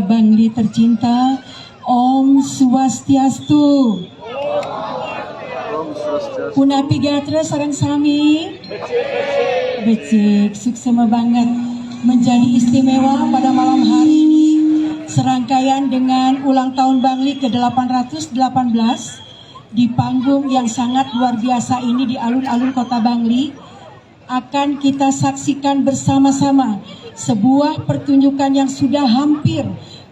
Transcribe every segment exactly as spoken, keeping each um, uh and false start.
Bangli tercinta, Om Swastiastu. Punapi gatra sareng sami. Becik, suksema banget. Menjadi istimewa pada malam hari ini, serangkaian dengan ulang tahun Bangli ke delapan ratus delapan belas, di panggung yang sangat luar biasa ini di alun-alun Kota Bangli, akan kita saksikan bersama-sama sebuah pertunjukan yang sudah hampir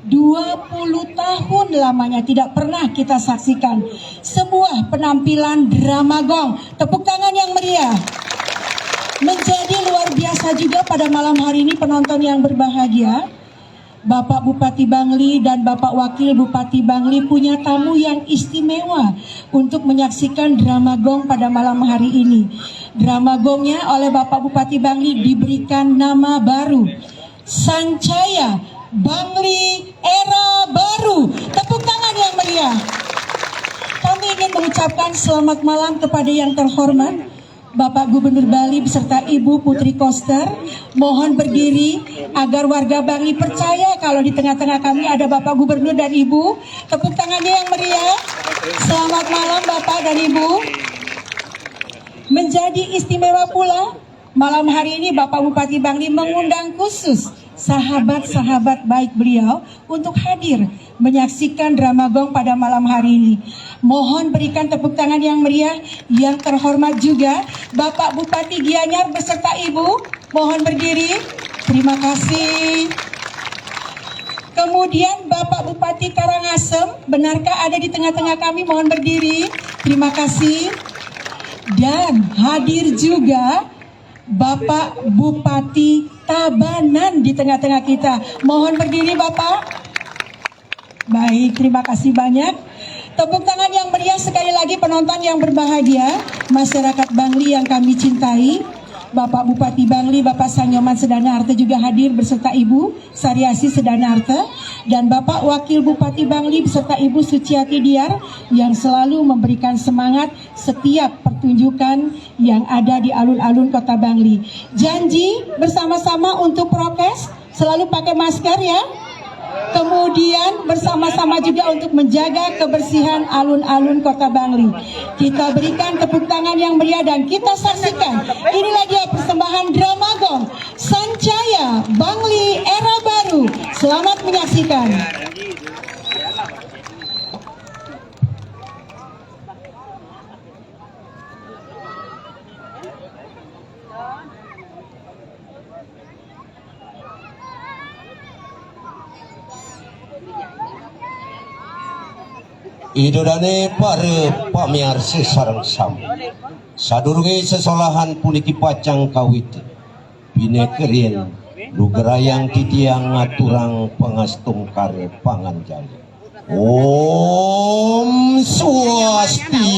dua puluh tahun lamanya tidak pernah kita saksikan. Sebuah penampilan drama gong. Tepuk tangan yang meriah. Menjadi luar biasa juga pada malam hari ini, penonton yang berbahagia. Bapak Bupati Bangli dan Bapak Wakil Bupati Bangli punya tamu yang istimewa untuk menyaksikan drama gong pada malam hari ini. Drama gongnya oleh Bapak Bupati Bangli diberikan nama baru, Sancaya Bangli Era Baru. Tepuk tangan yang meriah. Kami ingin mengucapkan selamat malam kepada yang terhormat Bapak Gubernur Bali beserta Ibu Putri Koster. Mohon berdiri agar warga Bangli percaya kalau di tengah-tengah kami ada Bapak Gubernur dan Ibu. Tepuk tangannya yang meriah. Selamat malam Bapak dan Ibu. Menjadi istimewa pula, malam hari ini Bapak Bupati Bangli mengundang khusus sahabat-sahabat baik beliau untuk hadir menyaksikan drama gong pada malam hari ini. Mohon berikan tepuk tangan yang meriah, yang terhormat juga Bapak Bupati Gianyar beserta Ibu. Mohon berdiri. Terima kasih. Kemudian Bapak Bupati Karangasem, benarkah ada di tengah-tengah kami? Mohon berdiri. Terima kasih. Dan hadir juga Bapak Bupati Tabanan di tengah-tengah kita. Mohon berdiri, Bapak. Baik, terima kasih banyak. Tepuk tangan yang meriah sekali lagi, penonton yang berbahagia, masyarakat Bangli yang kami cintai. Bapak Bupati Bangli, Bapak Sanyoman Sedanarta juga hadir beserta Ibu Sariasi Sedanarta, dan Bapak Wakil Bupati Bangli beserta Ibu Suciati Diar yang selalu memberikan semangat setiap pertunjukan yang ada di alun-alun Kota Bangli. Janji bersama-sama untuk prokes, selalu pakai masker ya. Kemudian bersama-sama juga untuk menjaga kebersihan alun-alun Kota Bangli. Kita berikan tepuk tangan yang meriah dan kita saksikan. Inilah dia persembahan drama gong Sancaya Bangli Era Baru. Selamat menyaksikan. Ida dane para pamiarsa sareng sami. Sadurunge sesolahan puniki pacang kawit, pinekarin lugrayang titiang ngaturang pangastungkara panganjali. Om Swastiastu.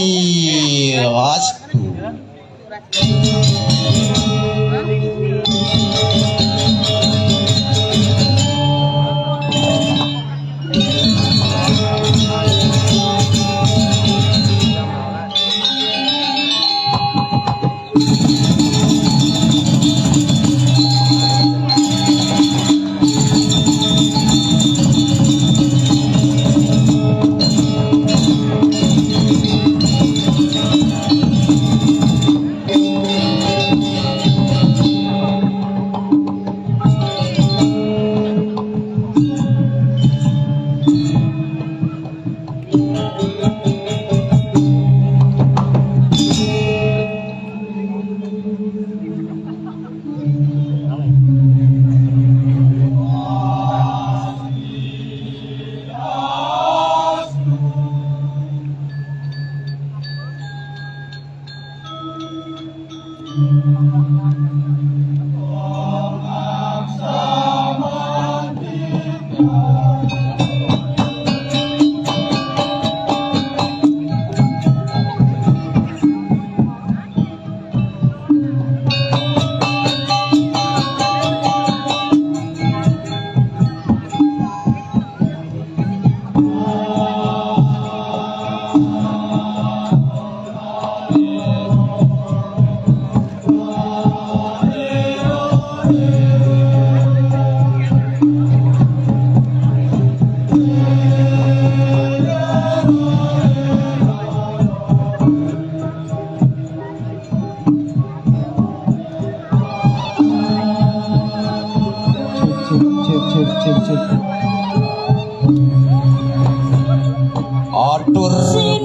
Atur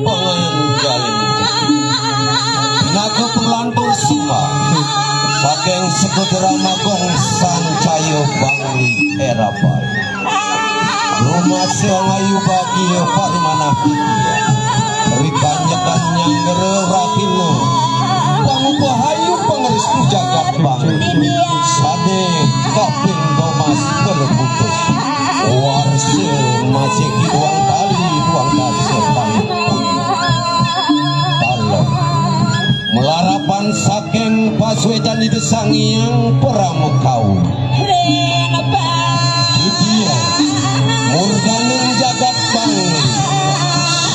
pangayun jalin. Naga panglantur sembah saking Segara Magong Sancaya Bangli Erabai. Rumasa ngayu bagia parimanah titiang. Rikanyekan nyanggara rahina pangupahaya pangrestu jagat Bangli. Sane kaping domas kalebutus. Warsa masih duang tali duang dasa pangupun. Talon. Malarapan saking pasuecan Ida Sang Hyang Paramakawa. Didian murdaning jagat Bangli.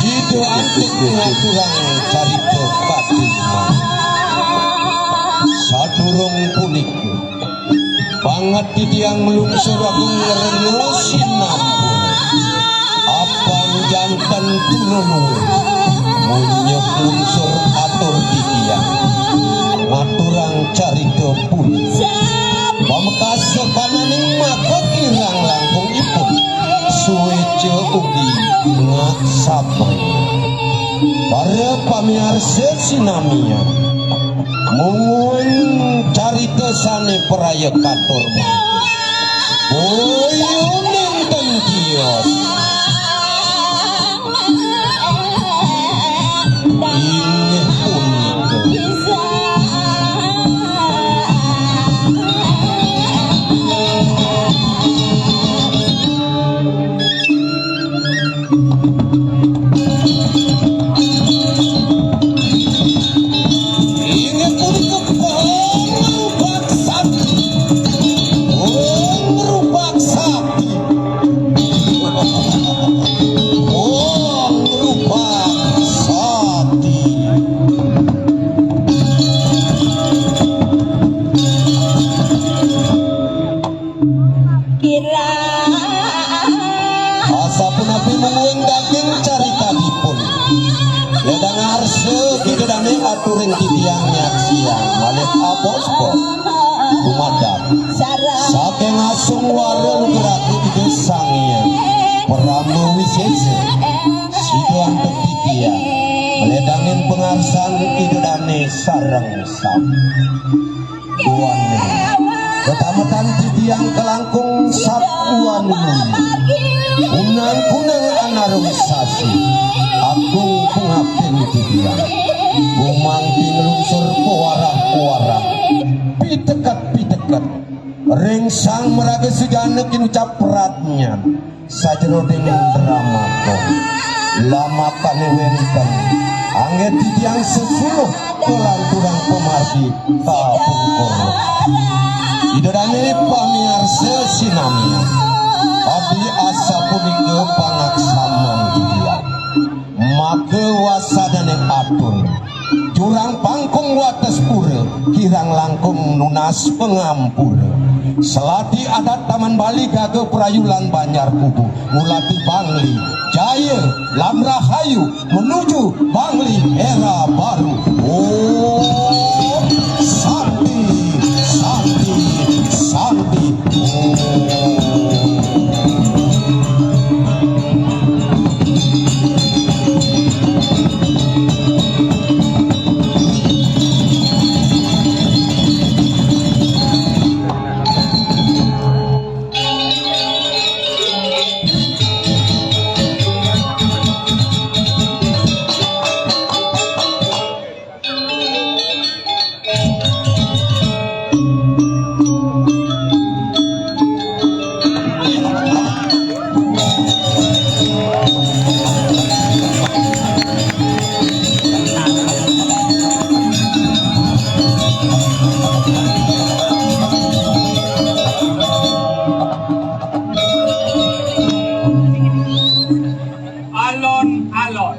Sida antuk ngaturang carita katiman. Sadurung punika, banget titiang nglungsur agung ngrena sinampura. Apan janten tuna nuwun. Munjuk lungsur atur titiang ngaturang carita punika. Pamekas sakananing maka kirang langkung ipun. Sueca ugi ngaksamaya. Para pamiarsa sinamian. Mungguing carita sane praya katur. Boya nénten tios. Inggih punika. Inggih punika pangrupak sakti. Pangrupak sakti. Pangrupak sakti. Asapunapi mungguing daging caritanipun. Ledang arsa Ida Dane aturing titiang nyaksiang malih abos-bos. Dumadak saking asung wara lugraku Ida Sang Hyang Parama Wisesa. Sida antuk titiang. Ledangin pangarsan Ida Dane sareng sami. Duaning. Ketametan titiang kalangkung sakuan. Kunang-kunang anarung sasi. Agung pangaptin titiang. Gumangti nglungsur pawarah-pawarah. Piteket-piteket. Ring sang maraga sujana kinucap pradnyan. Sajeroning drama kong. Lamakane wenten. Anggen titiang sesuluh kalanturang pamargi kapungkur. Ida dane pamiarsa sinamian. Abi asapunika pangaksaman titiang. Maka wasadane atur. Jurang pangkung wates pura, kirang langkung nunas pangampura. Selati adat Taman Bali gaga prayu lan Banjar Kubu, ngulati Bangli, jaya lan rahayu menuju Bangli era baru. Om Santi, Santi, Santi. Alon-alon.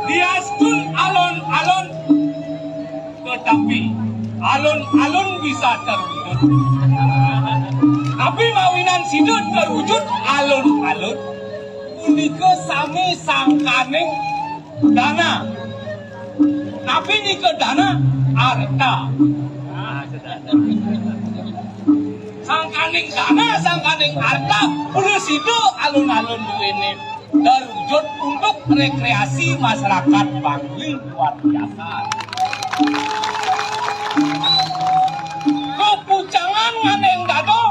Diastun alon-alon, tetapi alon-alon bisa terwujud. Tapi mawinan sida terwujud alon-alon, punika sami sangkaning dana. Napi nika dana? Arta. Sangkaning dana, sangkaning arta, prasida alun-alun duwene terwujud Rekreasi masyarakat Bangli luar biasa. Kepucangan nganeng dado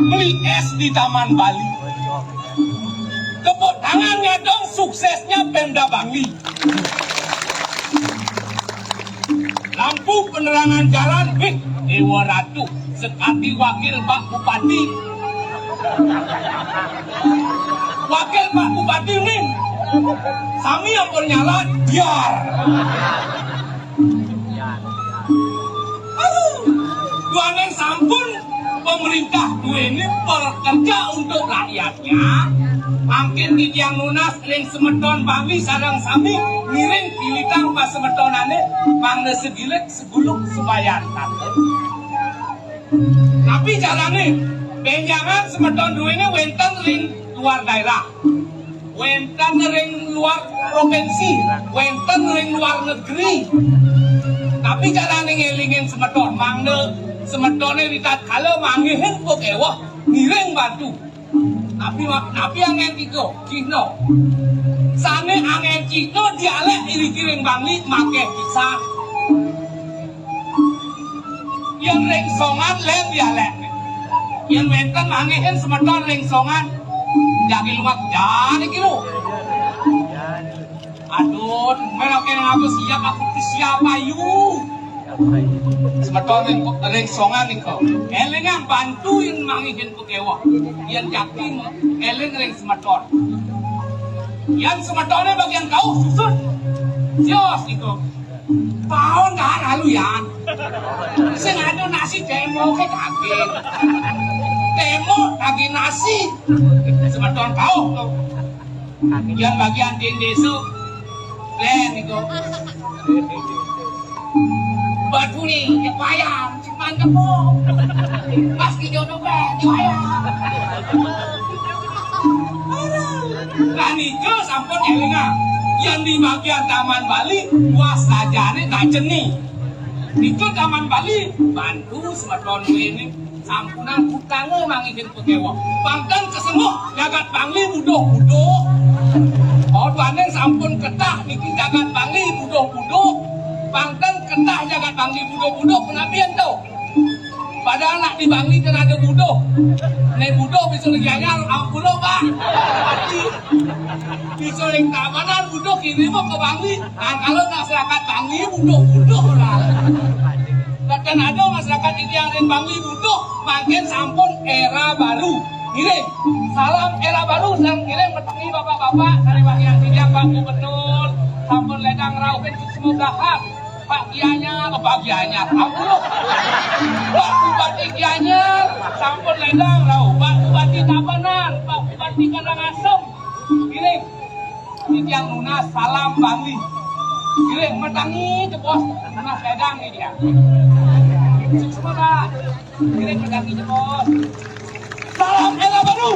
beli es di Taman Bali. Tepuk tangannya dong, suksesnya Pemda Bangli. Lampu penerangan jalan, wih, Dewa Ratu, sekati wakil Pak Bupati. Wakil Pak Bupati nih, sami ampun nyala, biar. Aduh, duaning sampun pemerintah duweni pekerja untuk rakyatnya. Mangkin titiang nunas ring semeton Bangli sareng sami ngiring pilitang pasemetonane mangda segilik seguluk subayan. Tapi carane, benjangan semeton duwene wenten ring luar daerah, wenten ring luar provinsi, wenten ring luar negeri. Tapi carane ngelingin semeton, mangda semetone ritatkala manggihin pakeweh ngiring bantu. Napi wa-, napi anggen cihna? Cihna. Sane anggen cihna dialek iriki ring Bangli makeh pisan. Yen ring Songan len dialek. Yen wenten manggihin semeton ring Songan, jagi luwak jani iki lho. Aduh, mel oke nang aku siap, aku ti siap ayu. Semeton ring, ring Songan nika. Elingang bantu yen manggihin pakeweh. Yen jakti eling ring semeton. Yen semetone bagian kauh susun. Sios nika. Taun kan alu yan. Sing anu nasi demo ke daging. Demo daging nasi. Semeton kauh to. Yan bagian ding desa. Len niku. Batu ni, ya payah, cuman tepuk. Pas di jono be, ya payah. Lah nika sampun elingang. Yang di bagian Taman Bali, wasajane kajeni. Nika Taman Bali, bantu semeton ini. Sampunang utanga manggihin pakeweh. Pang ten kesemuk jagat Bangli buduh-buduh. Oh, duaning sampun ketah niki jagat Bangli buduh-buduh. Pang ten ketah jagat Bangli buduh-buduh, kenapi ento? Padahal nak di Bangli kan ada buduh. Nek buduh bisa lagi anyar, ampun lo, Pak. Bisa ring Tabanan buduh kini mau ke Bangli. Nah, kalau masyarakat Bangli buduh-buduh lah. Bahkan ada masyarakat ini yang ring Bangli butuh, mangkin sampun era baru. Ngiring. Salam era baru, salam ngiring, petani bapak-bapak, dari bagian titiang Pak Gubernur, sampun ledang rauhin suksma dahat. Pak Gianyar, Pak Gianyar, ampun. Pak Bupati Gianyar, sampun ledang rauh. Pak Bupati Tabanan, Pak Bupati Karangasem, ngiring. Titiang nunas salam Bangli. Ngiring, madangi jebos, nunas ledang ni dia. Suksma, Pak. Ngiring, madangi jebos. Salam era baru.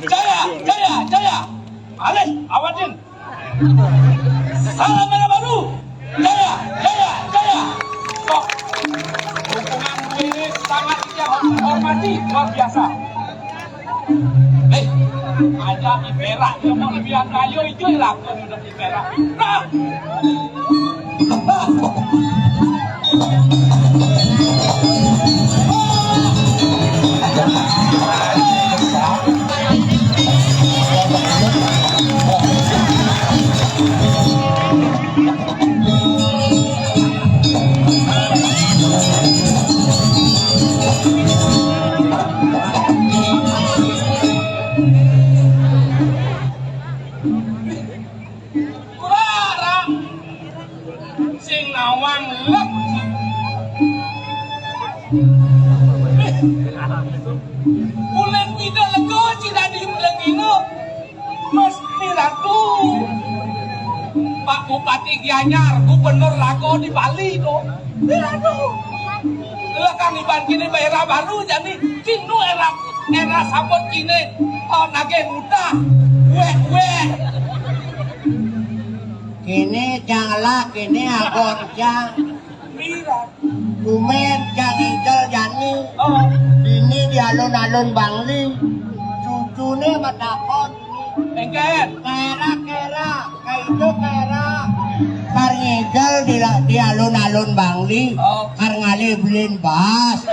Jaya, jaya, jaya. Alih, awatin. Salam era baru. Jaya, jaya, jaya. Sok. Dukungan ini sangat dihormati, luar biasa. Eh, ada di Perak, dia mau lebih kaya itu lah, kalau udah di Perak. Nah. Kurang. Sing nawang lek. Bulan pida lega ci dadi lengina. Mesti ratu. Pak Bupati Gianyar, gubernur laga di Bali to. Ratu. Lekang iban kini era baru jani, kinu era, era sabut kini. Oh, nagih utah. Weh, weh. Kini janglah, kini agon jang. Pira? Tumen jang Angel jani. Oh. Dini di alun-alun Bangli. Cucune matakon. Ket. Kera, kera, kaitu kera. Kar ngigel di, di alun-alun Bangli. Oh. Kar ngalih belin bas.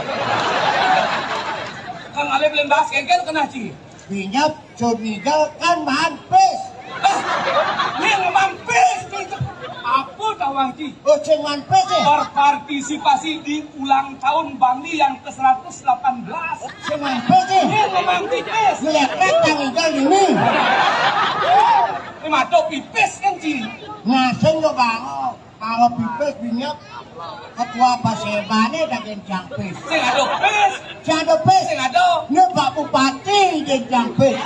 Kar ngalih belin bas, kengkel kena ci. Binyep, cud ngigel kan mampis. Ah, ni mampis. Apa tawang ci? Oh, sing mampis, eh? Berpartisipasi di ulang tahun Bangli yang ke seratus delapan belas. Sing mampis, eh? Ni mampis. Ngeliat kan ngigel ini. Ni mata pipis kan ci. Nah, sing yo bango. Kalau pipis binyep, ketua pasebane daging jangpis. Sing ada pis. Sing ada pis. Sing ada. Ini Pak Bupati daging jangpis.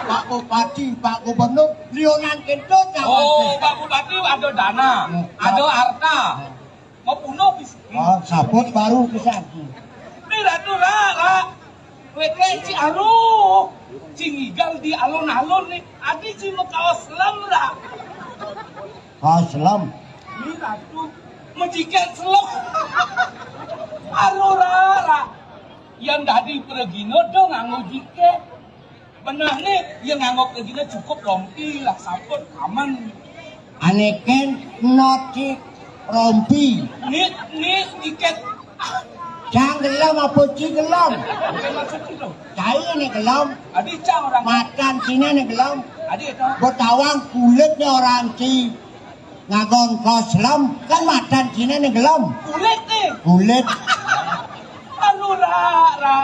Pak Bupati, Pak Gubernur, lionan kentut jangpis. Oh, Pak Bupati ada dana, hmm, ada harta. Mau puno pis. Oh, sabut baru pisan. Ni Ratu lah, lah. Lek-lek ci aruh. Ci ngigel di alun-alun ni. Adi ci makaos lem lah. Aslam. Ni Ratu, majiket selok. Aduh, Rara. Yang dadi pragina do nganggo jiket. Beneh ni, yang nganggo pragina cukup rompi lah, saput, aman. Ane ken noti rompi. Ni, ni jiket. Cang gelem apa ci gelem? Bukan maksud itu. Cai ne gelem. Adi cang orang. Matan cine ne gelem. Adi itu. Betawang kulitnya orang ci. Ngagon kos lem, kan matan cine ne gelem. Kulit ni. Kulit. Aduh, Ra, Ra.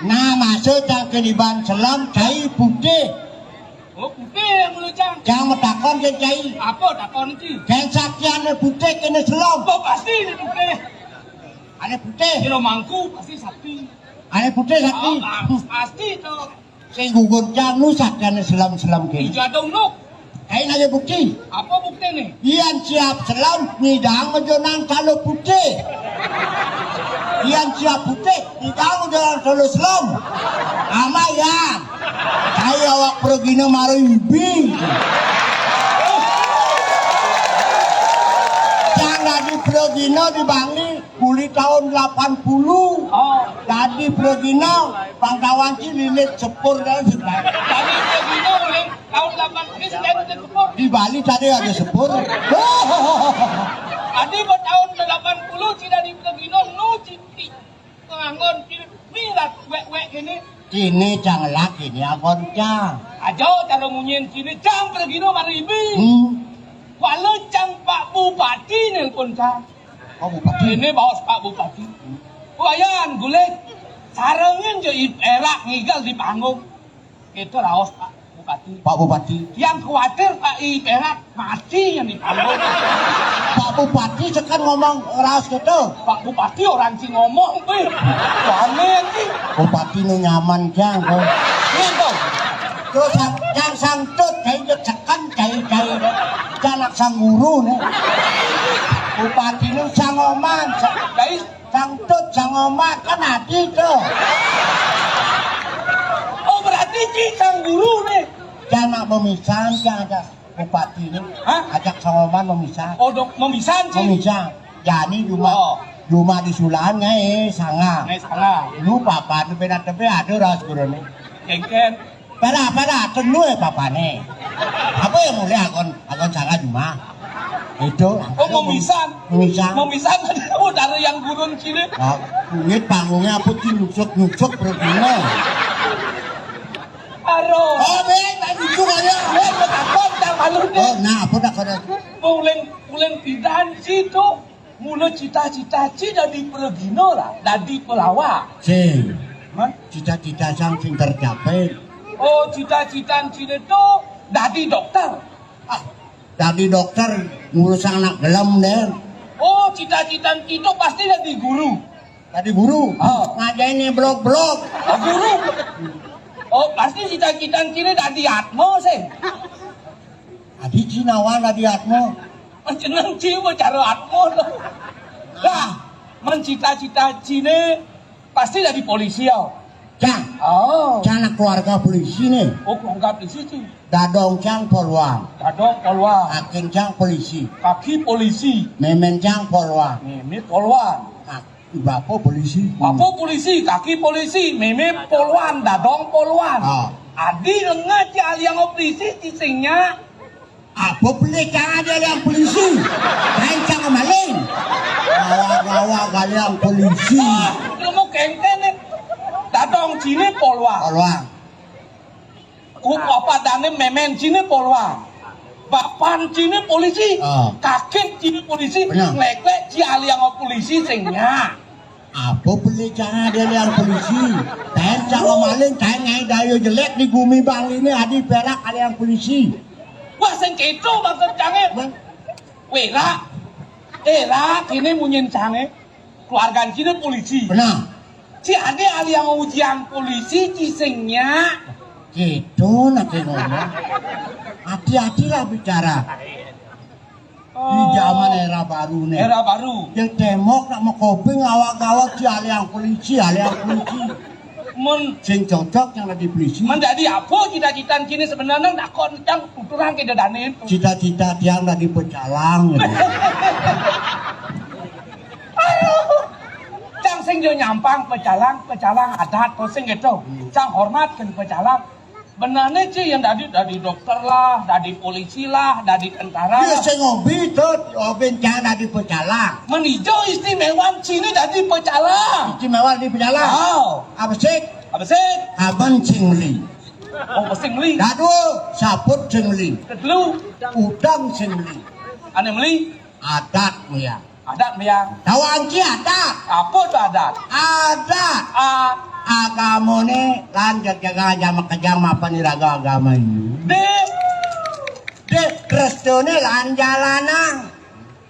Nah, maksud cang keniban selem, cai putih. Oh, putih yang mulu cang. Cang matakon ke cai. Apa takon ci? Ken sakian ne putih kene selem. Oh, pasti ni putih. Ane putih. Kira mangku, pasti sakti. Ane putih sakti. Oh, pa-, pasti tu. Sing gugur cang nu sakjane selem-selem kene. Ija dong nuk. Kain aja bukti. Apa bukti ni? Iyan siap selem, ngidang mejonang kalau putih. Iyan siap putih, ngidang mejonang kalau selem. Ama ya. Saya awak pergina mara ibi. Cang dadi pergina di Bangli. Kuli tahun delapan puluh. Oh. Dadi pragina, pangkawan ci lilit sepur kan. Dadi pragina uling tahun delapan puluh, ci dadi sepur. Di Bali tadi ada sepur. Dadi ba tahun delapan puluh, ci dadi pragina, nu ci, ci panganggon ci mirat wek-wek kene. Kene cang lak, kene anggon cang. Aja cara munyin kene cang pragina mara ibi. Hmm. Kuala cang Pak Bupati nelpon cang. Pak Bupati. Ini baos Pak Bupati. Wayan guling. Sarengin jo i perak ngigel di panggung. Itu raos Pak Bupati. Pak Bupati. Yang khawatir Pak i perak mati yang di panggung. Pak Bupati sekan ngomong raos gitu. Pak Bupati orang ci ngomong, wih. Aneh ci. Bupati nu nyaman jang, kau. Gitu. Terus sang, yang sangtut, cai jek sekan, cai, cai. Janak sang guru nih. Bupati nu sang oman, sa-, Cai. Sangtut, sang oman, kan adi tuh. Oh, berarti ci sang guru nih. Janak memisan, jang ajak bupati nu. Hah? Ajak sang oman memisan. Oh, dok, memisan ci. Memisan. Jani cuma, oh, cuma di sulan ngai sanga. Ngai sanga. Lu papan beda tebe ada ras guru nih. Jengken. Pada, pada, tenu eh papane. Apa yang mulai akon, akon sanga cuma. Itu. Oh, memisan. Memisan. Memisan ada udara yang gurun sini. Nah, kulit panggungnya apa sih nyusuk-nyusuk perutnya. Aduh. Oh, be, tak nyusuk aja. Be, takut tak malu deh. Oh, nah, apa tak kena? Uling, uling pidan situ. Mula cita-cita ci dadi pragina lah, dadi pelawak. Sing. Hah? Cita-cita sang sing tercapai. Oh, cita-cita cine tu dadi dokter. Ah, dadi dokter ngurus anak gelem deh. Oh, cita-cita ci tu pasti dadi guru. Dadi guru. Ah. Ngajain blok-blok. Oh, guru. Oh, pasti cita-cita cine dadi atmo sih. Adi ci nawan dadi atmo. Jeneng ci cara atmo to. Lah, men cita-cita cine pasti dadi polisi ya. Cang. Oh. Cang anak keluarga polisi nih. Oh, keluarga polisi ci. Dadong cang polwan. Dadong polwan. Kakin cang polisi. Kaki polisi. Memen cang polwan. Memen polwan. Nah, Bapa polisi. Bapa polisi, kaki polisi, meme polwan, dadong polwan. Ah. Adi lengah ci aliang polisi, ci sing nyak. Apa pelih cang adi aliang polisi? Kain cang maling. Awak-awak aliang polisi. Ah, ilmu kengkeng ni. Dadong cine polwan. Polwan. Ku apa dane memen cine polwan. Bapan cine polisi. Ah. Kakek cine polisi. Benar. Nglek-lek ci aliang polisi sing nyak. Apa pelih cang adi aliang polisi? Kain cang maling, kain ngai dayo jelek di gumi bang ini adi perak aliang polisi. Wah, sing keto maksud cange. Bang. Wera. Era kini munyin cange. Keluargan cine polisi. Benar. Ci ade aliang ujian polisi, ci sing nyak. Gitu nak ngomong. Hati-hatilah bicara. Di zaman era baru nih. Era baru. Yang tembok nak mau koping awak-awak ci aliang polisi, aliang polisi. Mun sing cocok yang dadi polisi. Mun dadi apa cita-cita cine sebenarnya nak kok cang tuturang ke dadanin. Cita-cita tiang dadi pecalang. Aduh. Cang sing jo nyampang pecalang, pecalang adat to sing gitu. Hmm. Cang hormatkan pecalang. Benarnya ci yang dadi, dadi dokter lah, dadi polisi lah, dadi tentara lah. Dia sing hobi to, hobi cang dadi pecalang. Menijo istimewa cine dadi pecalang. Istimewa dadi pecalang. Oh. Apa sih? Apa sih? Abang sing meli. Oh, sing meli. Dadu, saput sing meli. Kedelu. Udang sing meli. Ane meli. Adat meli. Adat meli. Tahu anci adat? Apa tu adat? Adat. A. Agamane lan jaga aja makejang mapan iraga agama ini. De. De, restune lan jalanan.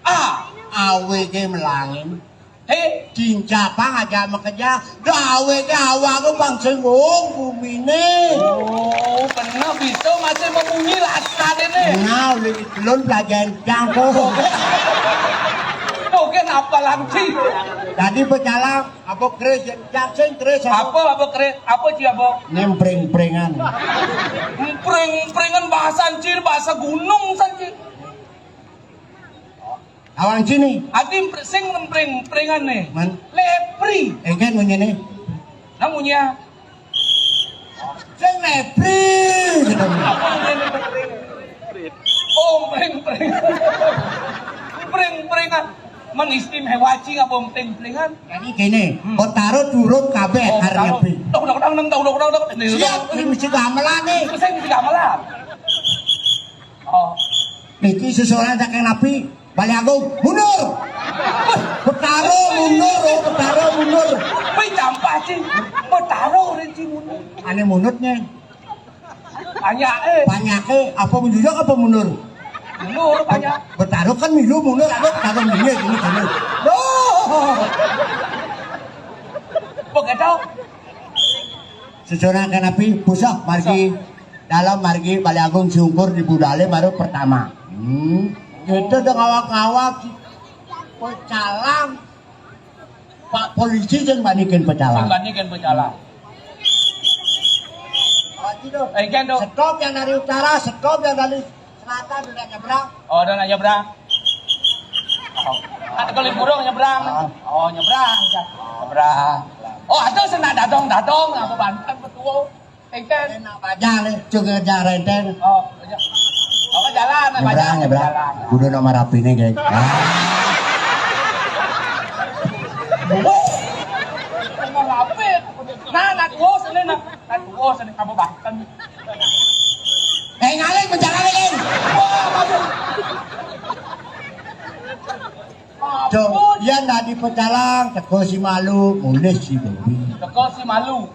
A. Awege melangin. He. Cincapang aja makejang. Gawe gawa ku bang senggung gumine. Oh, bener bisa masih membunyi laskar ini. Nah, udah di belum pelajaran jangkung. Oke, apa lagi? Tadi pecalang, apa Chris? Jackson Chris. Apa, apa Chris? Apa sih, apa? Nempreng-prengan. Empreng-emprengan bahasa Ancir, bahasa gunung saja. Awang sini. Adi sing empring-empringan nih. Man. Lepri. Engken munyi nih. Nah munyi ya. Sing lepri. Gitu. Apa munyi nih? Oh, empring-empringan. Empring-empringan. Man istimewa cing apa empring-empringan? Jadi gini, hmm. Kotaro turut kabeh. Oh, hari Kotaro. Nyepi. Dok, dok, dok, dok, dok, dok, dok. Siap, ini mesti gamelan nih. Itu saya mesti gamelan. Oh. Niki seseorang saking napi, Bali Agung, mundur. Betaro mundur, oh, Betaro mundur. Wih, campah, Cing. Betaro, Rin, Cing, mundur. Ane munutnya. Banyak, eh. Banyak, eh. Apa menjujak apa mundur? Mundur, banyak. Betaro kan milu mundur, apa Betaro milu, ini, ini. Loh. Begitu. Seseorang saking napi, pusah, margi. Pusah. Dalam margi Bali Agung sungkur di budale baru pertama. Hmm. Kita udah ngawak-ngawak pecalang. Pak polisi yang bandingin pecalang. Yang bandingin pecalang. Lagi tuh. Eh, kan tuh. Stop yang dari utara, stop yang dari selatan udah nyebrang. Oh, udah nyebrang. Oh. Kan kalau burung nyebrang. Ah. Oh, nyebrang. Ya. Nyebrang. Oh, ada sing dadong-dadong, apa banten betul. Engken. Enak bajang nih, cuma jarenteng. Oh, iya. Apa jalan, apa nyebrang, jalan? Nyebrang. Jalan. Kudu nomor rapine, geng. Wah. Nomor rapi. Nah, nak tuwo sini, nah. Nak tuwo sini, kamu bahkan. Eh, ngalih menjalan, geng. Wah, aduh. Tuh, ampun. Yen dadi pecalang, teko si malu, mulih si dori. Teko si malu.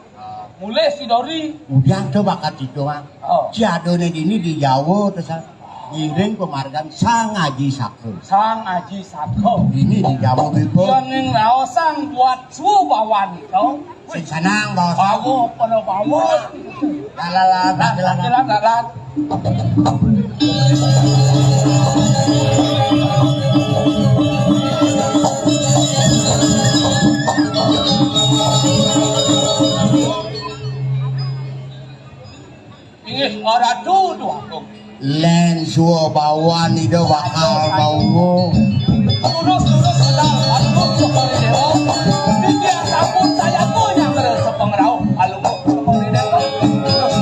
Mulih si dori. Udah tuh bakat itu, ah. Oh. Si adone dini di Jawa, terus, ah, ngiring pemargan Sang Aji Saka. Sang Aji Saka. Ini di Jawa, Bipo. Yen ning raosan buat subawan itu. Sing sanang, Bos. Bawa, pada bawa. Lalat, lalat, lalat. Lalat, lalat. Inggih, ora dudu aku. Len suwa bawan ida bakal maungu. Lurus, lurus, sedal, alumut, sekali dewa. Titiang sampun sayaku nyangkra sepengrauh. Alumut, sekali dewa. Lurus.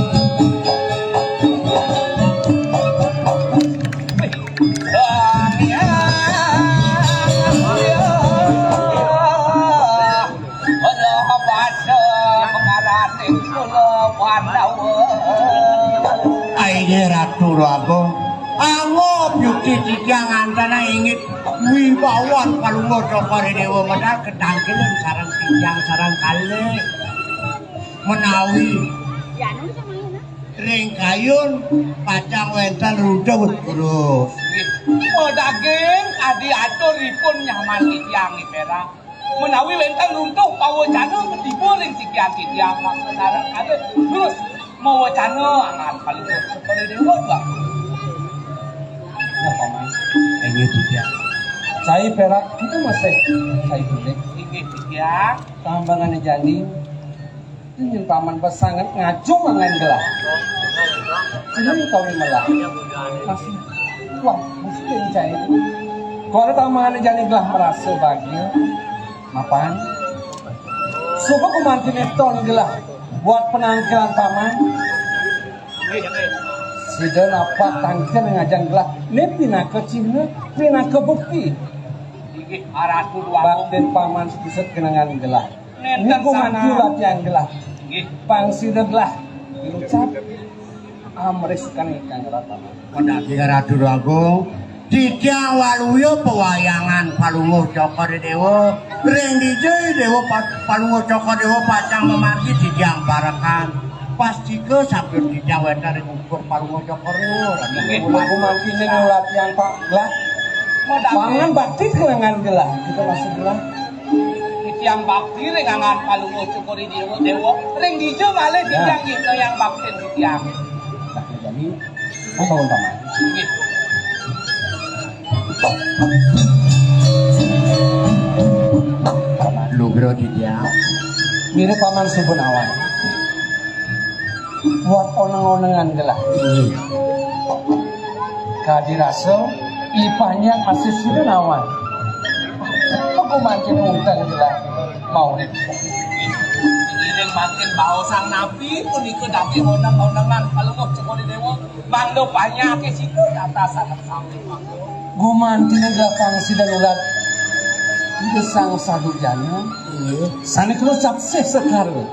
Pura Agung, anggap yukti titiang antana inggih wibawan Palungguh Cokor I Déwa medal ketangkilan sareng titiang sareng kalih menawi ring kayun pacang wénten runtuh terus. Madaging kadi aturipun nyaman titiang I Pérak. Menawi wénten runtuh pawecana ketiba ring sikian titiang maksa sareng kalih terus mawecana angan Palungguh Cokor I Déwa dua. Nah, Paman. Inggih, titiang. Cai Pérak kita masih cai kuning. Inggih, titiang. Tambangané jani. Ini Paman pas sanget ngajum angan gelah. Ini utawi melah. Masih. Wah, mesti cai. Kalau tambangané jani gelah merasa bahagia. Mapan. Suba gumanti ton gelah buat penangkilan Paman. Sida napak tangkil ngajeng gelah. Ini pinaka cihna, pinaka bukti. Inggih, Ratu Déwa Agung. Baktin Paman sepiset kenangan gelah. Nénten. Ini gumanti sana. Latihan gelah. Inggih. Pang sida gelah. Ngucap. Amrih sukan ingkang ratapan. Padaging Ratu Déwa Agung, titiang waluya pewayangan Palungguh Cokor I Déwa, ring dija I Déwa pa-, Palungguh Cokor I Déwa pacang mamargi titiang parekan. Pastika sampun titiang wénten ring ungkur Palungguh Cokor I Déwa. Mula gumanti ning latihan Pak gelah. Pangan bakti kenangan gelah. Kita masuk gelah. Titiang bakti ring angan Palungguh Cokor I Déwa, Déwa. Ring dija malih. Ya. Titiang ngitayang baktin titiang. Nah, jadi, apa, Paman? Inggih. Lugra titiang. Mirip Paman Subunawan. Buat oneng-onengan gelah. Inggih. Kadi rasa, I Panjak masih sida nawang. Pekuman kita ungkang gelah mau nih. Ngiring mangkin baosang napi punika dadi oneng-onengan Palungguh Cokor I Déwa. Mangda Panjaké sida tatasan sami mangda. Gumantina gelah pang sida nulat. Ida sang sadujana. Inggih. Sané kena capsih sekara.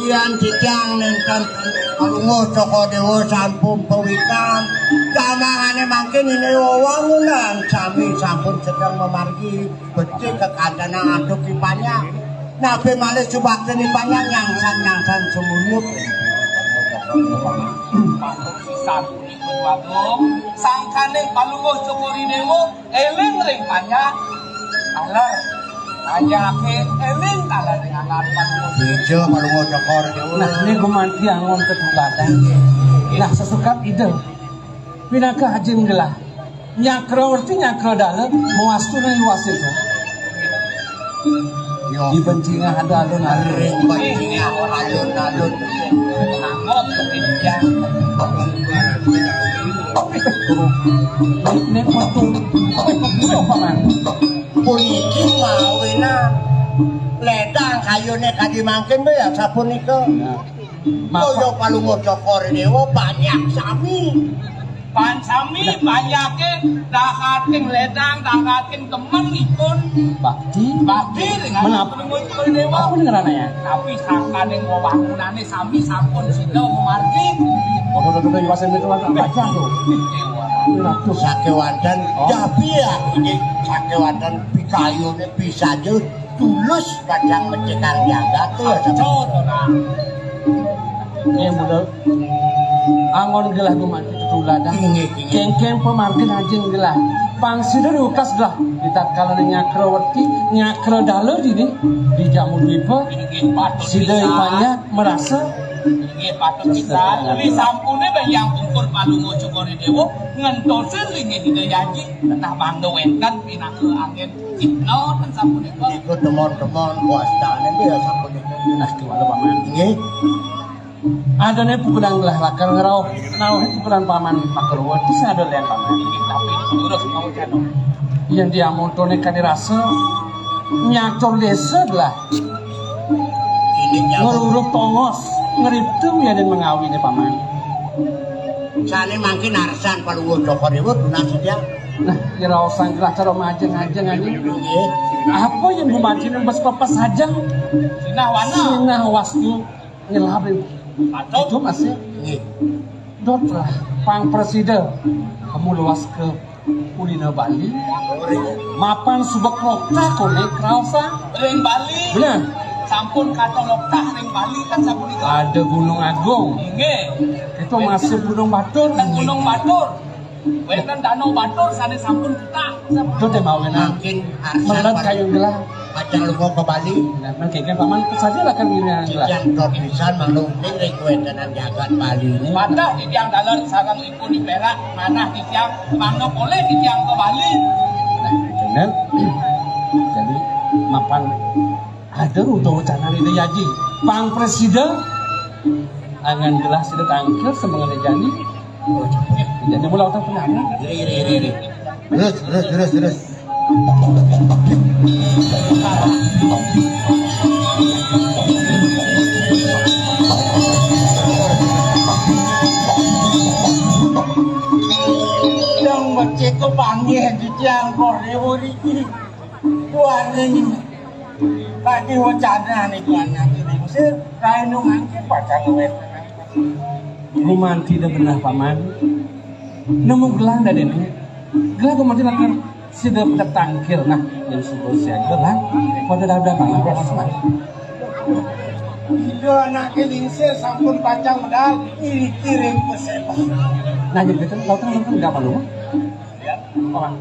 Yan titiang nénten Palungguh Cokor I Déwa sampun pawitan. Jamangané mangkin ini wewangunan sami sampun sedeng mamargi becik kekantenan antuk I Panjak. Napi malih subaktin I Panjak nyangsan-nyangsan sumuyup. Patut sisan punika Déwa Agung, sangkaning Palungguh Cokor I Déwa. Éling ring Panjak, taler. Panjaké éling taler ring angan Palungguh. Béja Palungguh Cokor I Déwa. Nah, ini gumanti angon tetuladan. Nah, sesukat ida. Pinaka ajin gelah. Nyakrawerti nyakradala, mawastuna luas itu. Yo. Di bencingah ada alun-alun. Ring bencingah alun-alun. Nangop ketindihan. Ini, ini metu. Metu, Paman. Puniki mawinan ledang kayuné kadi mangkin bé ya sapunika. Nah. Kaya Palungguh Cokor I Déwa banyak sami. Pan sami banyaké dahating ledang, dahating temen ipun. Bakti. Bakti dengan Menap-, Palungguh Cokor I Déwa. Apa ning ngaranné ya? Tapi sangkaning wewangunané sami sampun sida mamargi. Waduh, waduh, waduh, iwasan itu kan baca tuh. Déwa. Ratu. Sakéwanten, oh. Japi ya, ini sakéwanten pikayuné pisaja tulus pacang mecikang jagat tuh ya. Cocok, nah. Nggih, mula angon gelah gumanti tetuladan. Inggih, inggih. Kéngkén pamargin ajin gelah. Pang sida nukas gelah. Di tatkala nyakra werti, nyakra dala dini, di Jamu Dwipa, inggih, patut sida pisan. Ipanyak merasa. Inggih, patut pisan. Uli sampuné bayang pungkur Palungguh Cokor I Déwa, ngentosin linggih Ida Aji, nah mangda wénten pinaka angin. Cipta ten sapunika. Niku temon-temon kuastané nggih ya sapunika. Nah, kéwala, Paman. Nggih. Adané pukulan gelah lakar ngrauh, nauhé pukulan Paman Makarwa, terus ada lian Paman. Tapi terus mau jano. Yén diamontoné kadi rasa, nyatur désa gelah. Ini nyawa. Ngerurup tongos, ngeriptu yén mengawiné Paman. Sané mangkin arsan Palungguh Cokor I Déwa tunas dia. Nah, iraosang gelah cara majeng-ajeng aja. Nggih. Apa yang gumanti bes pepes aja? Sinah wana. Sinah wastu nyelabin. Patut. Itu masih. Nggih. Dot lah, pang presida. Kamu luas ke ulina Bali. Mapan suba krokta koné kraosa. Ring Bali. Bener. Sampun katon loktah ring Bali kan sapunika. Ada Gunung Agung. Nggih. Itu masih Gunung Batur. Kan Gunung Batur. Wénten Danau Batur sané sampun ketak. Itu téh mawinan. Mangkin arsan meled kayun gelah. Pacang lunga ka Bali. Nah, mangkin paman saja lah kan ngirian gelah. Yang dot pisan mangda uning ring kawéntenan jagat Bali ini. Patah titiang taler sareng ipun di Pérak, manah titiang mangda polih titiang ka Bali. Nah, bener. Jadi mapan ada utuh wacana Ida Yaji. Pang presida angan gelah sida tangkil semengene jani. Jadi mula otak penanya. Iri, iri, iri, iri. Terus, terus, terus, terus. Yang becik kepanggih di tiang kor dewa riki. Tuaning kadi wacana niku anak ini. Sir, kainu mangkin pacang wénten. Gumanti da benah paman. Nemu gelah da dene. Gelah gumanti lakar sida tetangkil nah yang suruh siaga lah. Pada dada banget paman. Ida anake lingsir sampun pacang medal iri kiring pesepak. Nah, jadi kita tahu kan enggak apa lu? Ya, paman.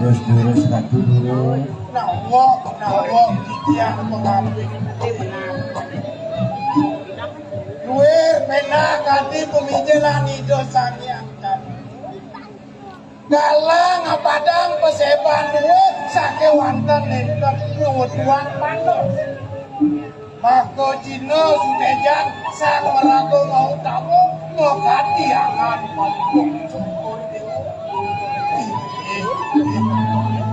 Terus, terus, ratu, terus. Nawa, nawa, titiang pengabdi. Duir, pena, kadi, pemijilan, Ida Sang Hyang Tadi. Galang, apadang, peseban, duir, sakewanten, nenten, nyuwutuan, panos. Maka Cina sudejan sang maraga mau tamu makatiangan paling syukur dewa.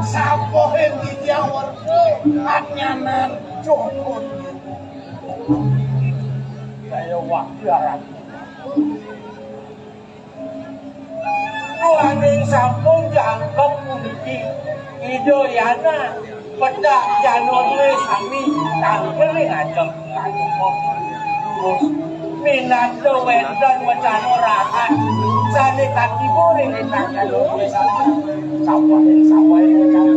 Sapa yang titiang warga atnyanan syukur dewa. Saya wakil arah. Duaning sampun jangkep puniki, Ida Yana pedak janane sami tangkil ing ajeng paduka. Terus minangka wénten wacana rahat sané katiba ring tangkil sami. Sawaning-sawaning wacana.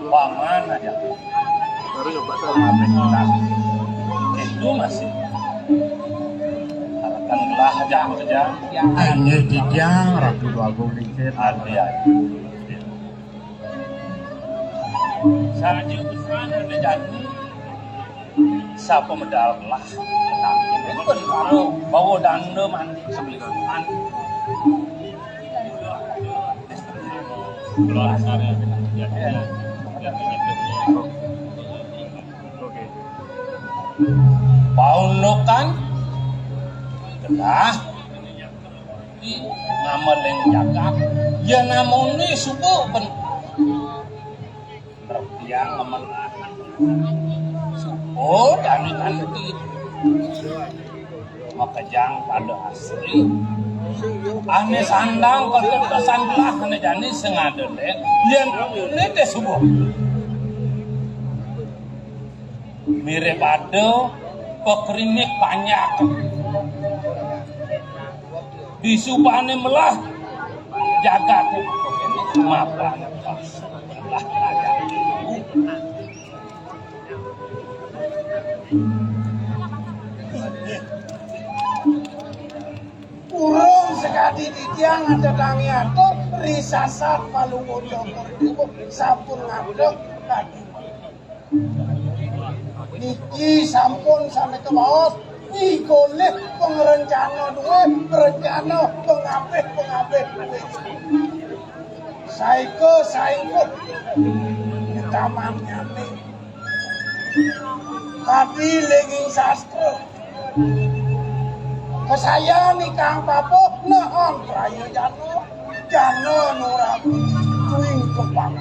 Paman aja. Baru nyoba sama. Itu masih. Harapan gelah aja, aja. Ini titiang, Ratu Agung dikit. Ada, ada. Saja usulan ada jani. Sapa medal lah. Itu kan bawa danda mandi sambil kan. Oke. Paundukan gelah. Ngameling jagat, ya namune suba ben-, nerbiang ngemelah. Suba dane kanti. Makejang pada asri. Ane sandang ketetesan belah ane jani sing ada dek. Yen ini teh suba. Mirip ada pekrinik panjak. Disubane melah jagat mapan pas melah jagat. Urung sekadi titiang ada tangi atur, Ri sasat Palungguh Cokor Dewa sampun ngadeg kadi. Niki sampun sane kebaos pikolih pangrencana duwe, rencana pangabih-pangabih duwe. Saika saengkuh utamannyane. Kadi ring ing sastra. Kasayan ikang papa nahan praya jana, jana nurang tuing kepang.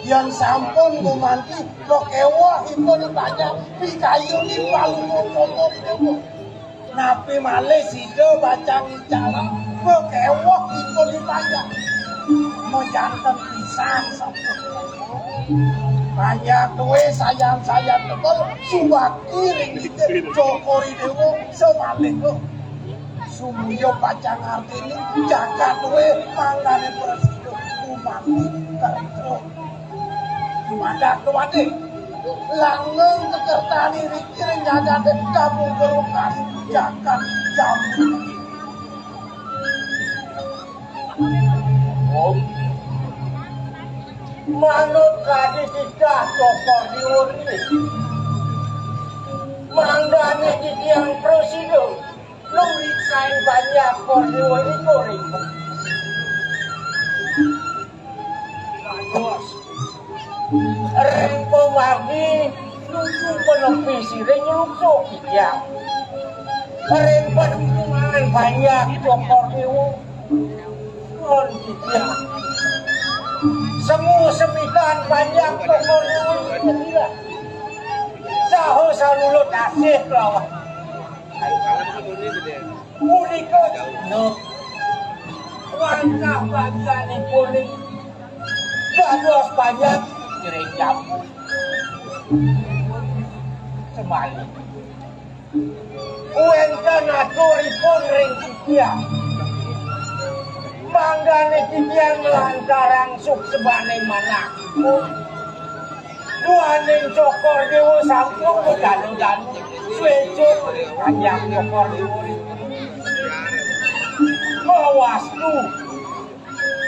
Yen sampun gumanti, pakeweh ipun panjak, pikayunin Palungguh Cokor Dewa. Napi malih sida bacang icalang, pakeweh ipun panjak. Majanten pisan sampun. Panjak duwe sayan-sayan tebel, subakti ring Ida Cokor Dewa samalih. Sumuya pacang artine jagat duwe mangdane prasida umat kerta. Dumadak duwade. Langgeng kekertani riki ring jagate kabungkur wekas jagat jamu. Om. Manut kadi titah Cokor Dewa niki. Mangdane titiang prasida. Lumriksain panjak Cokor Dewa nika ring. Dados. Ring pamargi nuju panepi sira nyluksuk titiang. Ring padunungan panjak Cokor Dewa. Kon titiang. Semu semitan panjak Cokor Dewa nika. Saha sanulut asih kelawan. Punika jauh. Langkah bagianipun dados panjak ring jamu. Semali. Wenten aturipun ring titiang. Mangdane titiang nglantarang suksmane manah. Duaning Cokor Dewa sampun kadanu-danu. Sueca panjak Cokor Dewa. Mawastu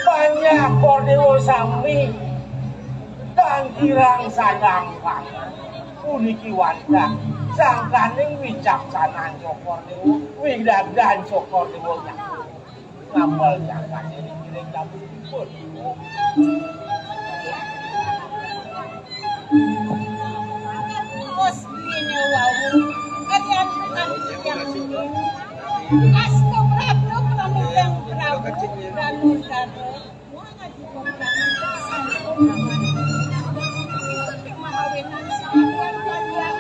panjak Cokor Dewa sami. Dan kirang sadang pangan. Puniki wantah sangkaning wicaksanan Cokor Dewa, widagdan Cokor Dewa nyampun. Ngamel jagate ring jagatipun. Terus dene wau, kalian bukan yang ini. Astu Prabu, Prabu yang Prabu, Prabu, Prabu. Wah, ngaji pembangunan sampun aman. Mahawinan sampun kalian.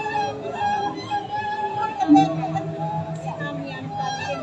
Pun kalian ketemu si Amian kalian.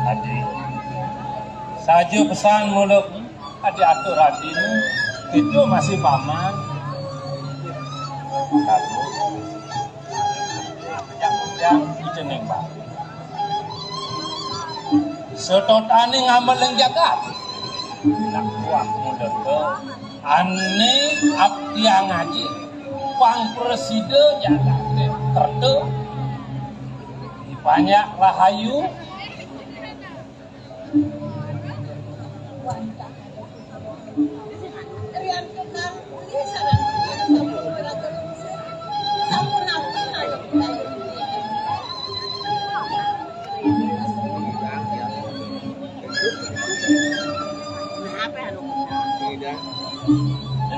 Adi, saja pesan mula adi atur adine, itu masih paman. Satu. Yang, yang, itu ning, Pak. Setotane ngamel ing jagat. Nak buah mula to. Ane abdiang aji. Pang prasida jagate kerta. Banyak rahayu.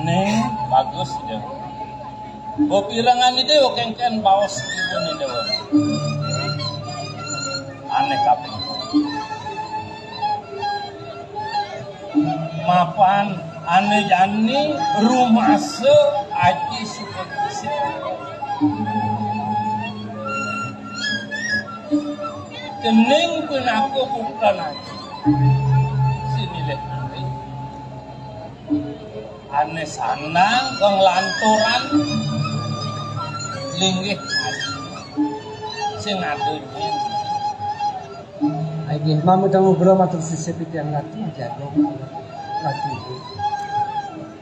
Ini bagus, Ida. Bepirengan Ida, kengken baos Ida, Ida. Aneh kabeh. Mapan ane jani rumasa Aji Sukadisi. Dening pinaka bukan aji. Sinilih ané sandang kang lanturan linggih aji. Sing ada nyen. Inggih, mamutung ugra matur sisip titiang Ratu Aji Agung. Ratu Ibu.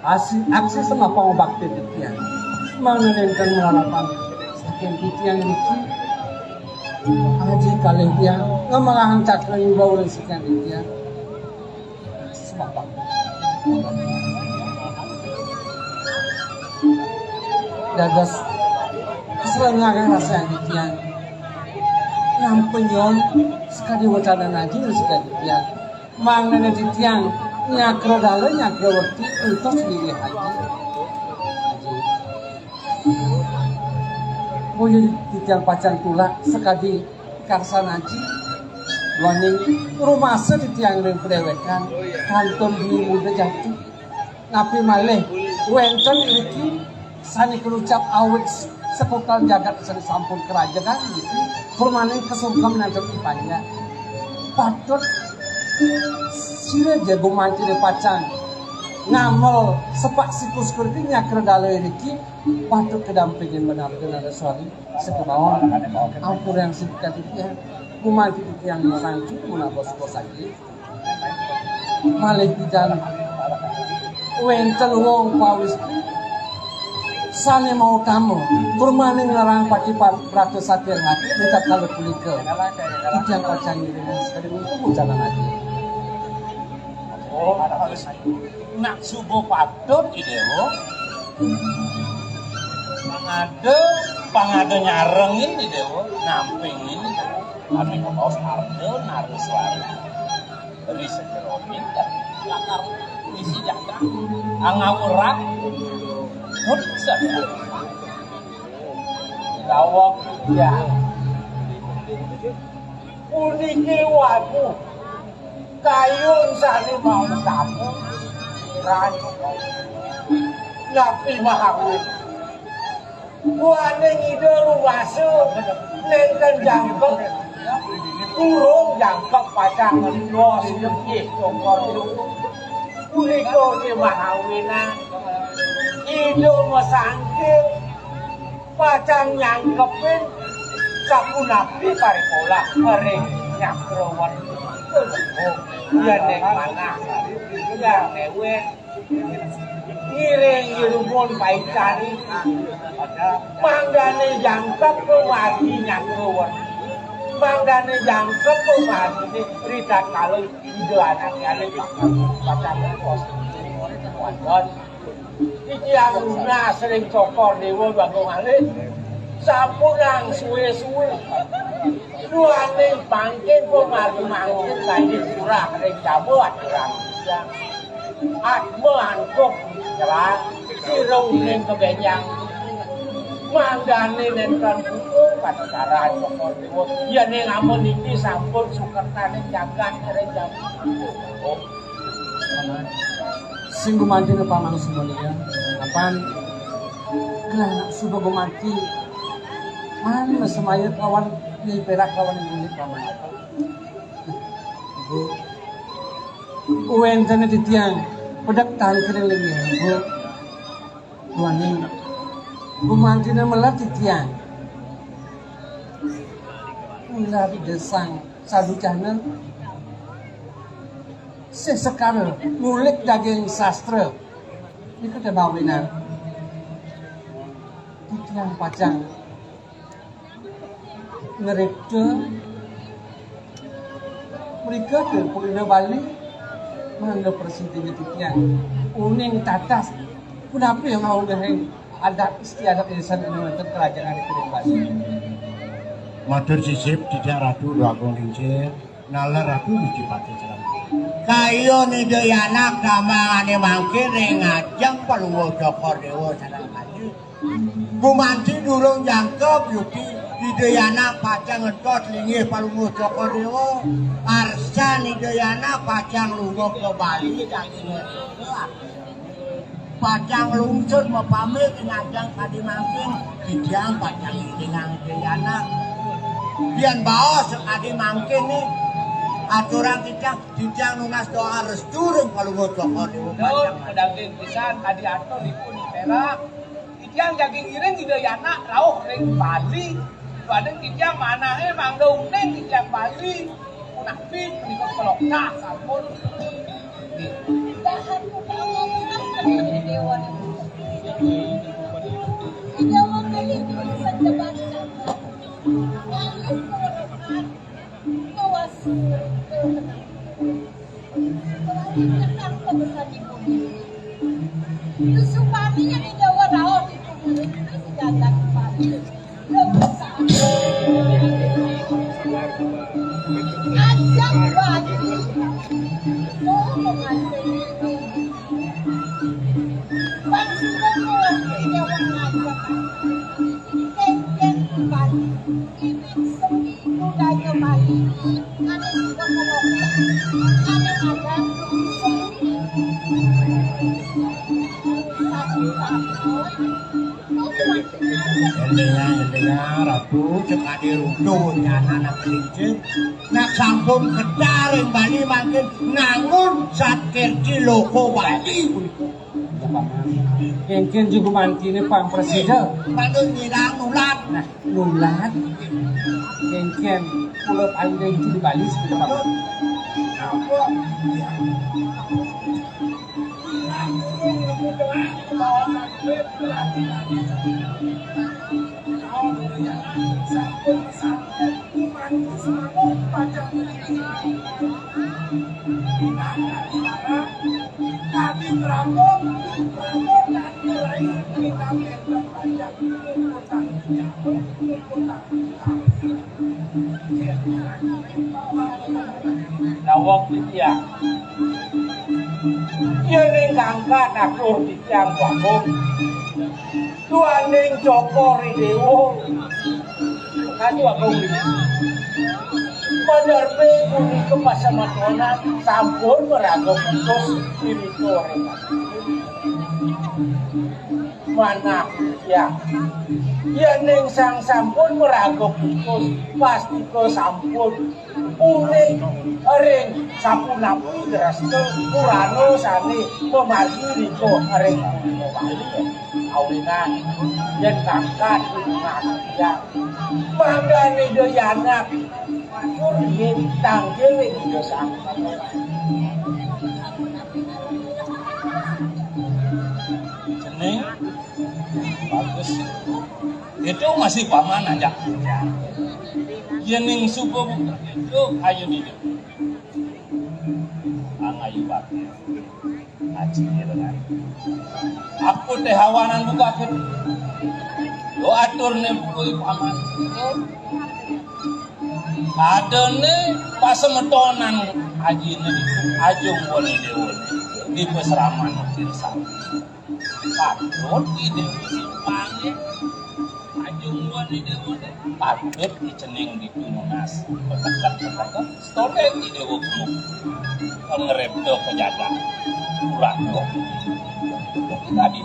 Asi, aksi semapang bakti titiang. Mangda nénten malarapan saking titiang niki. Aji kalih tiang ngamahang cakra imbau ring saking titiang. Semapang. Dados selengahan rasa titiang. Nampi nyuwun sakadi wecanan aji sakadi titiang. Mangdané titiang nyakra dala nyakra wekti entos linggih aji. Aji. Boya titiang pacang tulak sakadi karsan aji. Duaning rumasa titiang ring padéwékan kantun dini muda jati. Napi malih wénten iriki sané kalucap awit sekutal jagat sané sampun karajegan niki, purmaning kasungkem nénten panjak. Patut sira ja gumantiné pacang ngamel sepak siku sekuriti nyakra dala iriki, patut kadampingin benarga Naraswari sakémaon ampurang sing katitihan gumanti titiang sangki munabos kosaki. Malih pidan wénten wong pawis sané mautama purmaning nglarang pati prata satya ngati minta kala punika. Titiang pacang ngiring sakadi mungkin bucanan aja. Oh, nak suba patut, Idéwa. Pangada, pangada nyarengin, Idéwa, nampingin. Anu kabaos arda Naraswara. Ri sajeroning lakar isi jagat. Angawurak. Pun sadaya. Daweg ya. Puniki waduh. Kayun sané mau tamu. Ran. Napi mahawin. Duaning Ida rumasa nénten jangkep. Durung jangkep pacang ngentos nggih cokor. Punika si mahawinan Ida masangkil pacang nyangkepin sapunapi paripolah ring nyakrawan. Yén ning manah yang newek. Ngiring irumun paicari. Mangdané jangkep pamargi nyangkruwet. Mangdané jangkep pamarginé ritatkala Ida Anaké Alit bakal bakal kos. Wonten. Titiang nunas ring Cokor Déwa Bagong Alit. Sampunang suwé-suwé. Duaning pangkin pamargi mangkin kanggé turah ring jaba aturang. Atma antuk nyerang, sira uning kebenjang. Mangdané nénten butuh katasaran Cokor Déwa. Yéning amun niki sampun sukertaning jagat ring jagat. Sing gumanti pamang semuanya. Apan gelah suba gumanti. Man semaya kawan ni perak kawan yang unik pamang. Ibu. Wénten titiang pedek tangkring linggih, Bu. Duaning gumantina melat titiang. Mula desang saducana sih sekara ngulik daging sastra. Niku temawinan. Titiang pacang ngripta mrika ke purina Bali mangga prasida titiang uning tatas punapi yang ngawuning adat istiadat insan anu wonten kerajaan ring Bali. Matur sisip titiang Ratu Dwagung Lingsir, nalar Ratu Wiji Patih sareng. Kayun Ida Yanak damang ané mangkin ring ngajeng Palungguh Cokor Déwa sareng Bali. Gumanti durung jangkep yukti Ida Yanak pacang ngentos linggih Palungguh Cokor Déwa. Arsan Ida Yanak pacang lunga ka Bali daging pacang lungsur mapamit ngajeng kadi mangkin titiang pacang iringang Ida Yanak. Yén baos adi mangkin nih, aturang titiang, titiang nunas doa restu ring Palungguh Cokor I Déwa. Duh, padaging pisan, adi atur ipun perak. Titiang jagi ngiring Ida Yana rauh ring Bali. Duaning titiang manahé mangda uning titiang Bali. Punapi punika kaloktah sampun. Dahat utawa punapi Déwa. Ida Wangkali. Supaya yang dibawa raos itu murid itu sejagat Bali. Ajak Bali. Oh, pengantin ini. Bangsa Bali. Kengkeng Bali. Ini seni budaya Bali. Ada juga kalau ada, ada seni. Satu tahun. Elinga, elinga, Ratu, cekak dirudu nyan anak kelinci. Nak sampun kedar ring Bali mangkin nangun sat kerti loko Bali punika. Kengken juga mantine pang presida. Patut ngilang nulat. Nah, nulat. Kengken pulau paling dari itu di Bali sebenarnya. Apa? Daweg titiang. Yéning kangkat atur titiang wagum. Duaning Cokor I Déwa. Kadu agung. Panerbe punika pasemetonan sampun maraga putus irika ring manah. Ya. Yéning sang sampun maraga putus, pastika sampun uning ring sapunapi dresta purana sané mamargi rika ring Bali. Awinan yén kangkat ing nganugrah. Mangdané Ida Yana matur inggih tangkil ing Ida Sang Panembahan. Jeneng bagus. Itu masih paman ajak. Yéning suba buka itu ayo di. Angayu bakti. Aji ngirengan. Aku téh hawanan buka ké. Lo aturné puluh paman. Adané pasemetonan ajiné Ajung Wali Déwa di pasraman Tirta. Patut di Déwa Simpangé. Ajung Wani Déwa patut dicening ditunas. Petekat-petekat, stotek di Déwa Gunung. Pengerep do pejaga. Kurang do. Tadi.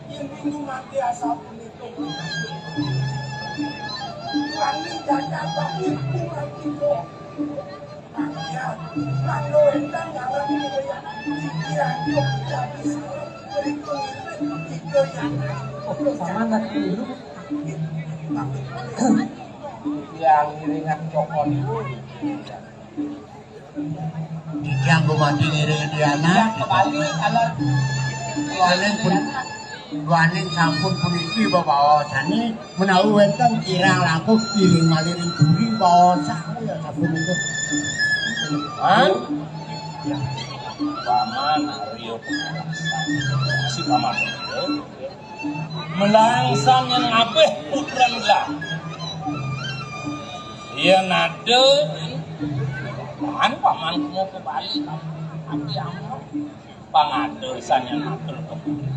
Yang bingung mati asal pun itu. Kurang jaga tapi kurang itu. Yang ngiringan cokon itu. Yang gumanti ngiring Diana. Yang kembali kalau Paling pun Duaning sampun puniki bebaosané, menawi wénten kirang langkung iring malih ring puri baosan ya sampun itu. Hah? Paman Arya Pungkasan. Si Paman. Melangsan yang ngabeh putran gelah. Yén ada, kan Paman mau ke Bali, tapi ampun. Pangatur sanya matur kepuji.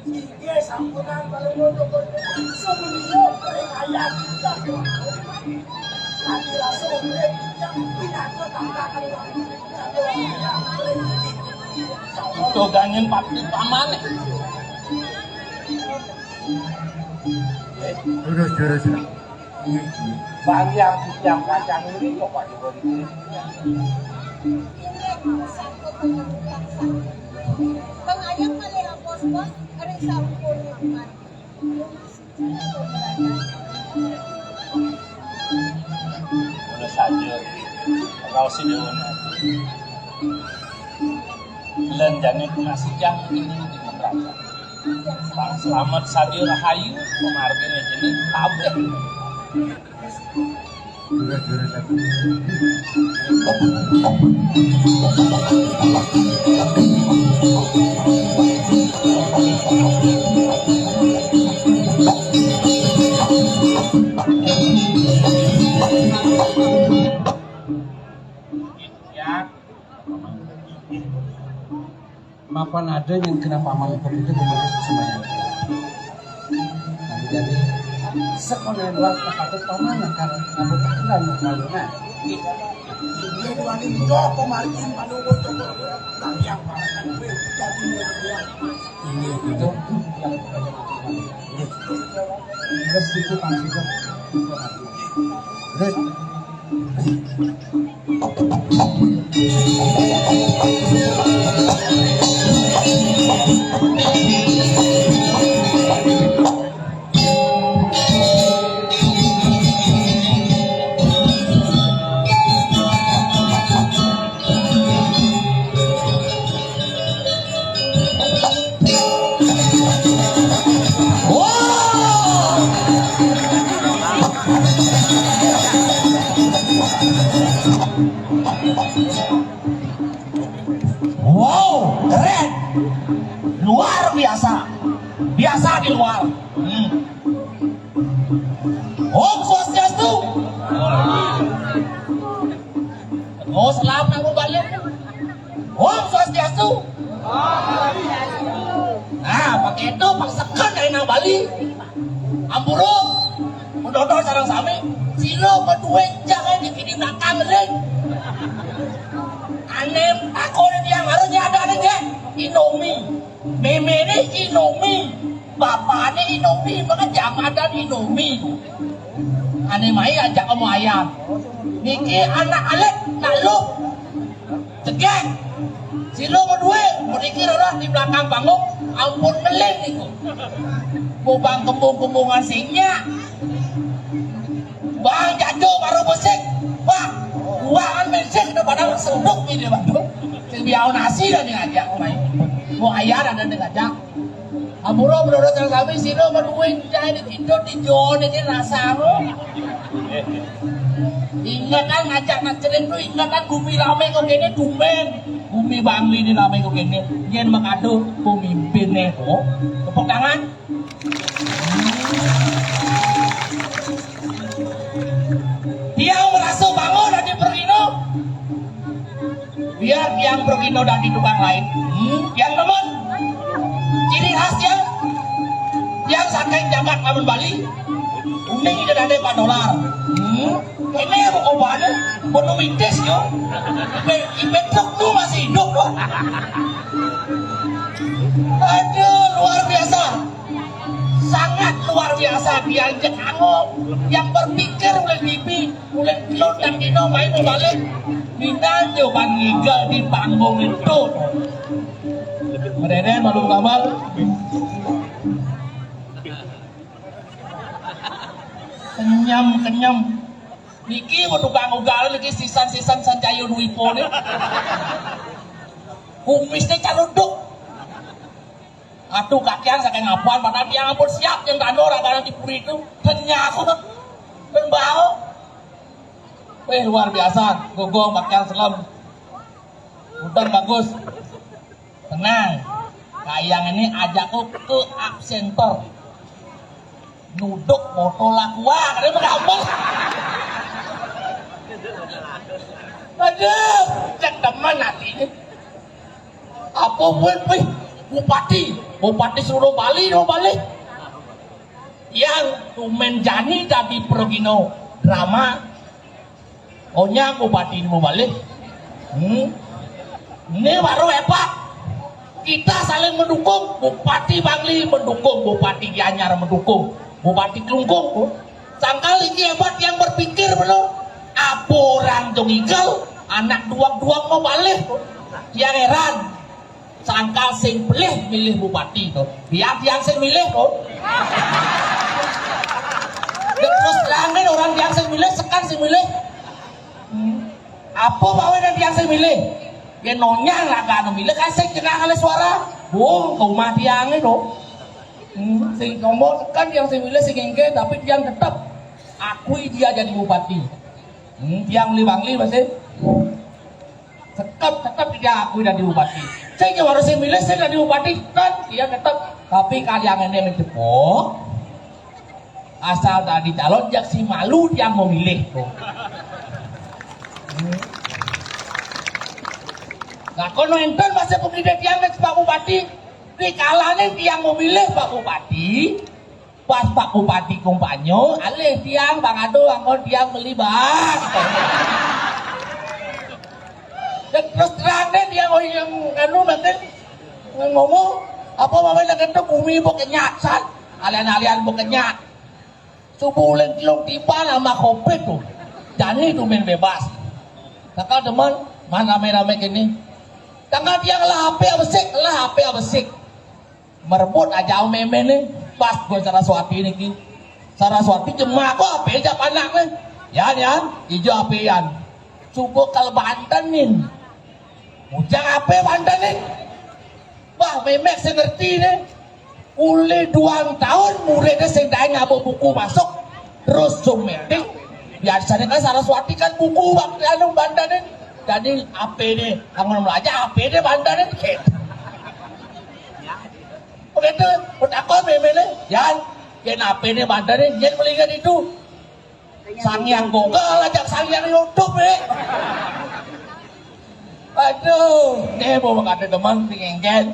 Inggih sampunang balung untuk berdoa. Sumulya ring ayat. Kami rasa urip yang pinaka tangkakan. Itu ganyen bakti paman. Terus, terus. Bang yang yang kacang ini kok Pak Iwan ini. Bang Ayam malih apos, Bos, ari sampun makan. Udah saja. Raos ini. Lan jane masih jam ini di pemerasan. Bang Slamet Sadi Rahayu, pemargine jeneng kabeh. Ya. Mapan ada yang kena paman itu, itu kemarin semuanya. Nah, jadi sekolah dua kata paman akan ngabut takdiran malu nah. Dia dua ini kok kemarin pada umur tuh yang paling gue jadi yang ini itu yang terus itu kan itu. Terus Wow, keren. Luar biasa. Biasa di luar. Hmm. Om Swastiastu. Oh, salam nang balik. Om Swastiastu. Nah, pakai itu paksakan dari nang Bali. Ampura, mendodo sarang sami. Sira berdua jangan di kiri belakang, Ring. Anem, aku ada yang harusnya ada, Ring, ya. Indomie. Méméné Indomie, bapané Indomie, maka jamadan Indomie. Ané mai ajak kamu ayam. Niki anak alit, nak lu. Cegek. Sira berdua, mriki rolah di belakang panggung, ampun ngeling niku. Bubang kembung-kembungan sing nyak. Bang Jajo baru besik. Wah, buangan mesik udah pada suduk ini, Bang. Sing biau nasi dah diajak, main. Mau ayah ada diajak. Ampura menurut saya sami sira menuin cai di tidur di Jawa ini rasa lo. Ingatan ngajak nak celing tu, ingatan bumi ramai kok kene tumben. Bumi Bangli ini ramai kok kene. Yen mengadu pemimpin nih, oh. Tepuk tangan. Tiang merasa bangun dadi pragina. Biar tiang pragina dadi tukang lain. Hmm, tiang demen. Ciri khas tiang, tiang saking jagat lamun Bali. Uning ida dadi padolar. Hmm, ini apa kobane? Bono mitis yo. Ipe, ipe truk tu masih hidup loh. Aduh, luar biasa. Sangat luar biasa, diajak angok, yang berpikir oleh bibi, oleh telur dan dino main balik. Minanjo bang ngigal di panggung itu. Mereden malu kamal. Kenyam-kenyam. Niki mau tukang ugal niki sisan-sisan Sanjayo Dwipo nih. Kumisnya caruduk. Aduh, kakian saking apuan, padahal tiang ampun siap yang tandor akan di puri itu. Ternyata aku kan berbau. Eh, luar biasa, gogong pakai selem. Udah bagus. Tenang. Kayang ini ajakku ke absenter. Nuduk botol aqua, katanya gampang. Aduh, cek teman hatinya. Apa buat wih bupati, bupati suruh Bali, suruh Bali. Yang tumen jani tadi pergino drama. Onyang bupati mau balik. Hmm. Ini baru hebat. Kita saling mendukung. Bupati Bangli mendukung, Bupati Gianyar mendukung. Bupati Klungkung, sangkal iki hebat yang berpikir, bener. Apa orang dong igal, anak duak-duak mau balik. Yang heran, sangkal sing pelih milih bupati to. Biar tiang sing milih to. Ya, terus terangin orang tiang sing milih, sekan sing milih. Hmm. Apa bawa dan tiang sing milih? Ya nonyang lah kan milih kan sing kena kali suara. Wong ke rumah tiang itu. Hmm. Sing ngomong kan tiang sing milih sing engke, tapi tiang tetap akui dia jadi bupati. Hmm, tiang beli bangli masih. Tetap, tetap dia akui jadi bupati. Saya juga harus milih saya jadi bupati kan dia tetap. Tapi kalian ini mencepok. Asal tadi calon jak si malu dia mau milih tuh. Hmm. Nah, kono enten masih pemilih tiang ke Pak Bupati. Di kalane tiang mau milih Pak Bupati. Pas Pak Bupati kumpanyo, alih tiang Bang Ado, angkon tiang beli bang. Dan terus terang deh tiang, oh, yang anu nanti ngomong apa mamai nak itu bumi mau kenyat san, alian-alian mau kenyat. Subuh ulen telung tiba nama covid tuh. Jani tuh main bebas. Kakak teman, mana rame-rame gini. Tanggal tiang lah H P besik, lah H P besik. Merebut aja meme nih, pas gue Saraswati niki. Saraswati jemak kok ape aja panak nih. Yan, yan, ijo ape yan. Cukup kalau Banten nih. Ujang ape Banten nih. Bah, memek saya ngerti nih. Uli duang tahun muridnya sing daeng ngabuk buku masuk. Terus zoom meeting. Biasanya kan Saraswati kan buku waktu anu Banten nih. Jadi ape nih, bangun belajar ape nih Banten nih. Gitu. Begitu, bertakon memele, Yan, yen ape ne bandare, yen melihat itu. Sangyang Google ajak Sangyang YouTube, eh. Aduh, nih mau kata teman tinggen.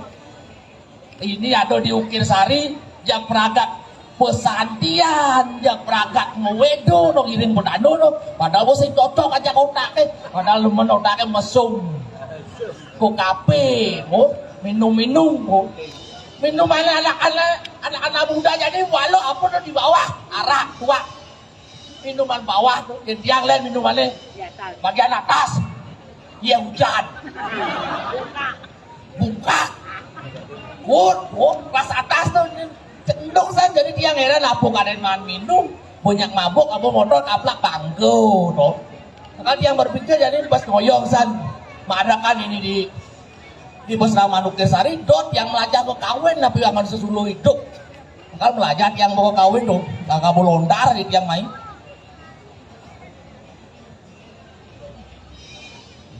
Ini ada di Ukir Sari, jak peragak pesantian, jak peragak ngewedo, no ngiring pedano, no. Padahal sing cocok aja otaknya, padahal lemen otaknya mesum. Ko kape, ko minum-minum, ko minum anak-anak, anak-anak muda jadi walau apa tuh di bawah, arak, tuak. Minuman bawah tuh, yang tiang lain minumannya bagian atas. Iya hujan. Bungkak. Kut, kut, kelas atas tuh. Cendung san, jadi tiang heran apa kalian makan minum, banyak mabuk, apa motor, kaplak bangku tuh. Kan tiang berpikir jadi pas ngoyong san. Marakan ini di di Besra Manuk Desari, dot yang melajah ke kawin, tapi akan sesuluh hidup. Kan melajah yang mau kawin tuh, kagak mau lontar di tiang main.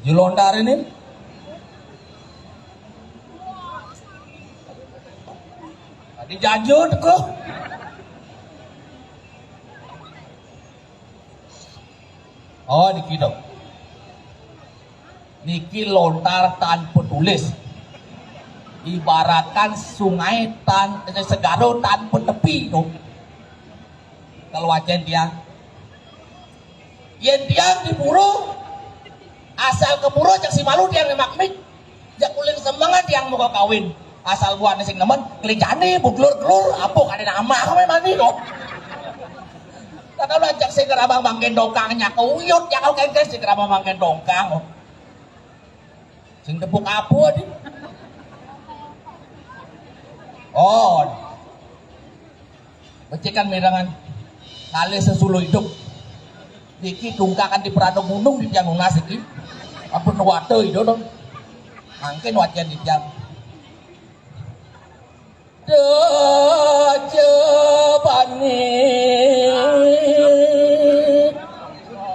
Di lontar ini. Tadi jajut kok. Oh, niki dong. Niki lontar tanpa tulis. Ibaratkan sungai tan eh, segaro tanpa tepi dong. Kalau wajan dia. Yen tiang di pura, asal ke pura cak si malu tiang makmik. Jak kuling semengan tiang mau kawin. Asal buahnya sing nemen, kelincane, buglur-glur, apa kade nama kau mani kok. Kata lu ajak sing kerabang banggen dongkang nyak uyut, ya kau kengkes sing kerabang banggen dongkang. Sing tepuk apa di? Oh. Becikan mirangan. Kali sesuluh hidup. Iki tungkakan di perado gunung di tiang lunas iki. Ampun wate itu dong. Mangkin wajan di tiang. Dejebani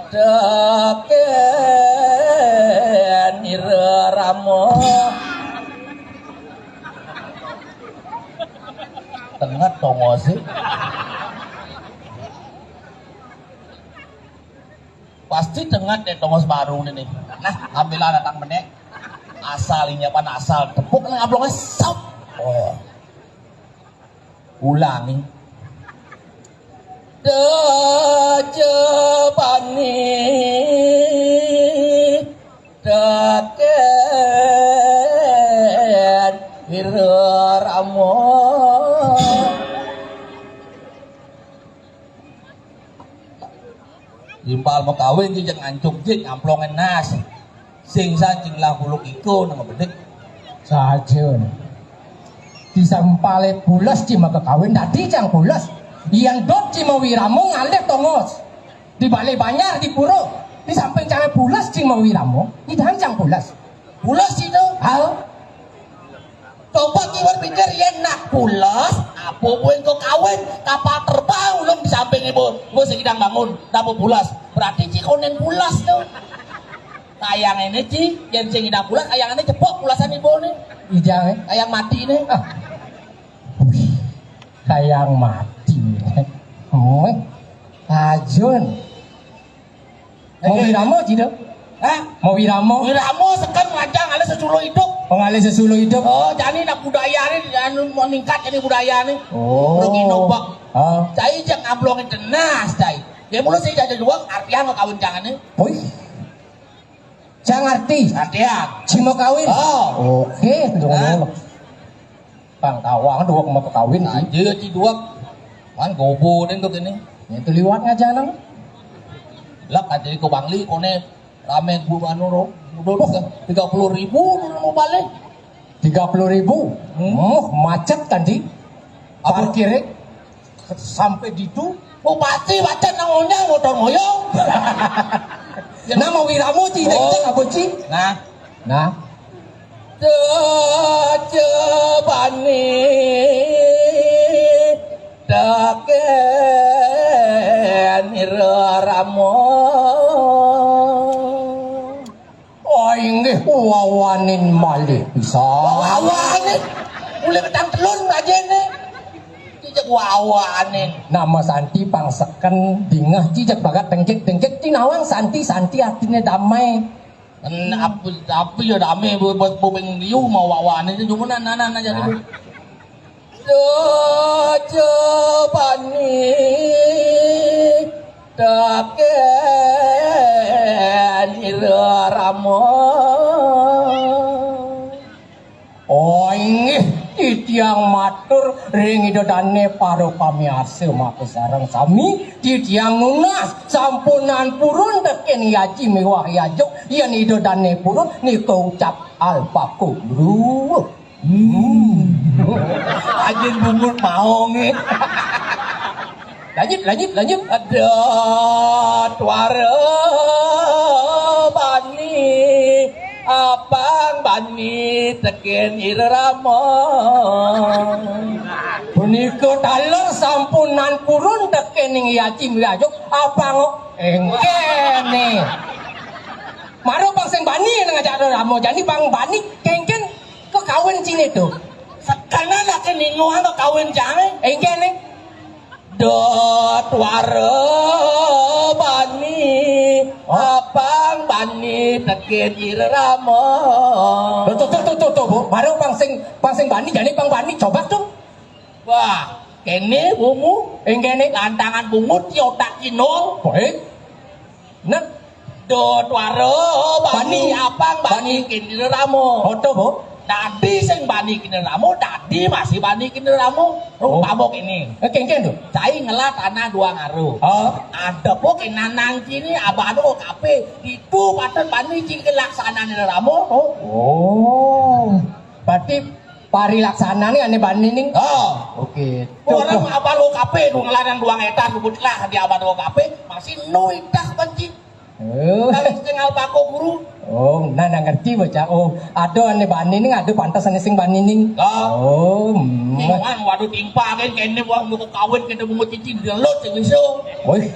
deken ireramo. Tenget dong sih. Pasti tenget deh tongos baru ini nih. Nah, ambillah datang menek. Asal ini apa asal tepuk nang ablongnya sop. Oh. Ulangi. Dejebani deken ireramo. Timpal makawin ci jeg ngancuk jeg ngamplongin nas. Sing sa cing lah buluk iko nang bedik. Saja. Tisampale pules ci makakawin dadi cang pules. Yan dot ci mawirama ngalih tongos. Di bale banjar di pura. Di samping cange pules ci mawirama, idahan cang pules. Pules ci to? Hal. Coba ki berpikir yen nak pules, apa buin kok kawin, kapal terbang ulun di samping ibu, ibu sing idang bangun, napa pules? Berarti ci konen pules to. Kayang ini ci, yen sing idang pules, kayang ini jebok pulesan ibu ni. Ijang, eh? Kayang mati ni. Ah. Wih, kayang mati. Oh, ajun. Mau wirama ci to? Hah? Mau wirama? Wirama seken ngajang ngalih sesuluh idup. Pengalih sesuluh idup. Oh, jani nak budaya ni, anu, meningkat jani budaya ni. Oh. Rugi nobak. Ah. Cai jak ngamplongin tenas, cai. Dia mula saya jajan jual, artian mau kawin jangan ni. Wih. Cang arti. Artian. Ci mau kawin. Oh. Oke, tunggu. Hah? Pang tawang dua mau kawin ci. Aja ci dua. Man gobo deh tuh ini. Itu liwat ngajang nang. Lak aja iko Bangli kone rame bu anu ro. Udah tuh tiga puluh ribu dulu mau balik. Tiga puluh ribu. Hmm. Oh, macet tadi. Apa? Parkirnya sampai di itu. Oh, pasti macet nang onyang motor moyong. Nah, mau wirama ci, oh. Apa ci? Nah. Nah. Cecebani teken ireramo. Oh, inggih wawanin malih pisan. Wawanin. Mulai petang telun aja ni. Cicak wawanin. Nama Santi pang seken dingeh cicak bagat tengkik-tengkik tinawang Santi, Santi artinya damai. Apa, apa ya rame bobeng liu mau wawane itu cuma nana nana jadi. Cecebani teken ireramo. Oh, inggih, titiang matur ring Ida Dane para pamiarsa makasareng sami, titiang nunas sampunan purun teken yaji miwah yajuk, yen Ida Dane purun nika ucap alpako guru. Hmm. Ajin bungut maonge. Lanjut, lanjut, lanjut. Ada tuara bani, apang bani teken irerama. Punika taler sampunan purun teken ing yaji miwah yajuk, apang engkene. Mara pang sing bani nang ajak rama jani pang bani kengken kekawin cine to. Sekana laki ninguhan kekawin jane. Engkene. Dot wara bani, apang bani teken irerama. Loh, tuh, tuh, tuh, tuh, tuh, Bu. Baru pang sing, pang sing bani, jani pang bani, coba tuh. Wah, kene bungu. Engkene. Lantangan bungu, tiotak kinul. Baik. Nah. Do tuara bani, bani. Apang bani, bani. Kinir ramo. Oto, Bu. Dadi sing bani kinir ramo, dadi masih bani kinir ramo. Oh. Rumpama kene. Eh, kengken to. Cai ngelah tanah dua ngaru. Oh. Ada po kinanang kini abano kape. Ditu paten bani cing laksanane ramo. Oh. Oh. Berarti parilaksanane ane bani ning. Oh. Oke. Orang abano kape, dua ngelah nang dua hektar, kebut lah di abano kape, masih nuitah banci. Oh. Kalau setengah pako guru. Oh, nah, nah ngerti bocah. Oh, ada ane bani ning, ada pantas ane sing bani ning. Oh. Oh, hmm. Iwan, waduh timpal kan, kene wong mau kawin, kene mau cici, delut sing iso. Woi,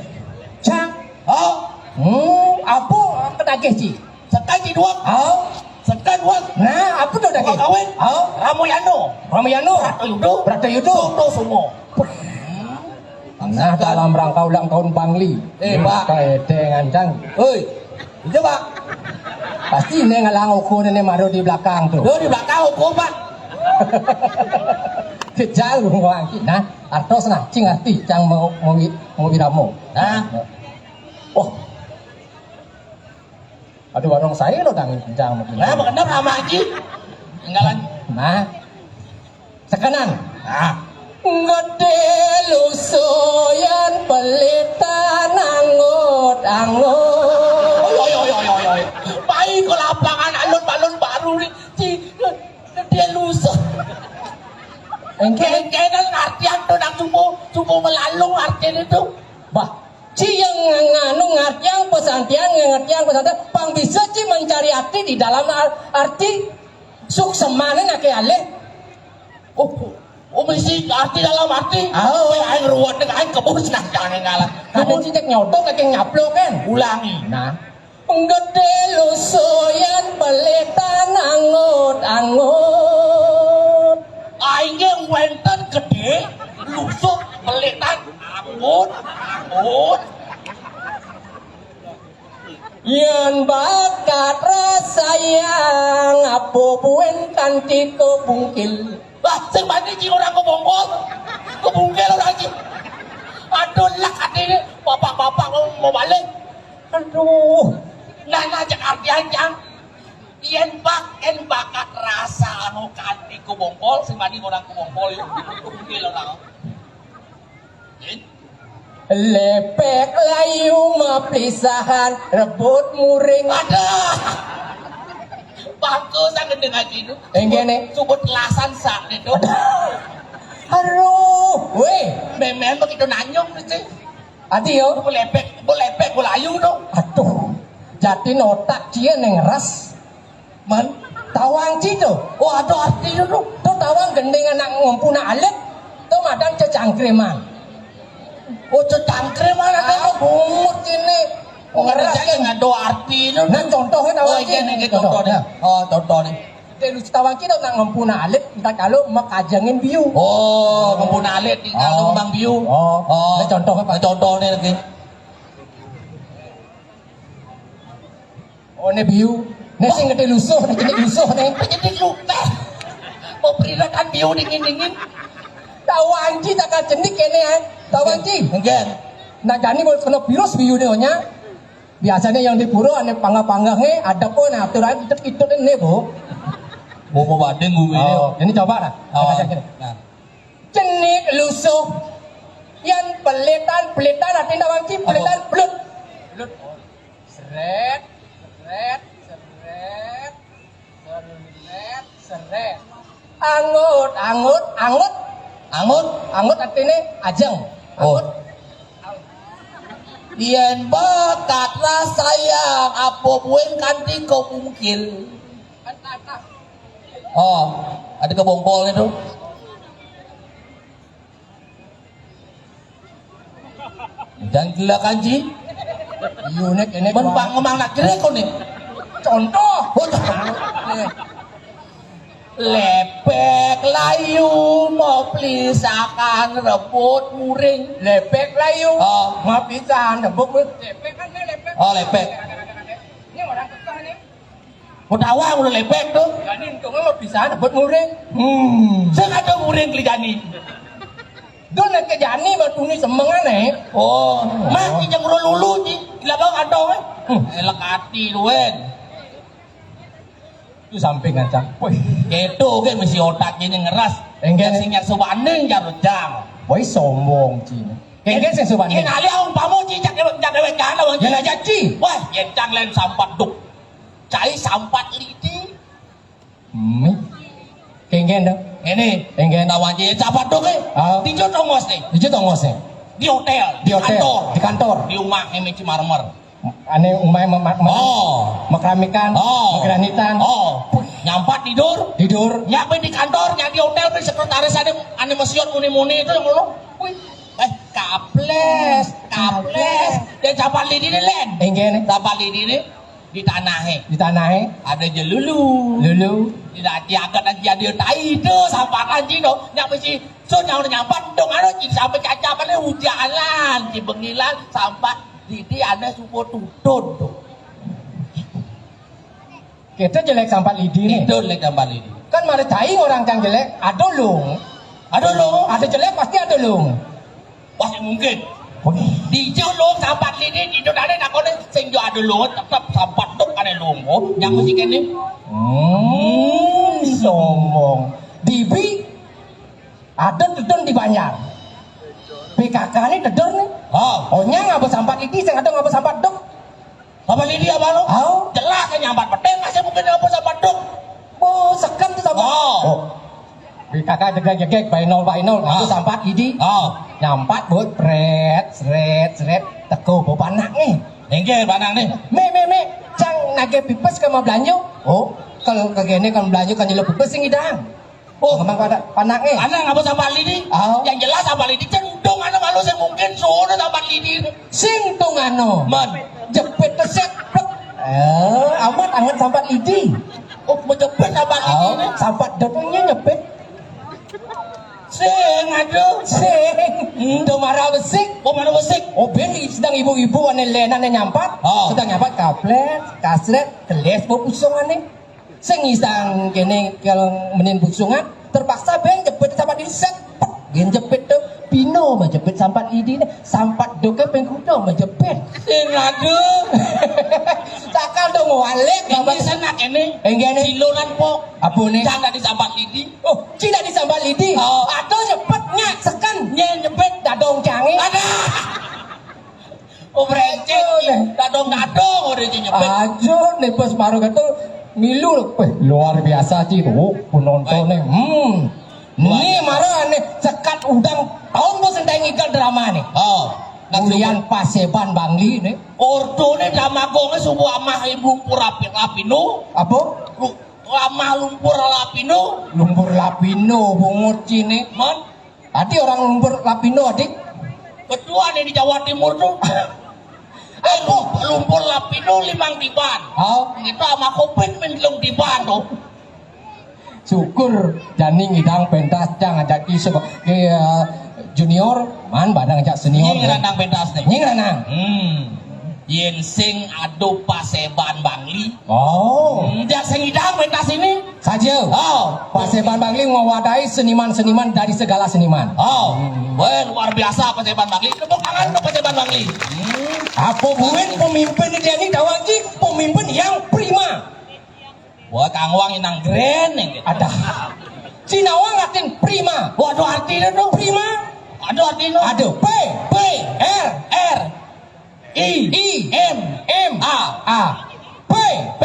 cang. Oh. Hmm, apa ketagih ci? Sekan ci duwek. Oh. Sekan duwek. Nah, apa to daging? Kawin. Oh. Ramayana. Ramayana. Bratayuda. Bratayuda. Soto Sungo. Nah, dalam rangka ulang tahun Bangli. Eh, Pak. Kae deh ngancang. Oi. Itu, Pak. Pasti ne ngalang oko ne maro di belakang tuh. Yo, di belakang oko, Pak. Kejal wong iki. Nah, artos nah, cing arti cang mau mau mau wiramo. Nah. Oh. Aduh, warung saya lo dang kencang mungkin. Nah, bener sama Haji. Tinggalan. Nah. Sekenan. Nah. Gedhe lusuyan pelitan anggot Ngertiang pesantian, ngertiang pesantian, pang bisa ci mencari arti di dalam ar- arti suksemane nake alih. Oh, oh, mesti arti dalam arti. Oh. Kowe ae ngruwet ning ae kebus nah jangan ngalah. Kadang cicak nyodok kake nyaplok kan. Ulangi. Nah. Gedhe lusuh yen pelitan angut-angut. Ainge wenten gedhe lusuh pelitan angut-angut. Yen bakat rasayang apa buin kanthi kebungkil. Lah, sing mati ci ora kebongkol. Kebungkil ora ci. Aduh, lah, atine bapak-bapak mau, mau balik. Aduh. Nah, nah, cek artian, Cang. Yen bak-, yen bakat rasa anu kanthi kebongkol, sing mati ora kebongkol ya. Kebungkil ora. Lepek layu maplisahan rebut muring. Aduh. Bangku sangat dengan itu. Enggak, nih. Subut lasan sak itu. Aduh, weh. Memang begitu nanyong mesti. Ati yo. Aku lepek, aku lepek, aku layu tu. Aduh. Jadi notak dia neng ras. Men, tawang ci to. Oh, ada arti to. To tawang gending anak ngempuna alit. To madan cecangkriman. Oh, cecangkriman ada. Ah, bungut ini. Oh, ada ngeras, saya nggak ada arti to. Nah, contohnya tawang ci. Oh, ini contoh nih. Oh, contoh nih. Dia lucu tawang ci to nak ngempuna alit, entah kalau mekajengin biu. Oh, ngempuna alit di kalau bang biu. Oh. Oh. Ini contoh apa? Contoh nih lagi. Oh, ne biu. Ne sing gedhe lusuh, ne cenik lusuh ne. Cenik lusuh. Mau perirakan biu dingin-dingin. Tawang ci tak cenik kene ya. Tawang ci. Enggak. Nah, jani mau kena virus biu ne onya. Biasanya yang di pura ane pangga-pangga ne ada pun aturan itu itu ne, Bu. Mau mau badeng gue. Oh, ini coba lah. Oh. Nah. Cenik lusuh. Yang pelitan, pelitan artinya tawang ci, pelitan belut. Belut. Seret, seret, seret, seret, seret. Angut, angut, angut. Angut? Angut artinya ajeng. Oh. Angut. Yen bakat rasayang apa buin kanthi kebungkil. Oh, ada kebongkol itu. Dan gila kanji. Iya, nek, nek, men bang ngomong nak kira kau nih. Contoh. Oh, contoh. Lepek layu mau pelisakan rebut muring. Lepek layu. Oh. Mau pisan rebut muring. Lepek kan lepek. Oh, lepek. Ini orang kekeh nih. Kok tawa udah lepek tuh. Jadi untungnya mau pisan rebut muring. Hmm. Saya ada muring keli jani. Don nek jani batu ni semengan eh. Oh, mati jeng lulu ji. Gila bang ada eh. Hmm. Elak hati lu en. Itu sampai ngancang. Wih. Kedo kan mesti otak ini ngeras. Enggak. Sing nyak sobaning jaro jang. Woi sombong ci. Enggak sing sobaning. Ini alih umpama ci cak dewek cak dewek kan awang. Ya aja ci. Wah, yencang len sampat duk. Cai sampat lidi. Hmm. Kengken dong. Ini. Kengken. Tawanci sampat duk eh. Oh. Tijo tongos nih. Tijo tongos nih. Di hotel. Di hotel. Kantor. Di kantor. Di rumah ini Cimarmer. Ane umai memak memak. Oh. Mekramikan. Oh. Megranitan. Oh. Nyampat tidur. Tidur. Nyampe di kantor, nyampe di hotel, sekretaris ane ane mesiot muni-muni itu yang ngono. Wih. Eh, kaples, kaples. Dia sampat lidi nih, Len. Enggak nih. Sampat lidi nih. Di tanahe. Di tanahe. Ada je lulu. Lulu. Tidak diangkat aja dia tai itu sampatan cino. Nyak mesti so nyaur nyampat dong anu ci sampai cacapan hujanan ci bengilan sampat didi ada supo tutun tuh. Kita jelek sampat lidi nih. Itu jelek sampat lidi. Kan mari tai orang yang jelek, ada lung. Ada lung. Ada jelek pasti ada lung. Wah, mungkin. Di jauh lo sampat lidi, di dudane takone sing yo ada lo tetep sampat tuk kane lo. Oh, yang mesti kene. Hmm, sombong. Dibi ada tutun di Banjar. P K K ini tedur nih. Oh. Oh, nyang apa sampat lidi, sing ada ngapa sampat duk. Apa lidi apa lo? Oh. Jelas kan nyampat peting masih mungkin apa sampat duk. Oh, sekem tuh sampat. Oh. Oh. Di kakak jegek-jegek, bainol-bainol, aku sampat idi. Oh. Nyampat, buat, sret, sret, sret. Teko, bawa anak nih. Inggih, panakné. Mé, mé, mé, cang nagih pipes ka mablanja. Oh, kalau ka kéné kan blanja kan nyeluk pipes sing idang. Oh, ngomong pada panakné. Anak ngapa sambat lidi? Oh. Yang jelas sambat lidi cendung ana malu sing mungkin sono sambat lidi. Sing tungano. Man. Jepit teset. Eh, amat anget sambat lidi. Oh, menjepit sambat lidi. Oh, sambat dotongnya nyepit. Sing, aduh. Sing. Hmm. Tuh marah besik. Oh, marah besik. Oh, ben sedang ibu-ibu ané lénan nyampat. Oh. Sedang nyampat kaplét, kasrét, kelés bau pusung ané. Sing isang kéné kalau menin busungan, terpaksa ben jepit sambat lidi set. Gen jepit tuh pino mah jepit sambat lidi né, sambat doké pengkudo mah jepit. Sing aduh. Cakal dong walik. Ini sanak ini. Enggak nih. Cilonan pok. Apa nih? Jangan disambat lidi. Oh, cina disambat lidi. Oh. Atau jepit nyak seken. Nyé jepit dadong canggih. Ada. Oh, brenceng. Dadong-dadong udah nyebut. Aja nih pas baru kata milu. Weh, luar biasa, Ci. Oh, penontonnya. Hmm. Ini marah nih sekat udang tahun bos entah ngigal drama nih. Oh. Ulian paseban Bangli nih. Ordo nih drama gongnya subuh amah ibu pura lapinu. Apa? Lu amah lumpur lapinu. Lumpur lapinu bungut Ci nih. Man. Adi orang lumpur lapindo, Adi. Ketua nih di Jawa Timur tuh. Eh, lu- lumpur lapindo limang tiban. Oh. Itu sama covid menjelung tiban tuh. Syukur jani ngidang pentas cang ajak ki sebagai eh, junior, man badang ajak senior. Ini ngerandang pentas nih. Ini ngerandang. Hmm. Yén sing adu paseban Bangli. Oh. Hmm, jak sing idang pentas ini. Saja. Oh. Paseban Bangli mewadahi seniman-seniman dari segala seniman. Oh. Wah, luar biasa paseban Bangli. Tepuk tangan untuk paseban Bangli. Hmm. Apa buin pemimpin ini, Dani Dawangi, pemimpin yang prima. Wah, kangwang inang gren yang gitu. Ada. Cinawang latin prima. Waduh, artinya tuh. Prima. Aduh, artinya. Ada. P. P. R. R. I. I. M. M. A. A. P. P.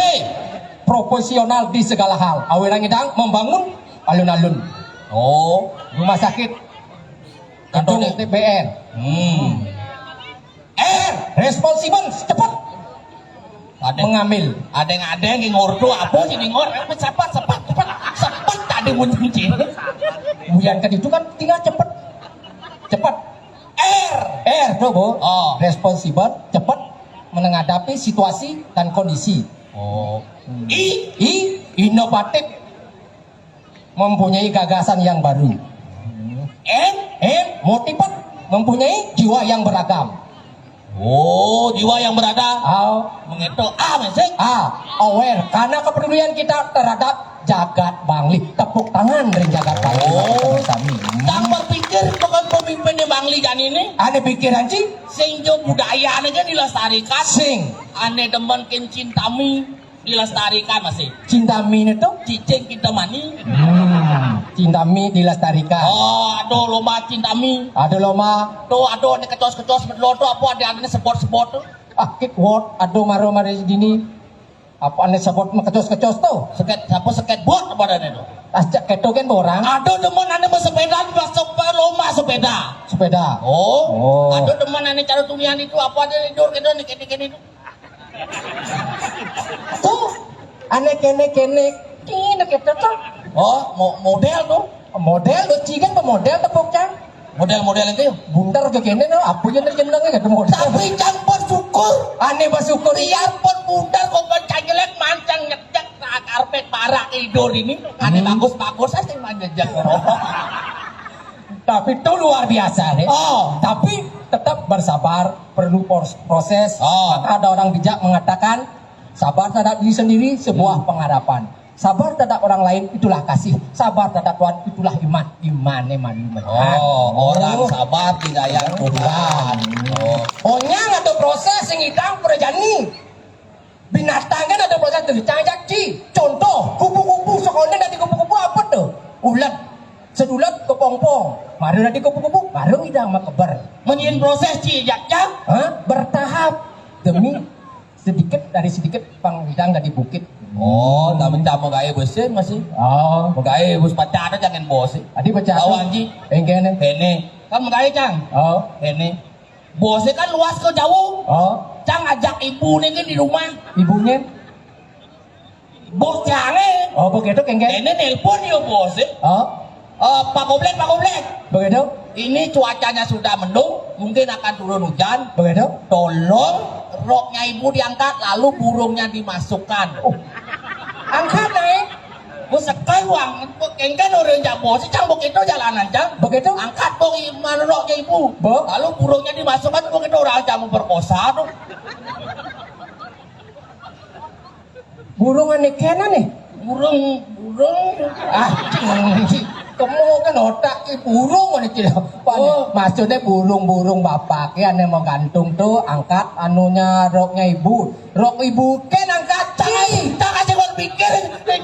Profesional di segala hal. Awéran ngidang membangun alun-alun. Oh. Rumah sakit. Kantor Gedung T P R. Hmm. R. Responsible, cepat. Ada mengambil. Ada yang ada yang ngordo apa sih ngor? Cepat, cepat, cepat, cepat tadi muncul. Buyan kan itu kan tinggal cepat, cepat. R. R tuh, Bu. Oh. Responsible, cepat menghadapi situasi dan kondisi. Oh. I. I. Inovatif, mempunyai gagasan yang baru. M. M. Motivat, mempunyai jiwa yang beragam. Oh, jiwa yang berada. Oh. Mengeto A, mesek. A. Aware, karena kepedulian kita terhadap jagat Bangli. Tepuk tangan dari jagat Bangli. Oh. Kami. Tang berpikir bukan pemimpin di Bangli kan ini. Ada pikiran sih? Sing jo budaya aja dilestarikan. Sing. Ane demen kin cintami. Dilestarikan masih. Cinta mi itu? Cicing kita mani. Hmm, cinta mi dilestarikan. Oh, aduh lomba cinta mi. Aduh lomba. Tuh, aduh ini kecos-kecos berloto apa ada ada sebot-sebot tuh. Ah, kit word, aduh maro mari gini. Apa ane sebot mah kecos-kecos tuh? Seket apa seket bot apa ada itu? Ajak keto kan orang. Aduh demen ane bersepeda masuk lomba sepeda. Sepeda. Oh. Oh. Aduh demen ane cara tunian itu apa ada tidur gitu nih kene-kene itu. Tuh, ane kene-kene, kene kita tuh. Oh, mo- model tuh. Model tuh cigan tuh model tepuk cang. Model-model itu. Bundar ke kene no, apa yang dari jenengnya gitu model. Tapi cang bersyukur. Ane bersyukur iya. Biarpun bundar kok cang jelek mancang nyejak karpet barak tidur ini. Ane bagus-bagus aja yang mancang. Tapi itu luar biasa deh. Oh. Tapi tetap bersabar, perlu pros- proses. Oh. Maka ada orang bijak mengatakan, sabar terhadap diri sendiri sebuah pengharapan. Sabar terhadap orang lain itulah kasih. Sabar terhadap Tuhan itulah iman. Iman iman iman. Oh, orang sabar tidak yang Tuhan. Oh. Onyang ada proses yang idang perjani. Binatang kan ada proses tuh, cang jaki. Contoh, kupu-kupu sekolah dari kupu-kupu apa tuh? Ulat. Sedulat kepongpong. Baru dari kupu-kupu, baru idang makeber. Menyin proses ci jaki. Hah? Bertahap demi sedikit dari sedikit pang idang dari bukit. Oh, tapi tak mau gaya bos masih. Oh. Mau gaya bos pacar jangan bos. Tadi pacar. Tahu anji. Enggak nih. Ini. Kamu gaya cang. Oh. Ini. Bosnya kan luas ke jauh. Oh. Cang ajak Ibu niki di rumah. Ibunya? Bos jangan. Oh, begitu, Kengken. Ini nelpon ya, bos. Eh? Oh, Eh, Pak Goblek, Pak Goblek. Begitu? Ini cuacanya sudah mendung, mungkin akan turun hujan. Begitu? Tolong roknya ibu diangkat, lalu burungnya dimasukkan. Oh. Angkat, naik. Bos sekai uang, Kengken orang jak bos, cang begitu jalanan, cang. Begitu? Angkat, bos, mana roknya ibu. Bo? Lalu burungnya dimasukkan, begitu orang jamu berkosa tuh. Burung ane kena nih. Burung, burung. Ah, cing, kamu kan otak ki burung ane tidak. Oh. Maksudnya burung-burung bapak ki ane mau gantung tuh, angkat anunya, roknya ibu. Rok ibu ken angkat. Jangan, jangan kasih gua pikir.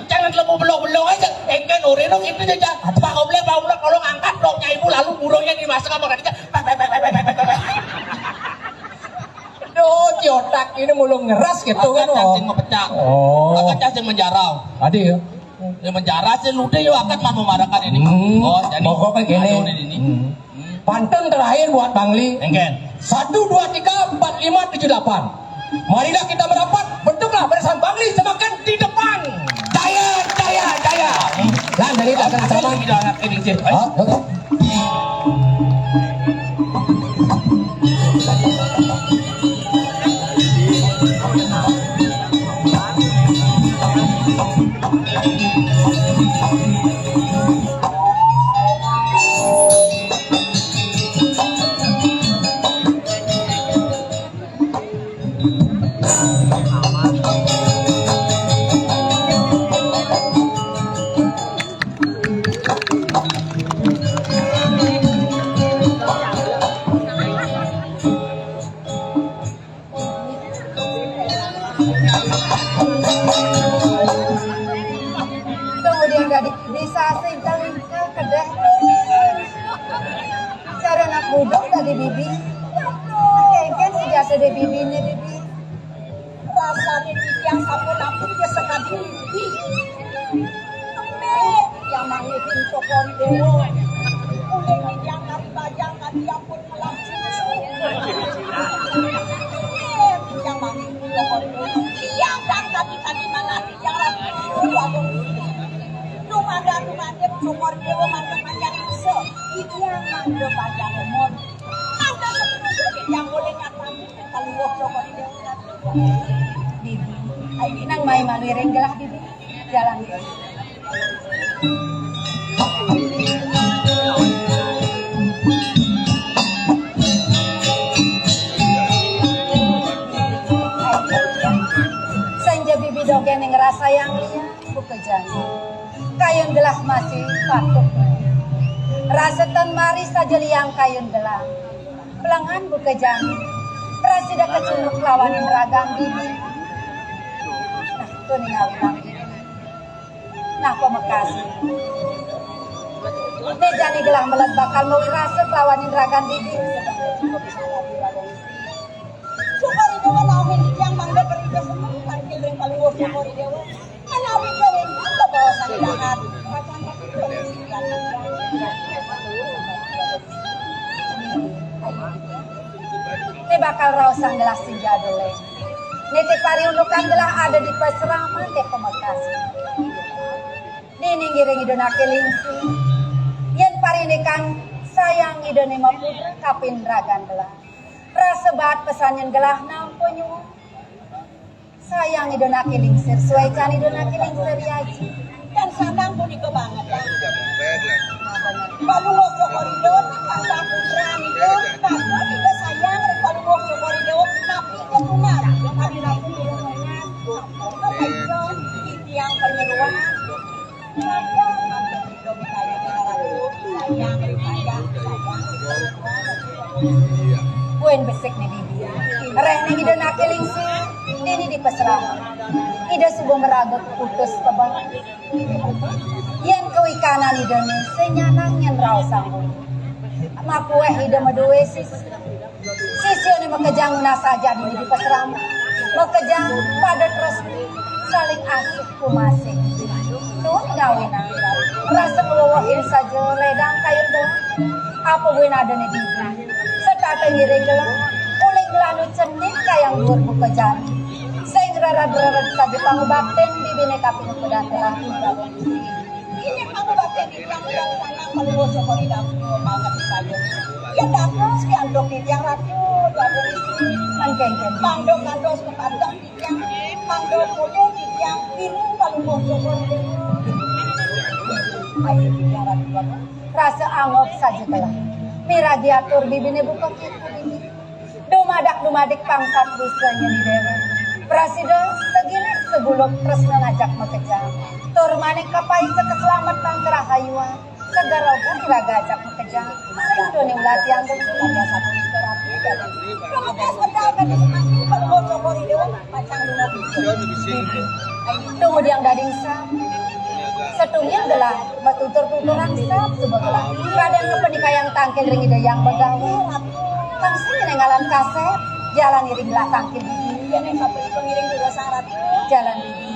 Jangan kamu belok-belok aja. Engken urin itu aja. Pak Goblek, Pak Goblek, tolong angkat roknya ibu, lalu burungnya dimasukkan sama dia. Duh, si otak ini mulu ngeras gitu kan. Angkat cacing mau pecah. Oh. Angkat cacing menjarau. Tadi ya. Ya menjarau sih lude yo, angkat mah memarakan ini. Hmm. Oh, jadi pokoknya gini. Aduh, ini. Hmm. Pantun terakhir buat Bangli. Engken. Satu, dua, tiga, empat, lima, tujuh, delapan. Marilah kita merapat, bentuklah barisan Bangli semakin di depan. Jaya, jaya, jaya. Dan dari belakang sama. Kita anak ini, Cip. Hah? Kemudian dari bisa singkal-ingkal kedeh. Cara anak budok tadi bibi. Kengken sejati deh bibine bibi. Rasane titiang sampun ampun ya sekadi mimpi. Tembe titiang mangihin Cokor Dewa. Uling titiang kari bajang kadi ampun ngelah susu. Tembe titiang mangihin Cokor Dewa. Titiang kan tadi-tadi malah titiang ragu. Dumadak-dumadak Cokor Dewa mangga panjang iso. Titiang mangga panjang umur. Mangga seterusnya titiang boleh katamu. Bibi, ai nang mai malu iring gelah, Bibi. Jalan. Sanja Bibi dogén ning rasayang liang. Buka jani. Kayun gelah masih patuh. Rasa tan mari saja liang kayun gelah. Pelengan buka jani. Prasida kecunduk lawanin ragang bibi. Nah, tuh nih ngawinang. Nah, pamekasé. Né jani gelah melet bakal mawi rasa kelawanin ragan bibi. Syukur itu menawi yang mangga perintah semua kan kiring keluar syukur itu. Menawi kawin mangga bawa sandangan. Né bakal raosang gelah sing jadul. Né té pariundukan gelah ada di pasraman té pamekasé. Dini ngiring Ida Naké Lingsir. Yén parindikan sayang Ida né maputra kaping ragan gelah. Rasa baat pesan yén gelah nampa nyuwun. Sayang Ida Naké Lingsir, suécan Ida Naké Lingsir yaji. Kan sanang punika banget, ya. Balungguh Cokor Ida, kang putra nika, katon Ida sayang ring Balungguh Cokor Ida, napi ika tunas, napi napi ida tunas, napi ika titiang panyeruan. Buin besik né bibi. Réh ning Ida Naké Lingsir, dini di pasraman. Ida suba maraga kaputus kebeng. Yén kawikanan Idané, sing nyanang nyén raosang. Makuéh Ida madué sisya. Sisyané makejang nunas saja dini di pasraman. Makejang pada tresna, saling asih kumasih. Nunas ngawinang. Rasa ngwewehin saja ledang kayun doang. Apa buin adané dini? Setata ngiring gelah. Uling Anu cening kayang dhuwur buka jari. Sing rered-rered saja pangubaktin bibiné kaping pedatelah. Ini pangubaktin titiang kang sanang maluwuh saha di dapur banget saja. Ya dados piantuk titiang Ratu, Ratu Istri. Mangkengken. Mangda kantos kepanteng titiang, mangda punya titiang piring maluwuh saha di dapur. Ayo titiang Ratu banget. Rasa angob saja telah. Miragi atur bibiné buka kita ini. Dumadak-dumadik pangsat dusta nyeni déwék. Prasida segilik seguluk tresna ngajak makejang. Tur manik kapaica kaslamet lan karahayuan. Segara uga iraga ajak makejang. Sing doni ulatian. Dumadak satu. Tumudiang daging sap. Satunggal gelah matutur-tuturan sap suba gelah. Raden kapanikayang tangkil ring Ida Hyang Begawan. Tansah ninggalan kasép, jalan iring gelah tangkil didi. Jalan didi.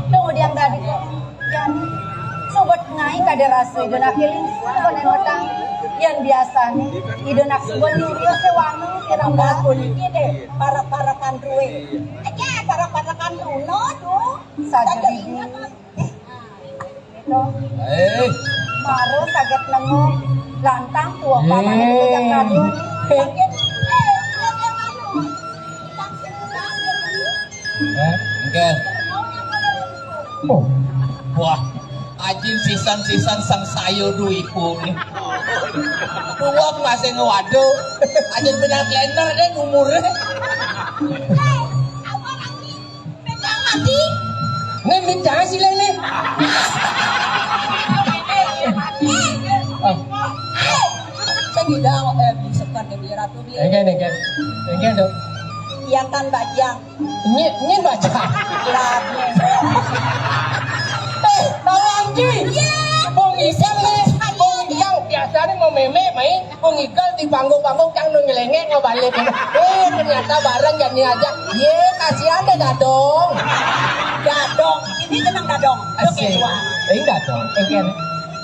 Tumudiang dadi kok. Jani, sobat ngai kada rasa Ida nak lingsir koné wetang. Yén biasané, Ida nak suba nyuria séwana kirang. Puniki dé, para-parakan ruwé. Aja para-parakan runo tuh. Saja didi. Gitu. Eh. Baru saget nemu lantang tua. Eh. Paman itu yang radio nih. Eh. Eh, enggak. Oh. Wah, ajin sisan-sisan sang sayo duiku nih. Tuak masih ngewado. Ajin benar kalender deh umurnya. Mati. Nih, mintang sih, Lé, nih. Ah. Saya bilang, eh, bisekan ya, biar ratu, biar. Enggak, enggak. Enggak, dong. Yang kan bajang. Nyé, nyé bajang. Lah, nyé. Eh, tahu, Anggi? Iya. Bung Isang, nih. Bung Isang biasanya mau mémé, main. Ku ngikel di panggung-panggung, cang nu nyelengek, mau balik. Eh, ternyata bareng jani aja. Yé, kasihan deh, Dadong. Dadong, ini tenang, Dadong. Asik. Oke, Tuan. Eh, Dadong. Oke.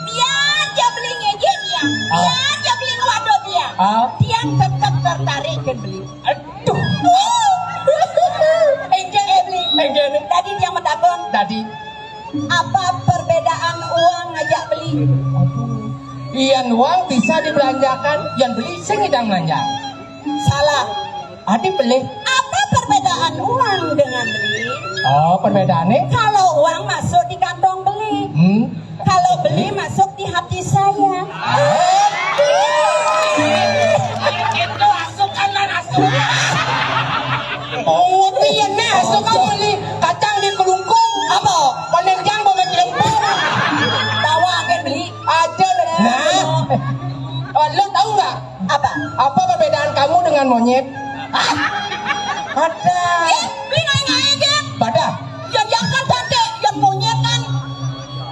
Biar dia beli ngejek dia. Ah. Biar dia beli ngewado dia. Ah. Dia tetap tertarik ke beli. Aduh. Enggak, eh, beli. Enggak. Tadi dia mau Dadong. Tadi. Apa perbedaan uang ngajak beli? Yén uang bisa dibelanjakan, yén beli sing nyidang belanja. Salah. Adi beli. Apa perbedaan uang dengan beli? Oh, perbedaannya? Kalau uang masuk di kantong beli. Hmm. Kalau beli masuk di hati saya. Itu asukan lan asukan. Oh, iya nih, asukan beli kacang di kelungkung. Apa? Panenjang bawa celempung. Tawa agen beli. Ada. Nah. Oh, lo tahu nggak? Apa? Apa perbedaan kamu dengan monyet? Hah? Ada. Eh, beli ngai-ngai aja. Pada. Yang jangan tante, yang monyet kan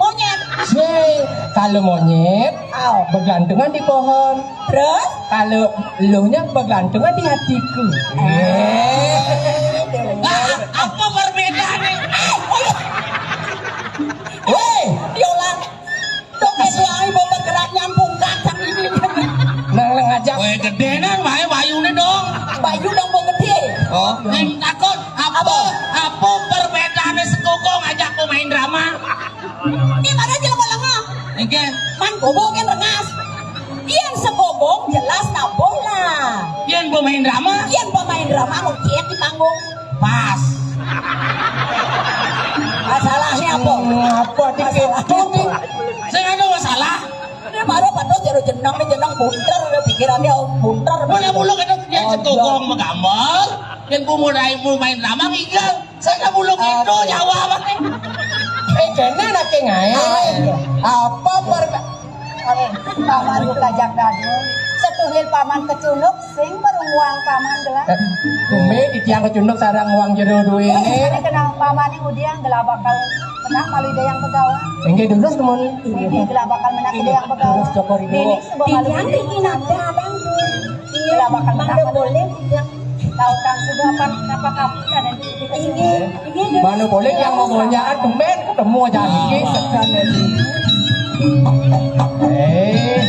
monyet. Sih, kalau monyet, oh, bergantungan di pohon. Terus? Kalau eluhnya bergantungan di hatiku. Eh. Nah, apa perbedaannya? Eh, oh iya. Woi, Yola. Dok, kesuai bawa bergerak nyambung kacang ini. Nang, nang aja. Woi, gedé nang, wae wayune dong. Bayu dong, bawa gedé. Oh, yang takut apa? Apa? Apa perbedaannya sekokong ajak pemain drama? Ini mana aja lama-lama. Oke. Man gobo kan rengas. Yang sekobong jelas nabuh lah. Yang pemain drama? Yang pemain drama ngocet di panggung. Pas. Masalahnya apa? Hmm, apa dikit? Masalah. Saya ada masalah. Ini baru pada jero jeneng nih, jeneng bunter, pikirannya bunter. Mana mulu kata dia, oh, sekokong iya, menggambar. Yang bu mulai mau main drama ngigel. Saya nggak mulu gitu, ah, nyawa apa nih? Eh, kena nak ngae. Ah, iya. Apa per-, paman kajak dadung. Setungil paman kecunduk, sing baru nguang paman gelah. Tumbe di tiang kecunduk sarang nguang jero duit. Eh, ini kenal paman ini udiang gelah bakal Nah, malu Ida Hyang Begawan. Inggih durus nuwun. Inggih, kula bakal menak Ida Hyang Begawan. Durus Joko Ridho. Dini sebuah malu Ida Hyang Begawan. Kula bakal menak. Mangga boleh, Ida. Tahu kan sudah apa, apa kamu dan itu. Inggih, inggih, durus. Mana boleh yang mau nyaat tumben ketemu aja niki. Oh. Eh.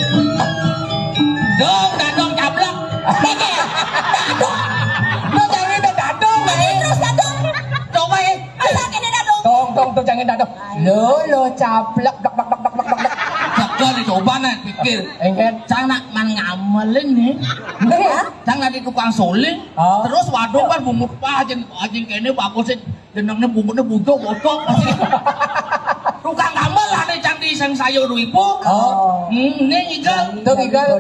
Dong, dadong cablok. Dadong. Lo jangan dadong, eh. Terus dadong. Coba, eh. Masa kene dadong? Tong, tong, tong, jangan dadong. Lo, lo cablok, blok, blok, blok, blok, blok, blok. Coba nih, coba nih, pikir. Enggak. Cang nak man ngamelin nih. Enggak ya? Cang lagi tukang suling. Oh. Terus waduh kan bungut pah, ajin, ajin kene bagus sih. Jenengnya bungutnya bujok, bocok, pasti. Tukang gamel ada cang di sang sayur ibu. Oh. Hmm, ini ngigal. Tuh, ngigal.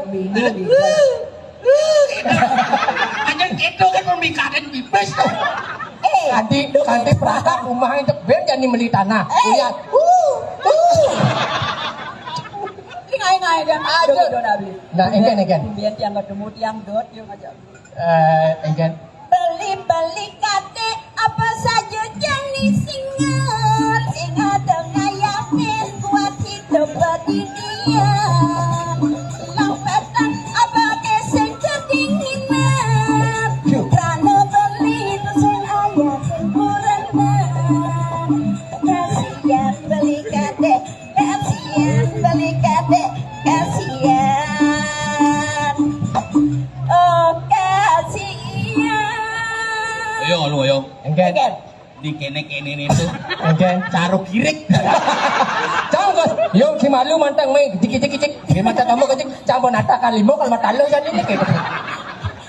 Aja gitu kan membikakan pipis tuh. Eh, tadi, tadi perangkat rumah itu ben jadi meli tanah. Eh. Lihat. Uh, uh. Ngai, ngai, dia. Aduh, aduh, aduh. Nah, engken, engken. Biar tiang ketemu tiang dot, yuk aja. Eh, engken. Beli-beli kate apa saja jenis singan, sing ada ngayamin buat hidup berdirian. Lampetan abade sing kedinginan, krana beli itu sing ayah sing kurenan. Kasihan beli kate, kasihan beli kate, kasihan. Oh, kasihan. Ayo, lu, ayo. Engken. Engken. Di kene-kene itu. Engken. Caruk kirik. Cangkos. Yo, si malu mantang main. Cik, cik, cik. Di mata kamu kecik. Campur nata kalimo kalau mata lo jadi ini gitu.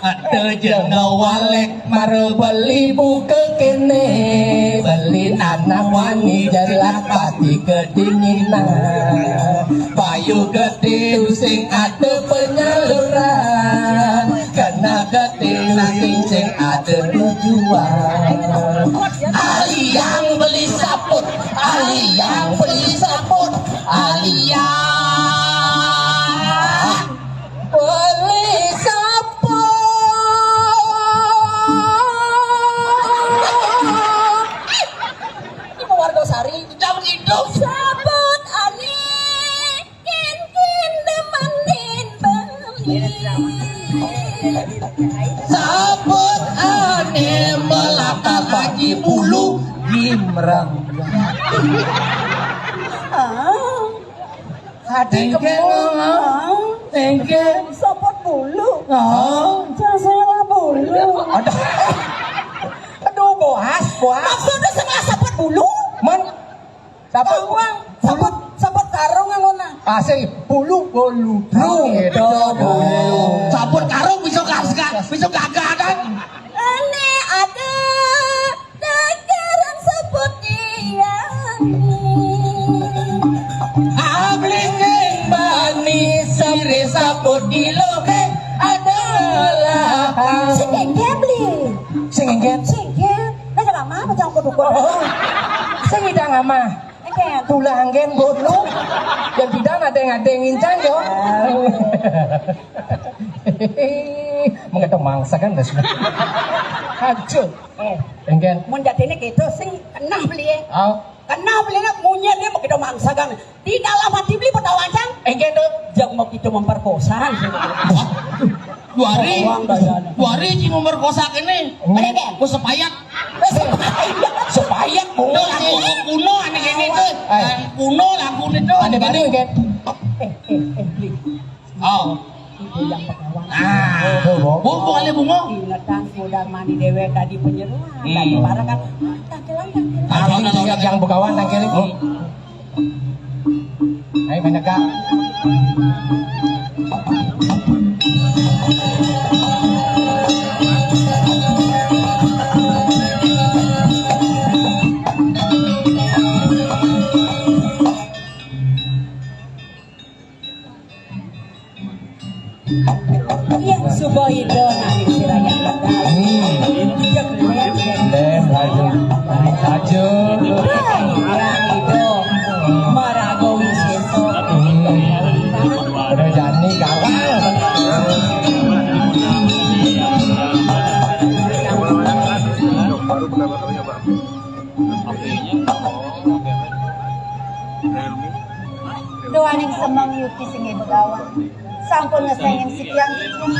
Ada jeng walek mara beli buka kene, beli anak wani jelas pati kedinginan. Payu gede sing ada penyaluran, kena gede saking sing ada tujuan. Aliyang beli saput, aliyang beli saput, aliyang. Beli saput. Ini warga sari. Jam hidup. Saput ani. Kin, kin, demenin beli. Saput ani melakar haji bulu gimrang. Ah. Hati kebun. Tengke. Saput bulu. Oh. Jangan salah bulu. Aduh. Aduh, boas, boas. Maksudnya salah saput bulu? Man. Saput. Bawang. Saput, saput karung ngono. Asli bulu, bulu. Bulu. Gitu. Saput karung bisa gagah, bisa gagah kan? Ini ada Tegaran seputian. Abling bani sire saput di loke adalah. Sing engken, Bli. Sing engken. Sing engken. Lah, jangan mah, macam aku dukun. Oh. Sing idang ama. Engken. Tulah engken, bot lu. Yang tidak ada yang ada yang ngincang, yo. Mengetok mangsa kan, das. Hancur. Eh, engken. Mun jatine gitu sing kenah beli. Oh. Kenah beli nak munyi dia mau kita mangsa kan. Di dalam hati beli bertawacan. Engken tuh. Jeng mau kita memperkosa. Dua hari. Dua hari ci memperkosa kene. Engken. Ku sepayak. Sepayak. Sepayak. Kuno, kuno, ane kene tuh. Eh. Kuno lagu itu. Ada baru engken. Eh, eh, eh, beli. Oh. Ibu yang Begawan. Ah. Bungo kali bungo. Ingetan Sudar Mani Dewe tadi penyeruan. Hmm. Tadi para kan tangkilan, tangkilan. Tangkilan, tangkilan. Yang Begawan tangkilan. Hmm. Ayo menegak. Yang suba ida nanging sirayang. Hmm. Yang lem, lem, laju. Laju. Yang ida maraga wisesa. Hmm. Ada jani gawang. Baru benar-benar nyoba. Oke, ini. Oh, oke. Duaning semeng yukti singgih begawan. Sampun ngesengin sikian titiang.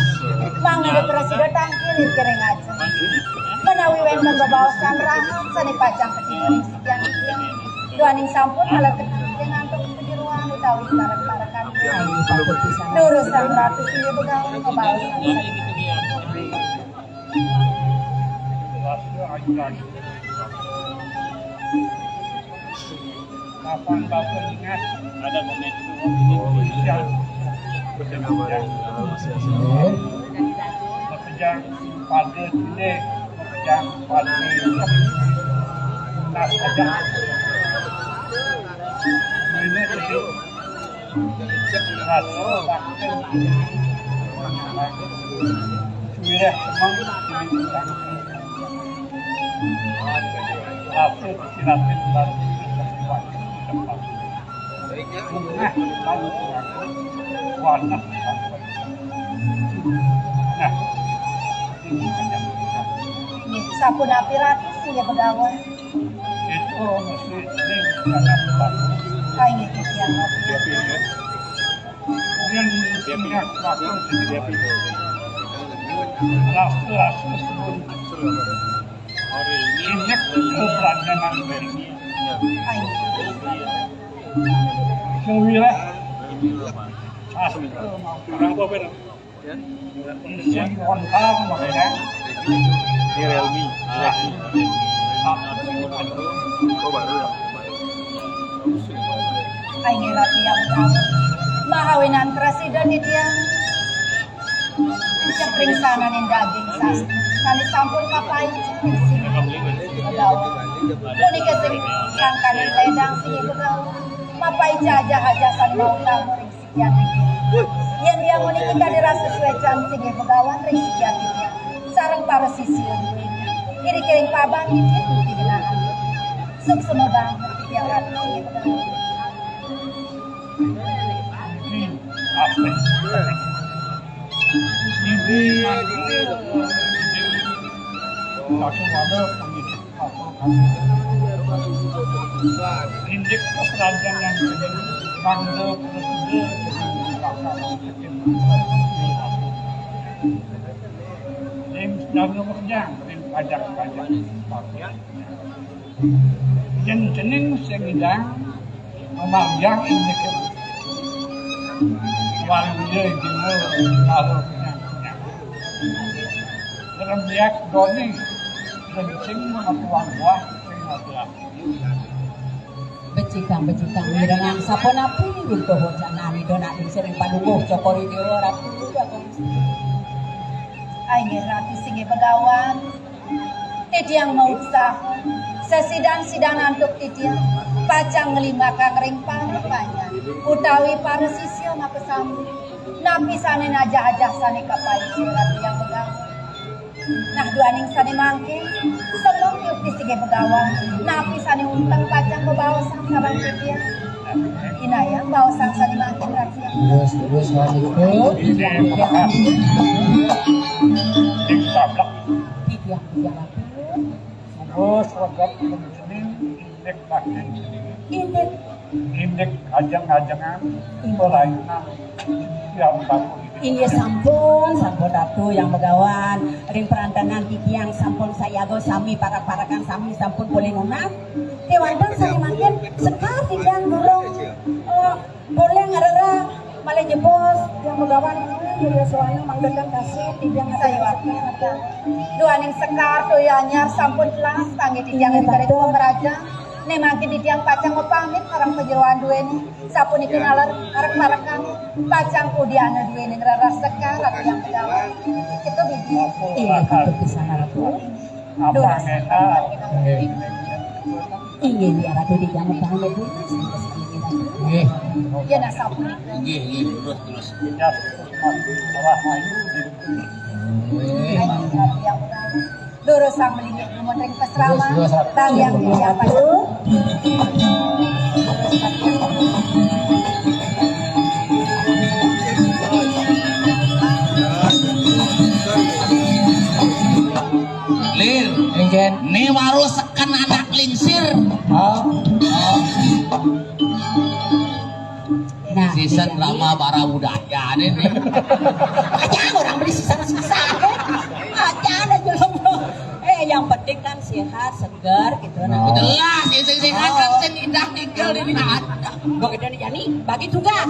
Mangda prasida tangkil ring ajeng. Menawi wénten bebaosan rahat sané pacang katiba ring sikian titiang. Duaning sampun malah ketiga ngantuk kejeroan utawi parek-parekan. Durus Sang Ratu singgih begawan bebaosan sané. Kapan Bapak ingat ada komen? Makejang pada sini, makejang pada nas aja. Ini jadi rasa bakal wilayah semang. Hasil silatin baru. Nah, baru. Nah, ini aja. Sapunapi ratus ya begawan. Itu mesti ini. Kayak gitu ya. Kemudian ini ratus. Ratus, ratus. Injek ke Pranjangan Beri. Sewilah. Ah, orang apa beda? Izin kontak, makanya. Ini Realme. Oh, baru ya? Ayo, Ratu yang utama. Mahawinan presiden di tiang. Cepring sananing daging sastra, sané sampun kapaicen ring sini begawan. Punika sing sangkaning ledang sini begawan. Mapaicen ajah-ajah sané mautama ring sikian titiang. Yén tiang puniki kadi rasa suécan sini begawan ring sikian titiang. Sareng para sisia duéné. Iri kiring paban titiang putigenaan. Suksma banget titiang Ratu sini begawan. Indik keselamatan yang bangga bersedia dengan dilaksanakan. Yang sedang bekerja, yang pajak-pajak. Yén cening sing ngidang, mamargiang indik. Waliya jengul karo penyakitnya. Rembiak doni, rencing mengatuan buah, sing ngatuan. Becikang, becikang, mirengang sapunapi runtuh wacanan Ida nak sering padungguh Cokor Ida Ratu Agung. Inggih Ratu singgih begawan. Titiang mautsaha, sesidan-sidan antuk titiang, pacang nglimbakang ring para panjak, utawi para sisia makasami, napi sané najah-ajah sané kapaicen titiang begawan. Nah, duaning sané mangkin, semeng yukti singgih begawan, napi sané unteng pacang bebaosan sareng titiang. Inayang baosan sané mangkin, Ratu. Terus, terus, lanjut. Titiang, titiang. Terus, regep, indik, indik, ajeng-ajengan, perainan, yang bagus. Inggih sampun, sampun Ratu yang begawan. Ring perantenan titiang sampun sayaga sami parak-parakan sami sampun polih nunas. Kéwanten sami mangkin sekar titiang durung, eh, polih ngrereh malih jebos yang begawan Yudaswana mangdakan kasih titiang sayaga. Duaning sekar toya anyar sampun telas kanggé titiang ring pamrajan. Né mangkin titiang pacang mapamit marang pajeroan duéné. Sapunika naler arep marekan pacang udiana duéné ngrereh sekar titiang begawan. Itu biji. Inggih, betul pisan, Ratu. Durus. Inggih, inggih, Ratu, titiang mapamit. Inggih. Ya, nah, sapunika. Inggih, inggih, terus, terus. Inggih. Durus sang malinggih dumun ring pasraman, bagian titiang pacang. Lir, Inggih. Né waro seken anak lingsir. Oh. Oh. Sisan drama para budaya nih. Aja orang beli sisan-sisan. Aja ada jelema. Eh, yang penting kan sehat, segar gitu. Nah, jelas ya, sing sehat kan sing indah tinggal di mana ada. Begitu nih, Jani, bagi tugas.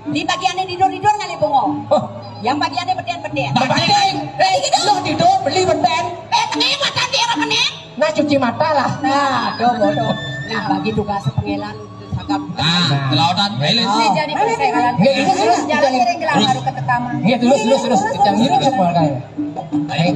Di bagiannya tidur-tidur kali, Bungo. Oh. Yang bagiannya beden-beden. Beden. Eh, gitu. Lu tidur, beli beden. Eh, ini mata dia apa nih? Nah, cuci mata lah. Nah, tuh bodoh. Nah, bagi tugas pengelan. Nah, kelautan. Ini jadi persegalan. Jalan sering gelang baru ke tetama. Iya, terus, terus, terus. Jangan hilang semua kan. Baik.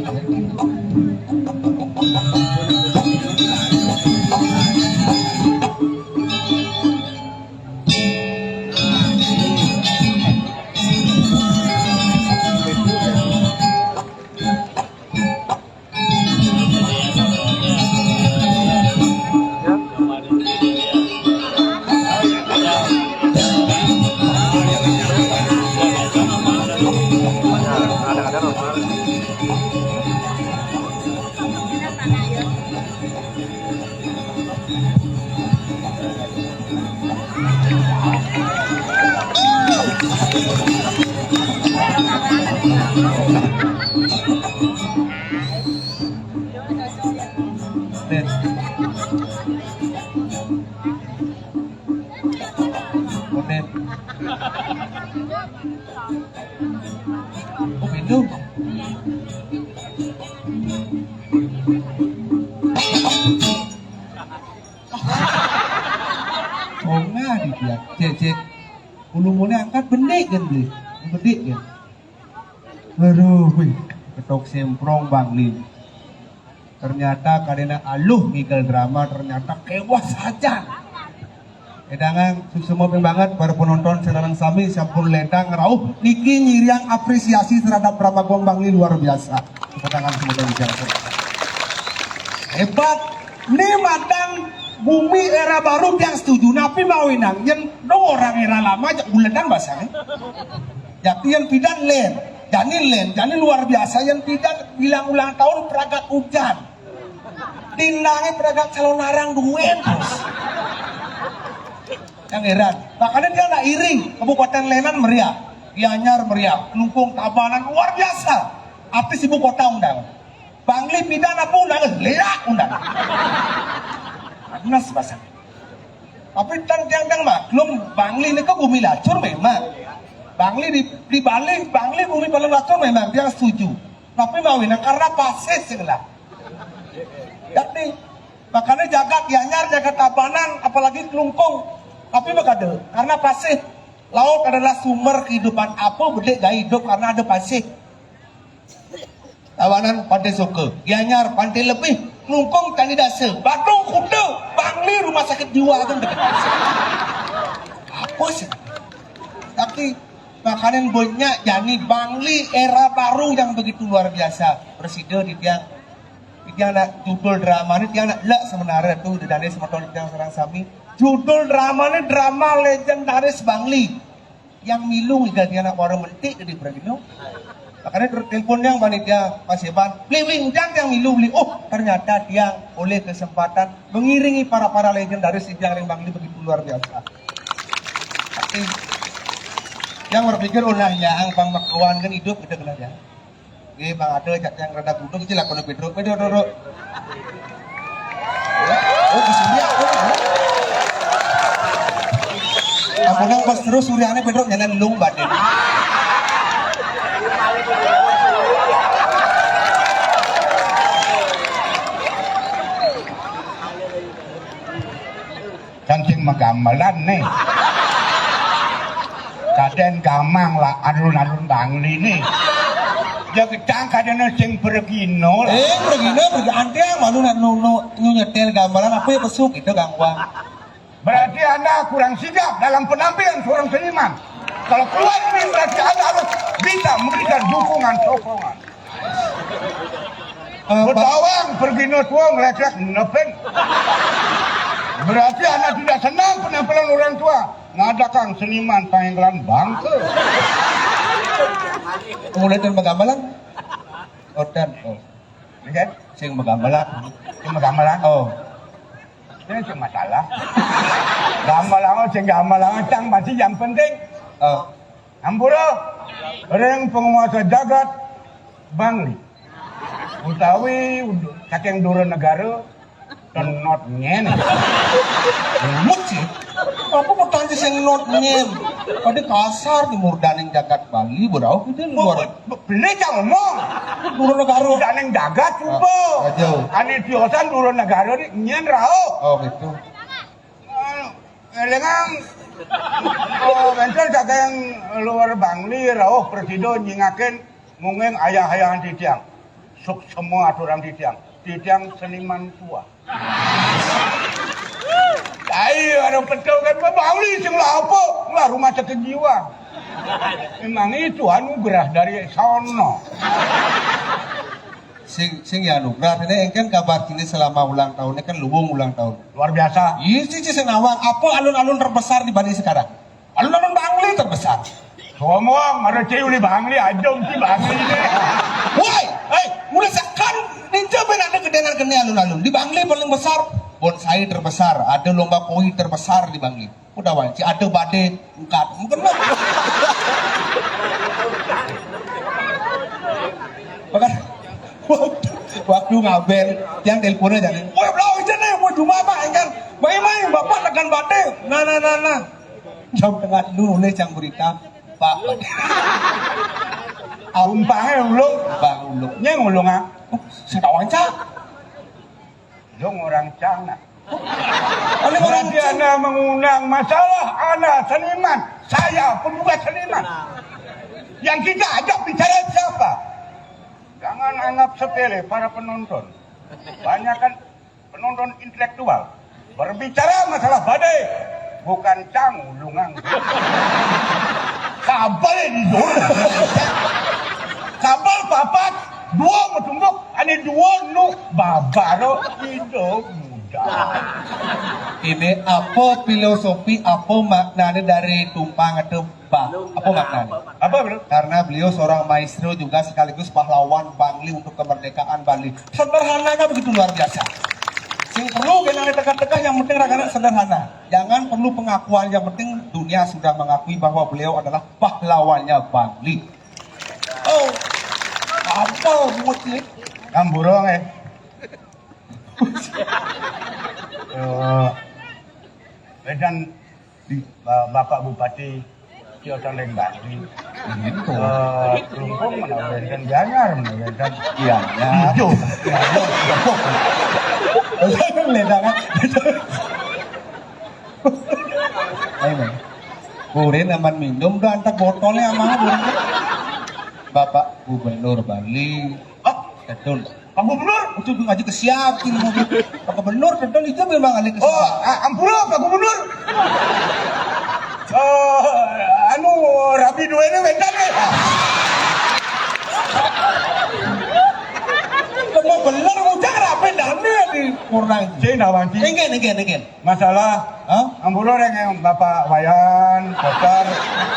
Kopi lu. Oh, nggak di dia. Cek, cek. Ulu mulai angkat, bendek kan, Bli? Bendek kan? Aduh, wih, ketok semprong, Bang Lin. Ternyata kadena aluh ngigal drama, ternyata kewas aja. Edangan, suksma banget para penonton sareng sami sampun ledang rauh niki nyiriang apresiasi terhadap drama Gombang ini luar biasa. Tepuk tangan semua yang bicara. Hebat. Ini matang bumi era baru yang setuju. Napi mawinan yen do orang era lama jak bulenan basane. Jadi yen pidan len, jani len, jani luar biasa yen pidan bilang ulang tahun pragat hujan. Dinange pragat calon larang duit terus. Yang heran. Makanya dia nak iri, Kabupaten Lenan meriah, Gianyar meriah, Klungkung, Tabanan luar biasa. Artis ibu kota undang. Bangli pidan apa undang? Leak undang. Panas bahasa. Tapi tan tiang-tiang maklum, Bangli ini ke bumi lacur memang. Bangli di, di Bali, Bangli bumi paling lacur memang, tiang setuju. Tapi mawinan karena pasih sih lah. Jadi, makanya jagat Gianyar, jagat Tabanan, apalagi Klungkung. Tapi makanya karena pasih, laut adalah sumber kehidupan. Apa bedik gaya hidup karena ada pasih. Tabanan Pantai Soka, Gianyar Pantai Lebih, Klungkung Candi Dasa, Batung Kuta, Bangli rumah sakit jiwa kan dekat. Apa sih? Tapi makanan banyak, jani Bangli era baru yang begitu luar biasa. Presiden di tiang, di tiang nak judul drama ni tiang nak lek sebenarnya tu di dane semeton tiang sareng sami. Judul drama ni drama legendaris Bangli. Yang milu ngigal tiang nak wara mentik di Bragino. Makanya terus telepon yang panitia Paseban, beli beli undang yang milu beli. Oh, ternyata tiang oleh kesempatan mengiringi para-para legendaris di tiang ring Bangli begitu luar biasa. Tapi yang berpikir oh nah ya ang pang makawan kan hidup kita kena ya. Nggih, Bang Adul, cak yang rada buduk iki lakone Pedro. Pedro, Pedro. Oh, di Surya. Oh. Ampun, pas terus Suryane Pedro nyanan lung batin. Kan sing magamelan nih. Kaden gamang lah alun-alun Bangli nih. Ya gedang kadene sing beregino lah. Eh, beregino, beregino. Ante malu nak nu, nu, nu nyetel gamelan apa ya besuk itu gangguan. Berarti Anda kurang sigap dalam penampilan seorang seniman. Kalau keluar ini berarti Anda harus bisa memberikan dukungan, sokongan. Eh, Pak. Betawang pergi no tuang lecek nepeng. Berarti anak tidak senang penampilan orang tua. Ngadakan seniman panggilan bangke. Mulai dari Megambalan. Odan. Oh. Oke? Sing Megambalan. Sing Megambalan. Oh. Ini sing masalah. Gamelangan sing gamelangan cang masih yang penting. Eh, ampura ring penguasa jagat Bangli. Utawi saking dura negara tenot nyen. Mut sih. Apa petani sing not nyen? Pada kasar di murdaning jagat Bali berau kita luar. Beli cang ngomong. Dura negara. Murdaning jagat coba. Ah, jauh. Ane tiosan dura negara ni nyen rauh. Oh gitu. Elengang. Oh, wénten saking luar Bangli rauh prasida nyingakin munging ayah-ayahan titiang. Suksema aturang titiang. Titiang seniman tua. Ai, ada betul kan Bangli sing lah apa? Lah rumah sakit jiwa. Memang itu anugerah dari sono. Sing sing ya anugerah ini kan kabar kini selama ulang tahunnya kan luwung ulang tahun. Luar biasa. Iya sih sing nawang apa alun-alun terbesar di Bali sekarang? Alun-alun Bangli terbesar. Ngomong, ada cewek di Bangli, ada mesti Bangli deh. Woi, eh, mulai sekarang ninja ben ada kedengar kene alun-alun. Di Bangli paling besar, bonsai terbesar, ada lomba koi terbesar di Bangli. Udah wanci, ada badai, engkat. Mungkin lo. Maka waktu, waktu ngabel, yang teleponnya jadi, woi blau aja nih, mau cuma apa, enggak? Main-main, bapak tekan badai. Nah, nah, nah, nah. Jam tengah dulu nulis yang berita, Pak. Umpangnya ulung, Bang Ulung. Nyeng ulung ah. Oh, saya tahu aja. Dong orang Cina. Oleh orang Berarti Cina. Anda mengundang masalah, Anda seniman, saya pun juga seniman. Yang kita ajak bicara siapa? Jangan anggap sepele para penonton. Banyak kan penonton intelektual. Berbicara masalah badai, bukan cang ulungang. Kabel di dulu. Kabel papat, dua metumbuk, ane dua nu babaro ido muda. Ini apa filosofi, apa maknanya dari tumpang itu, Pak? Apa maknanya? Apa, Bro? Karena beliau seorang maestro juga sekaligus pahlawan Bangli untuk kemerdekaan Bali. Sederhananya begitu luar biasa. Sing perlu kena teka-teka yang penting rakan sederhana. Jangan perlu pengakuan, yang penting dunia sudah mengakui bahwa beliau adalah pahlawannya Bangli. Oh, apa mutnya? Kamburong eh. Eh, Medan di Ba- Bapak Bupati Tio Tandeng Bali. Gitu. Eh, Klungkung mana wénten Gianyar, mana wénten Iya, ya. Ijo. Ledangan. Ayo, Bang. Kurin aman minum, udah antar botolnya aman. Bapak Gubernur Bali. Oh, Betul. Pak Gubernur? Itu ngaji ke siap ini. Pak Gubernur, betul itu memang ahli ke Oh, siap. A- ampura Pak Gubernur. Eh, anu rabi duene wénten eh. Mau bener ucap rapi dame di kurang. Sing nawang ki. Nggih, nggih, nggih. Masalah Hah? Ampura ring Bapak Wayan, Kocar,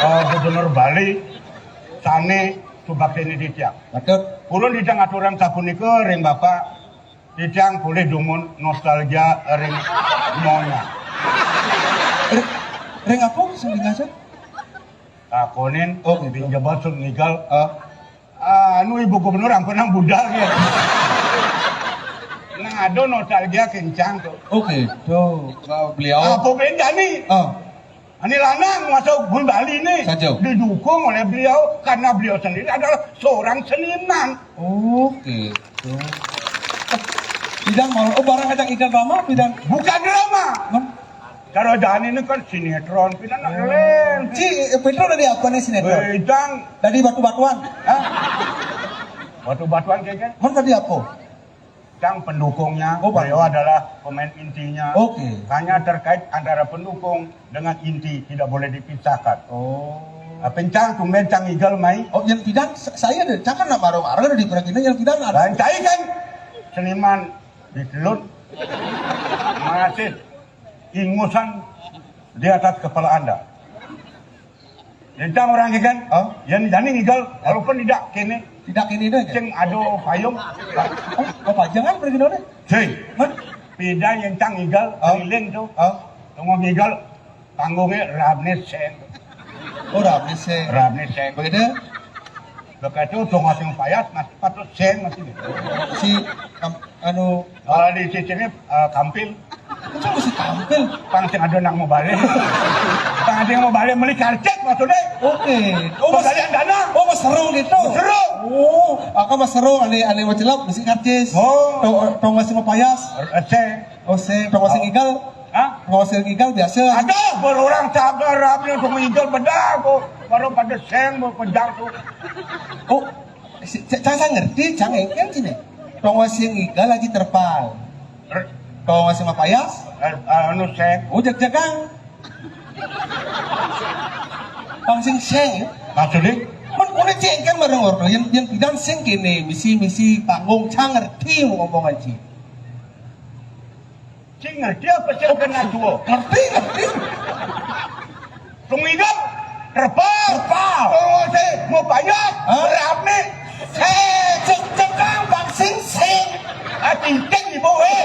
eh, Gubernur Bali, sane subakti titiang. Betul. Purun titiang aturang sapunika ring Bapak, titiang polih dumun nostalgia ring nyonya. Ring, ring apa sing dingasa? Takonin, Oh, gitu. Pinjebot sut ngigal. Ah. Ah, anu Ibu Gubernur ampun nang budal ya. Nang ada nostalgia kencang tuh. Oh gitu. Nah, beliau Apa bedanya? Ah. Ini lanang masuk Gun Bali nih Saja. Didukung oleh beliau karena beliau sendiri adalah seorang seniman. Oh gitu. Bidang mau oh barang ajak ikan drama bidang Bukan drama. Hah? Cara jani ini kan sinetron, pina nak keren. Ci eh, Pedro dari apa nih sinetron? Wejang. Dari batu-batuan. Hah? Batu-batuan kayaknya. Mana tadi apa? Yang pendukungnya, Oh, beliau Pak. Adalah pemain intinya. Oke. Hanya terkait antara pendukung dengan inti tidak boleh dipisahkan. Oh. Nah, pencang tumben cang igal mai. Oh, yang tidak sa- saya deh, cakar nak marah-marah di perkina yang tidak ada. Bancai kan seniman di telut masih ingusan di atas kepala anda. Yang cang orang kan? Oh. Yang jani igal walaupun tidak kene. Tidak kene deh. Ceng ado payung. Oh, apa jangan pergi dulu? Ceng. Man? Pidan yén cang ngigel, oh, keliling to. Oh. Tongos ngigel, panggungé rabné seng. Oh, rabné seng. Rabné seng. Begitu? Begitu tongos sing payas, masih patut seng masih gitu. Si, kam-, anu, kalau di cicingnya, eh, kampil. Itu mesti tampil. Pang sing ada nang mau balik. Pang ada yang mau balik, beli karcis maksudnya. Oke. Oh, mas, pembalian dana. Oh, mas seru gitu. Seru. Oh, aku mas seru, ane, ane mau celap, mesti karcis. Oh. Tong, tong masih mau payas. Eh, seng. Oh, seng. Tong masih ngigel. Hah? Tong masih ngigel biasa. Ada, berorang cagar, rapi untuk ngigel, bedah, kok. Baru pada seng, mau pejang tuh. Oh, si, ca-, ca-, saya ngerti, cang engkel sini. Tong masih ngigel lagi terpal. Tong masih mau payas. Eh, eh, anu, seng. Oh, jeg-jegang. Pang sing seng, ya? Maksudnya? Men kuné céngkér bareng ordo, yén, yén pidan sing kéné, misi, misi panggung, cang ngerti mau ngomongan ci. Cing ngerti apa sing kena tua? Ngerti, ngerti. Tong ngigel, terpal. Terpal. Oh, sing mau payas, hah? Rame. Eh, cek-, cekang, bang sing sing. Ah, cincin ibu, eh.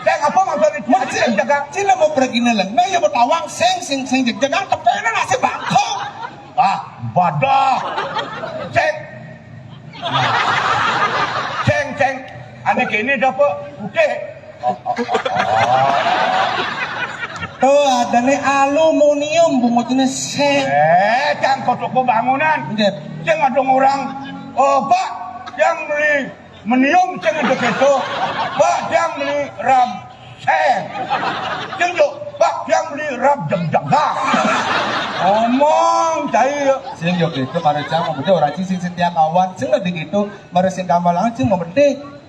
Seng apa maksudnya? Cina mau pergi neleng. Nah, ya mau tawang, seng, seng, seng, jeg-, jegang, tepena nasi bangkong. Ah, badah. Seng. Seng, seng. Ane kéné dapat putih. Tuh, ada nih aluminium, bungutannya seng. Eh, cang kocok bangunan. Enggak. Cang ada orang, oh, Pak, yang beli menium, cang ada gitu. Pak, yang beli ram, seng. Cang jo, Pak, yang beli ram, jam jaga. Ngomong, cai. Sing yo gitu, mana cang mau orang sing setia kawan, sing lebih gitu, mana sing gamelan, sing mau.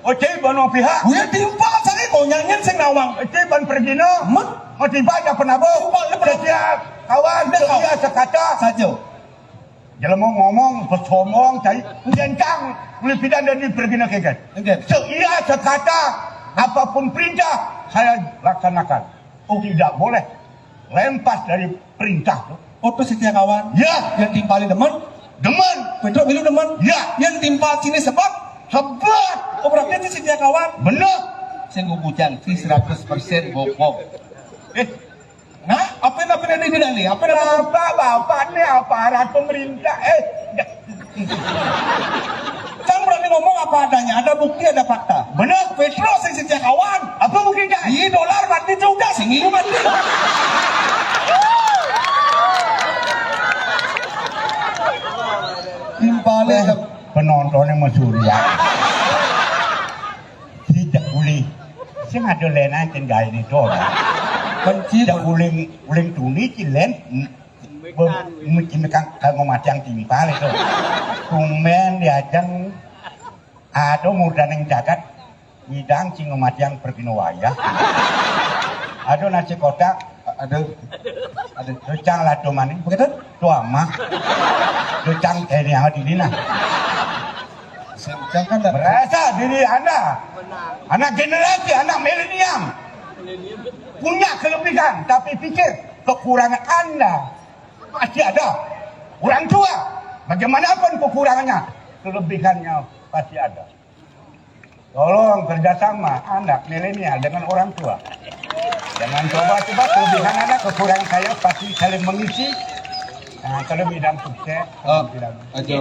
Oh, cai, bano pihak. Gue timpal, cari mau nyanyian sing nawang. Cai, ban pergi no. Mah? Mau tiba aja penabo. Timpal, dia penabo. Setia kawan, dia setia kawan. Sekata. Saja. Jelema ngomong, pesombong, cai. Jentang, ulih pidan dan di pergi no keget. Oke. Setia sekata, apapun perintah, saya laksanakan. Oh, tidak boleh lempas dari perintah tu. Oh, tu setia kawan. Ya. Yang timpalin demen? Demen. Pedro milu demen? Ya. Yang timpal sini sebab? Sebab. Oh, berarti itu setia kawan. Benar. Sing bujang, si seratus persen bohong. Eh. Nah, apa yang, apa yang ada di dalam ni? Apa yang ada? Bapak, bapak ni aparat pemerintah. Eh. Cang berani ngomong apa adanya, ada bukti, ada fakta. Benar. Petro sing setia kawan. Apa bukti, Cang? Iya, dolar mati juga, sing ini mati. Timpalé. Eh, penontonnya mesurian. Tidak boleh. Sing ada lenan cen gaé ni to. Benci. Tidak boleh, boleh tuni ci len. Be-, mesti kang, kang matiang timpal itu. Tumben diajeng ada murdaning jagat ngidang sing matiang perkino wayah. Ada nasi kotak, ada, ada. Cang lado maning. Begitu? Tua mah. Cang ini yang di dina. Sing cang kan dah. Merasa diri Anda anak generasi, anak milenial. Punya kelebihan, tapi pikir kekurangan Anda. Pasti ada. Orang tua, bagaimanapun kekurangannya, kelebihannya pasti ada. Tolong kerjasama anak milenial dengan orang tua. Jangan coba-coba kelebihan anak, kekurangan saya, pasti saling mengisi. Nah, kalau bidang sukses, oh, bidang aja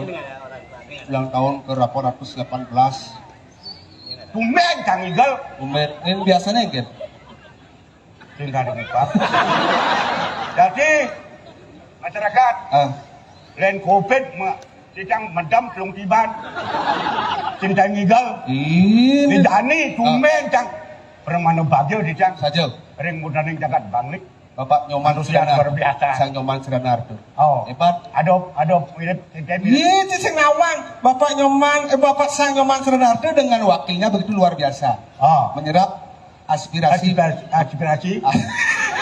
ulang tahun ke delapan ratus delapan belas. Tumben, Kang Igel. Tumben. Ini biasanya, Gen? Tinggal di muka. Jadi, masyarakat, ah, lain covid, ma-, cicang medam telung tiban. Cinta ngigel. Ini. Di Dani, ah, tumben, cang. Permana bagio, cicang. Saja. Ring mudaning jagat Bangli. Bapak Nyoman Manusia Srana. Luar biasa. Sang Nyoman Srana Ardo. Oh. Hebat. Ada, ada mirip, mirip. Iya, itu sing nawang. Bapak Nyoman, eh, Bapak Sang Nyoman Srana Ardo dengan wakilnya begitu luar biasa. Oh. Menyerap aspirasi. Aspirasi, aspirasi.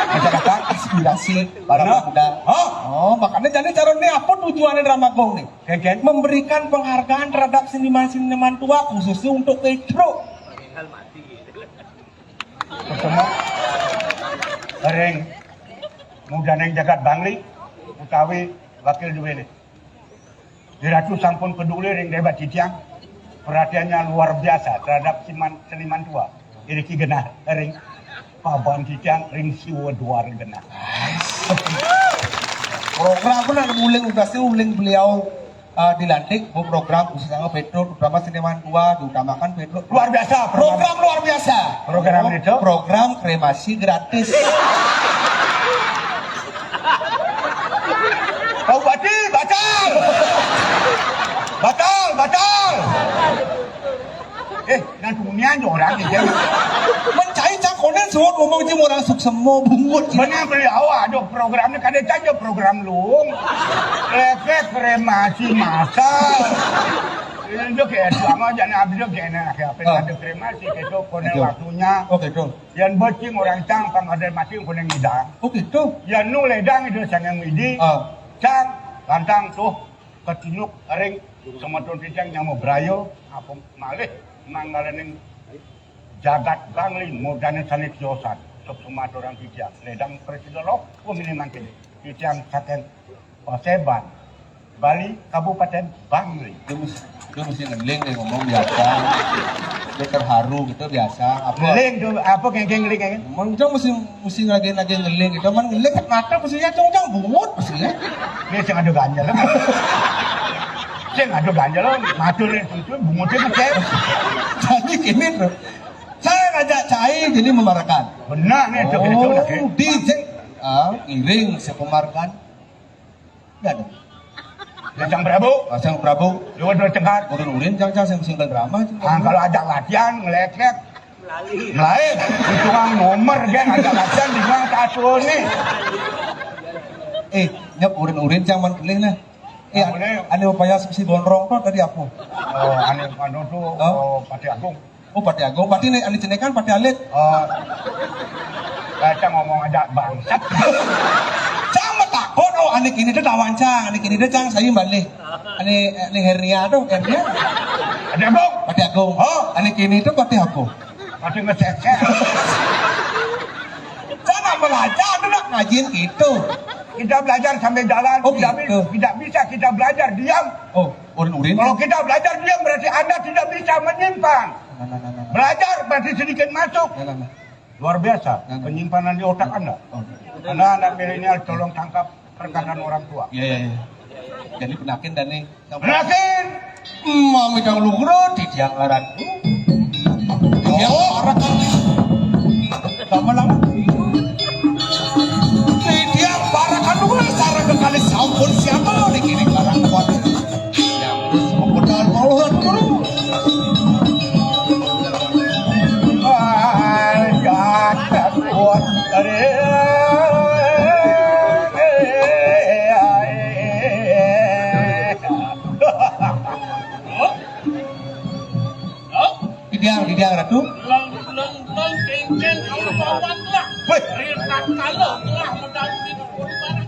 Masyarakat. Aspirasi para pemuda. Oh. Oh, makanya jadi calon ini apa tujuannya drama gong nih? Keken. Memberikan penghargaan terhadap seniman-seniman tua, khususnya untuk Petro. Pertama, ring mudaning jagat Bangli utawi wakil duwene. Diratu sampun peduli ring debat titiang. Perhatiannya luar biasa terhadap siman, seniman tua. Iriki genah ring paban titiang ring siwa duar genah. Program pun ada uling, ugasnya uling beliau, eh, dilantik, bu program khususnya Pedro, terutama seniman tua, diutamakan Pedro. Luar biasa program. Program luar biasa. Program itu? Program kremasi gratis. Pak Bupati, batal! Batal, batal! Eh, nan tunian jo orang ni, ya. Mencai cang konen suut ngomong je orang suksema bungut je. Benar beliau ada program ni, kada cang jo program luung. Leke kremasi masal. Ini jo ke, selama jana abis jo ke, nah, ke apa Ah. ada kremasi, ke tu, konen Betul. waktunya. Oh, gitu. Yan bacing orang cang, pang ada mati, konen ngidang. Oh, gitu. Yan nu ledang itu, sangang widi. Ah. Cang, lantang tuh, ketunjuk, ring, semeton titiang nyama Braya, apa malih, manggalaning jagat Bangli, modane sane tiosan, sub sumaturang titiang, ledang presiden lo, wah, mini mangkin, titiang saking Paseban, Bali, Kabupaten Bangli. Dia mesti, dia mesti ngeling nih ngomong biasa. Dia terharu gitu biasa. Apa? Ngeling tuh, apa geng-geng ngeling kan? Emang dia mesti, mesti lagi-lagi ngeling gitu. Man ngeling mata mestinya cong cong bungut mestinya. Ini sing ada ganjel. Sing ada ganjel, matur ini tuh bungutnya kecil. Jadi gini tuh. Saya ngajak cai jadi memarakan. Benar nih, itu, itu, Oh, itu. di ah, ngiring sepemarakan. Enggak ada. Lajang Prabu. Lajang Prabu. Lewat dua cengkat. Ulin-ulin cang cang sing single drama cang. Ah, kalau ajak latihan, ngelek-lek. Melai. Melai. Itu kan nomor dia ajak latihan di mana satu nih. Eh, nyep ulin-ulin cang man kelih nah. Eh, Boleh. Ane upaya si gondrong tuh tadi apa? Oh, ane anu tuh, Oh. oh, Pati Agung. Oh, Pati Agung. Pati ne, ane cenekan Pati Alit. Oh. Baca ngomong aja bangsat. Cang matakon, oh, ane kini tuh tawan cang, ane kini tuh cang saya balik. Ane, ane hernia tuh, hernia. Pati Agung. Pati Agung. Oh. Ane kini tuh Pati Agung. Pati ngecek. Cang belajar tuh nak ngajin gitu. Kita belajar sambil jalan. Oh, tidak gitu. Bi-, tidak bisa kita belajar diam. Oh, ulin-ulin. Kalau kita belajar diam berarti Anda tidak bisa menyimpang. Nah, nah, nah, nah, nah. Belajar berarti sedikit masuk. Nah, nah, nah. Luar biasa, nah, nah, penyimpanan di otak Anda. Oh. Anda anak milenial, tolong tangkap perkataan orang tua. Iya, iya, iya. Jadi penakin dan nih. Penakin. Mami dang lugra di tiang aran. Tiang parakan. Sama lang. Di tiang parakan lugra sareng kekali sampun siapa di kini barang kuat. Yang terus memodal mau dulu. Ay, ya, kuat. Are. Didiang, didiang, Ratu. Leng, leng, leng, kengkeng, kaula bawan lah. Weh. Ri tatkala telah medal di pun barang.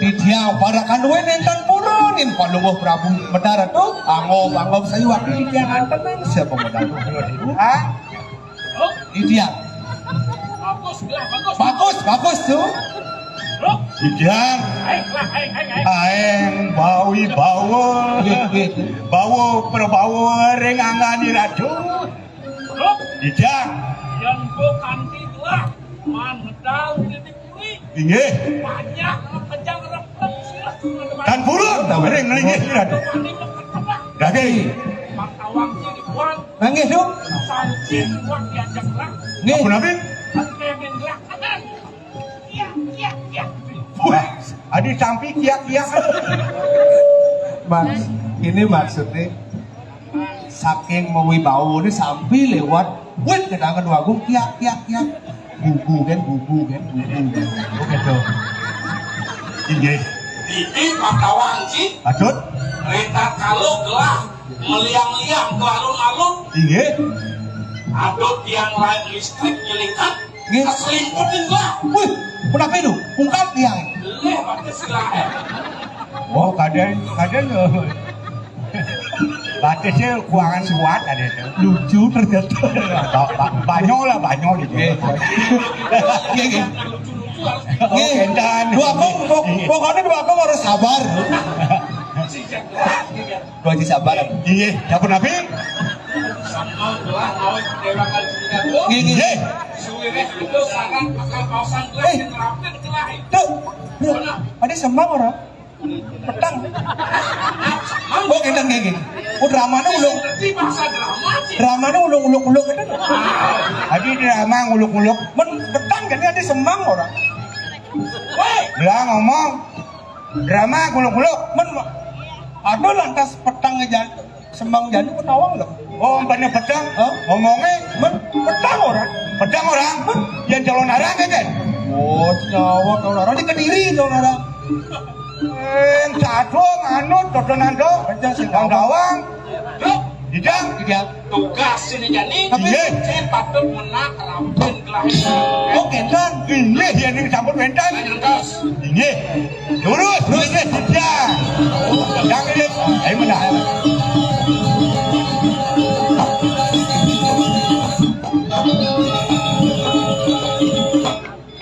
Didiang, barakan wé nénten purun, yen Palungguh Prabu medal, Ratu. Angob, angob sayu waktu didiang antenan, siapa medal? Hah? Didiang. Bagus, gelah, bagus. Bagus, bagus, tuh. Didiang. Aing, lah, aing, aing, aing. Aing bawi bawa. Wih, wih. Bawa prabawa ring angganing ratu. Didiang. Yen ku kanti gelah, man medal di puri. Inggih. Banyak ngepejang repet sirah. Tan purun, ring, inggih, ratu. Daging. Mangkawang sing dibuat. Nggih, Duk. Sancing buat diajak gerak. Nggih. Ampun, Abi. Iya, iya, iya. Wah, adi sampi kiak-kiak. Mas, ini maksudnya saking mawibawa ini sampi lewat wit kedangan wagung kiak kiak kiak. Bubu kan, bubu kan, bubu kan. Oke, tuh. Inggih. Bibi Pakawang, Ci. Patut. Rita kalau gelah meliang-liang ke alun-alun. Inggih. Adut yang lain listrik nyelingkat. Nggih. Keselimput lah. Wih, kenapa itu? Ungkap tiang. Leh, pakai sila. Oh, kadang, kadang, eh, batasnya kuangan suat ada itu. Lucu ternyata. Ba-, ba-, banyak lah, banyak gitu. Nggih. Nggih, nggih. Oh, nggih. Kentan. Dua kong, pok-, pokoknya dua kong harus sabar. Dua Haji sabar. Iya, dapur nabi. Nggih, nggih. Suwireh itu sangat bakal kawasan gelah Eh. Nerapin gelah itu. Tuh, bro, ada semang ora? Petang. Oh, kita nggih, nggih. Oh, dramane ulung. Ngerti bahasa drama sih. Dramane ulung-ulung-ulung itu. Adi drama nguluk-nguluk. Men petang jadi ada semang ora? Woi, Lah ngomong. Drama nguluk-nguluk. Men aduh lantas petang aja. Semang jani ketawang lho. Oh, umpamane pedang. Hah? Ngomongnya Men petang ora? Pedang ora? Yang calon arang kan? Oh, nyawa calon arang di Kediri calon arang. Eh, cadung, anut, dodonan do. Kencang sing Bang Dawang. Didang. Iya. Tugas sini jani. Tapi Iya. Saya patut menak rampin kelahiran. Oh, kencang. Ini yang ini campur bentan. Ayo, terus. Inggih. Lurus, lurus, lurus, tidak. Yang ini, ayo menang.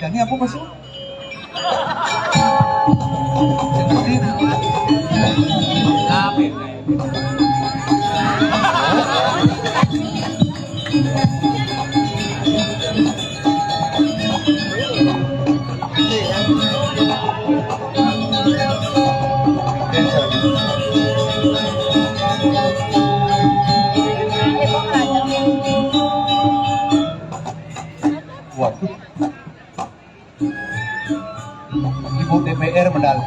Jadi apa maksud? Waduh. Ibu D P R medal.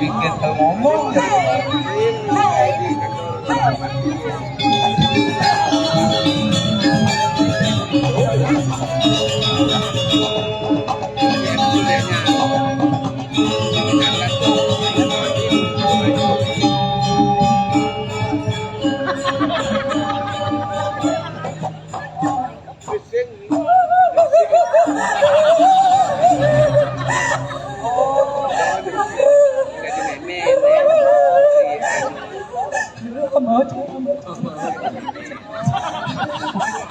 Bikin ngomong.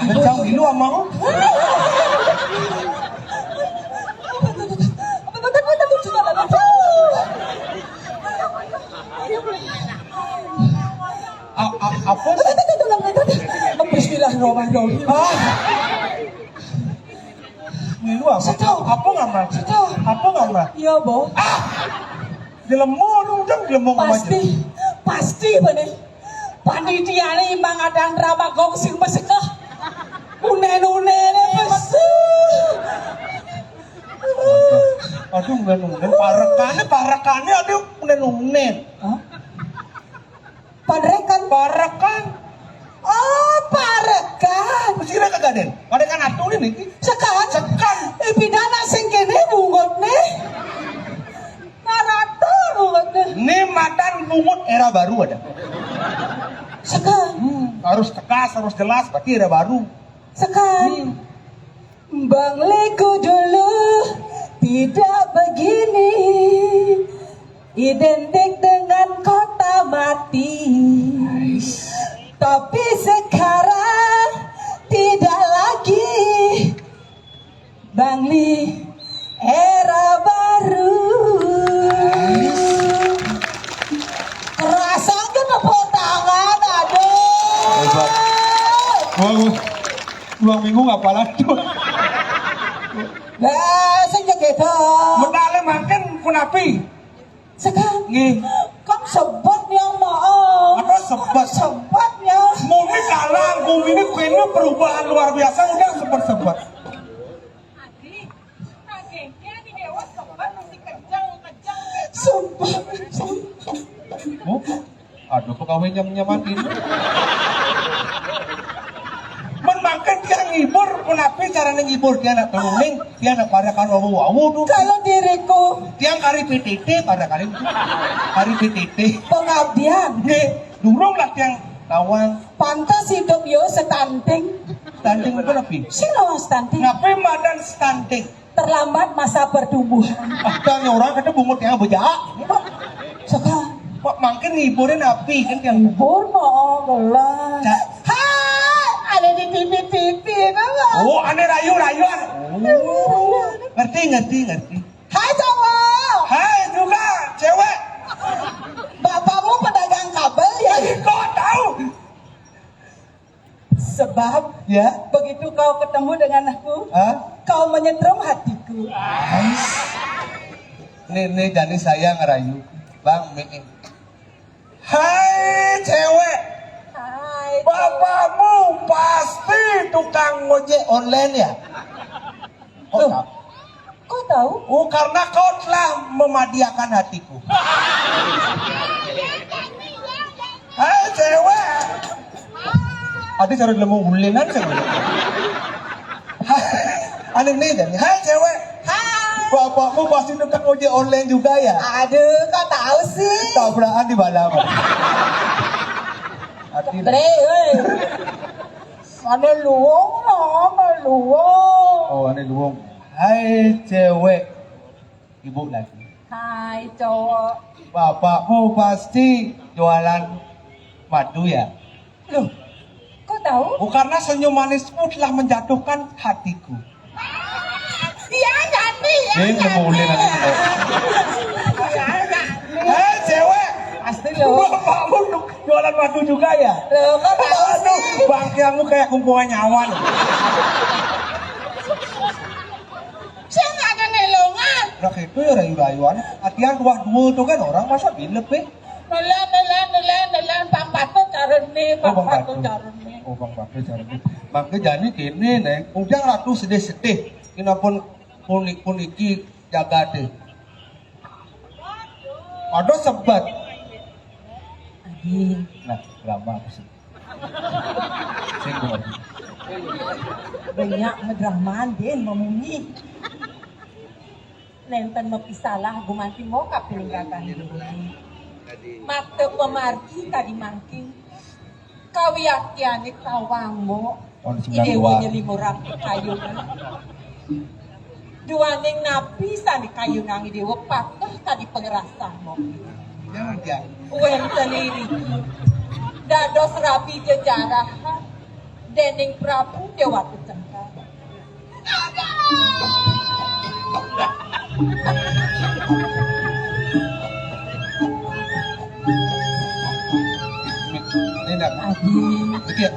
Kencang dulu, Amang. A-, a-, apa? Bismillahirrahmanirrahim. Ah. Milu apa? Seto. Apa ngamah? Seto. Apa ngamah? Iya, Bo. Ah! Dilemo dong, dong, dilemo ngamah. Pasti, pasti bener. Panitiane Imang Adang Drama Gong sing mesekeh. Unen-unene pasti. Aduh, unen-unen. Parekane, parekane, aduh, unen-unen. Hah? Parekan. Parekan. Oh, parekan. Mesti kira kagak, Den? Parekan atuh nih, nih. Sekan. Sekan. Eh, pidana sing kene bungutne. Naratur bungutne. Ini matan bungut era baru ada. Sekan. Hmm, harus tegas, harus jelas, berarti era baru. Sekan. Hmm. Bang Liku dulu tidak begini, identik dengan kota mati. Tapi sekarang tidak lagi. Bang Li, era baru. Kerasa aja tepuk tangan, aduh. Hebat. Waduh, dua minggu nggak pala tuh. Lah, sing jegeda. Medale mangkin punapi? Sekarang. Nggih. Kok sebet ya, Mak? Apa sebet? Sebet ya. Muni kalah, muni ini kayaknya perubahan luar biasa, udah sebet-sebet. Sumpah. Oh, aduh, pegawai nyam-nyaman ini. Men mangke tiang ngibur, punapi carane ngibur tiang nak teluning, tiang nak pada karo wau-wau tuh. Kalau diriku, tiang kari P T T pada kali itu. Kari P T T. Pengabdian. Nggih, durung lah tiang tawang. Pantas hidup yo stunting. Stunting itu napi? Sing lawan stunting. Ngapain madan stunting? Terlambat masa pertumbuhan. Ah, dan orang kata bungut yang bejak. Sekarang. Pak mangkin ngiburin api kan yang ngibur mau kelas. Hai, ada di T V T V, nama? Oh, ada rayu-rayuan. Oh, ngerti, ngerti, ngerti. Hai cowok. Hai juga cewek. Bapakmu pedagang kabel ya? Ih, kok tahu? Sebab ya, begitu kau ketemu dengan aku, hah? Kau menyetrum hatiku. Ais. Nih, nih, jadi saya ngerayu. Bang, nih. Hai, cewek. Hai. Bapakmu pasti tukang ngojek online ya? Kok tahu? Kok tahu? Oh, karena kau telah memadiakan hatiku. Hai, cewek. Adi cara lemu ulinan cewek. Aneh nih, jadi. Hai, cewek. Hai. Bapakmu pasti tukang ojek online juga ya? Aduh, kok tahu sih? Tabrakan di malam. Adi. Bre, woi. Ane luwung, ane luwung. Oh, ane luwung. Hai, cewek. Ibu lagi. Hai, cowok. Bapakmu pasti jualan madu ya? Loh, kok tahu? Oh, karena senyum manismu telah menjatuhkan hatiku. Iya, jadi, ya, jadi. Ini nemu nanti. Iya, jadi. Hei, cewek. Pasti lo. Bapakmu jualan madu juga ya? Loh, kok tahu sih? Aduh, bangkianmu kayak kumpulan nyawan. Sing ada nelongan. Lah itu ya rayu-rayuan. Atian tuah dua tuh kan orang masa bilep, eh. Nelen, nelen, nelen, nelen, Bang Patut carane, oh, Bang Patut carane. Oh, Bang Patut carane. Mangke jani kene, Neng. Ujang Ratu sedih-sedih. Inapun punik-puniki jagate. Ada sebet. Adi. Nah, drama apa sih? Sing kuat. Banyak ngedraman, Din, memunyi. Nenten mepisalah gumanti mo kapining gagah ini. Mata pemargi tadi mangking. Kawiaktiane tawang mo. Idewa nyelimo rapi kayunan. Duaning napi sane kayunang idewa patuh tadi pangrasah mo. Wenten iriki. Dados rabi jejarahan dening Prabu Dewata Cengkar. Ini dah. Adi. Iki ya.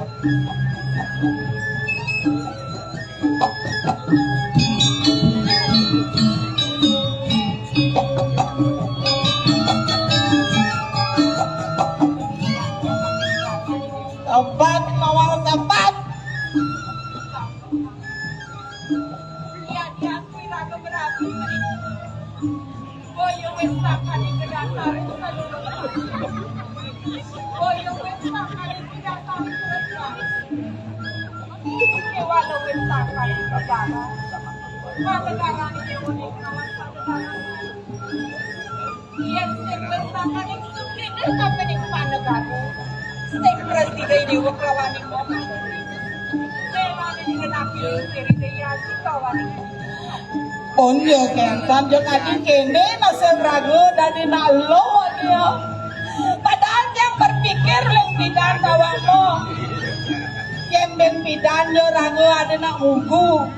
Tempat, mawar tempat. Iya, diakui raga berapi mriki. Boyo wis sakadi kedasar. Boyo wis sakadi kedasar. Dewa lo wis sakadi kedasar. Mata darani dewa ning kawan satu darani. Yen sing wis sakadi sugih sampeyan panegara. Sing prasida dewa kawaning wong. Dewa ning kenapi diri dewa kawaning. Pun yo kentan yo kadi kene nasib raga dadi nak lo yo. Padahal yang berpikir leng pidan tawang mo. Yen ben pidan yo raga ada nak ngugu.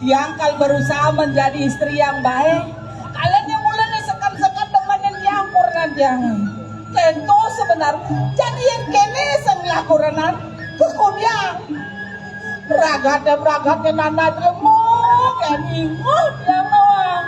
Tiang kal berusaha menjadi istri yang baik. Kalian yang mulai sekat-sekat temenin tiang, kurnan tiang. Tentu sebenar. Jadi yang kene sing lakonan kekudian. Ragate-ragate nanat remuk, kan ingot yang nawang.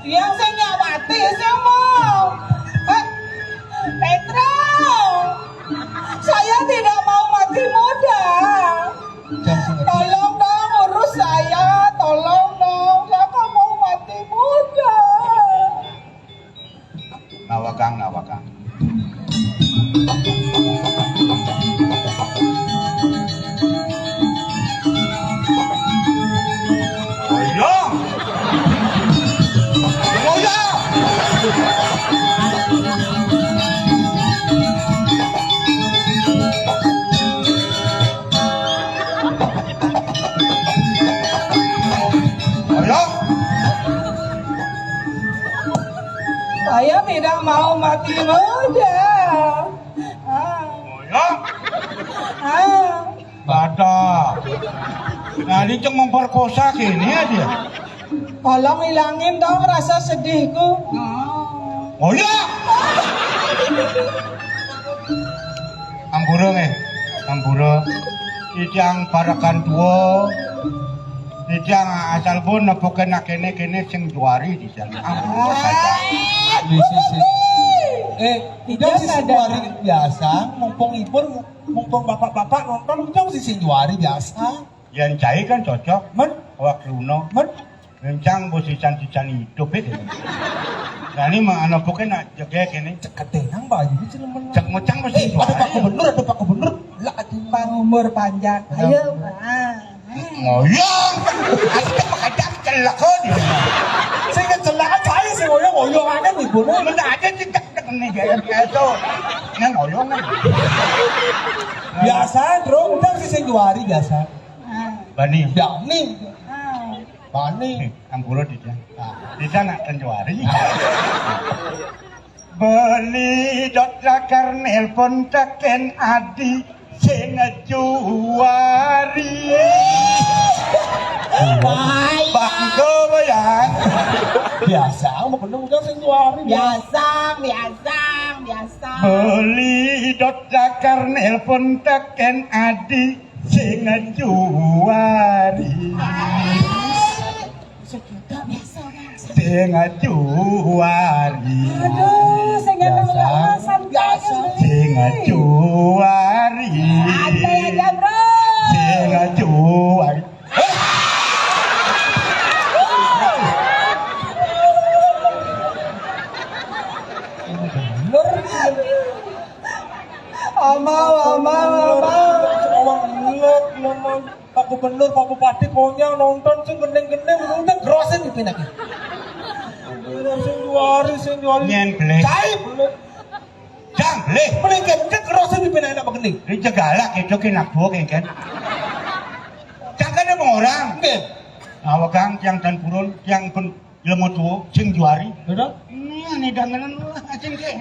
Yang sing nyawati sing mau. Eh, Petra, saya tidak mau mati muda. Tolong dong urus saya, tolong dong. Saya nggak mau mati muda. Nawakang, nawakang. Oh iya. Saya tidak mau mati muda. Ah. Oh ya? Ah. Batal. Nah, ini cuma memperkosa gini aja. Tolong hilangin dong rasa sedihku. Oh ya? Ampura, eh. Ampura. Titiang parekan tua. Titiang asal pun nepukin kene-kene sing juari di sana. Ampura saja. Di sisi. Eh, udah sih sing juari biasa, mumpung ibu, mumpung bapak-bapak nonton, udah sih sing juari biasa. Yang cai kan cocok. Men? Awak Luno. Men? Rencang bos ican-ican hidup itu. Nah, ini mah anak pokoknya nak jaga kene. Cek ketenang bayu ini celemen. Cek mecang bos. Eh, ada Pak Gubernur, ada Pak Gubernur. Lah, aduh. Pang umur panjang. Ayo. Ah. Ngoyong. Asik pekerjaan celaka dia. Saya kan celaka, saya sih ngoyong, ngoyong aja nih, Bu. Mana ada cek cek nih, gaya biasa. Nah, ngoyong kan. Biasa, bro. Udah sih, sing juari biasa. Ah. Bani. Ya, nih. Ah. Bani. Nih, ampura, Dija. Ah. Dija nak tenjuari. Beli dot lakar nelpon teken adi sing juari. Bangga, Bayang. Biasa, mau bener udah sing juari. Biasa, biasa, biasa. Beli dot lakar nelpon teken adi sing juari. Sing juari. Aduh, sing juari. Biasa. Sing juari. Santai aja, Bro. Sing juari. Bener. Amal, amal, amal. Orang bener, memang. Pak Gubernur, Pak Bupati, pokoknya nonton sing gendeng-gendeng, udah grosen di pinaknya. Sing juari, sing juari. Nyen, Bleh. Cai, Bleh. Jang, Bleh. Mending gendeng grosen di pinaknya, Pak Gendeng. Ini jegalak itu, kena buah, kan? Jangan ada orang. Nggih. Nah, wegang tiang dan purun, tiang pun ilmu tuh, sing juari. Betul? Ini, ini dangenan, wah, sing ke.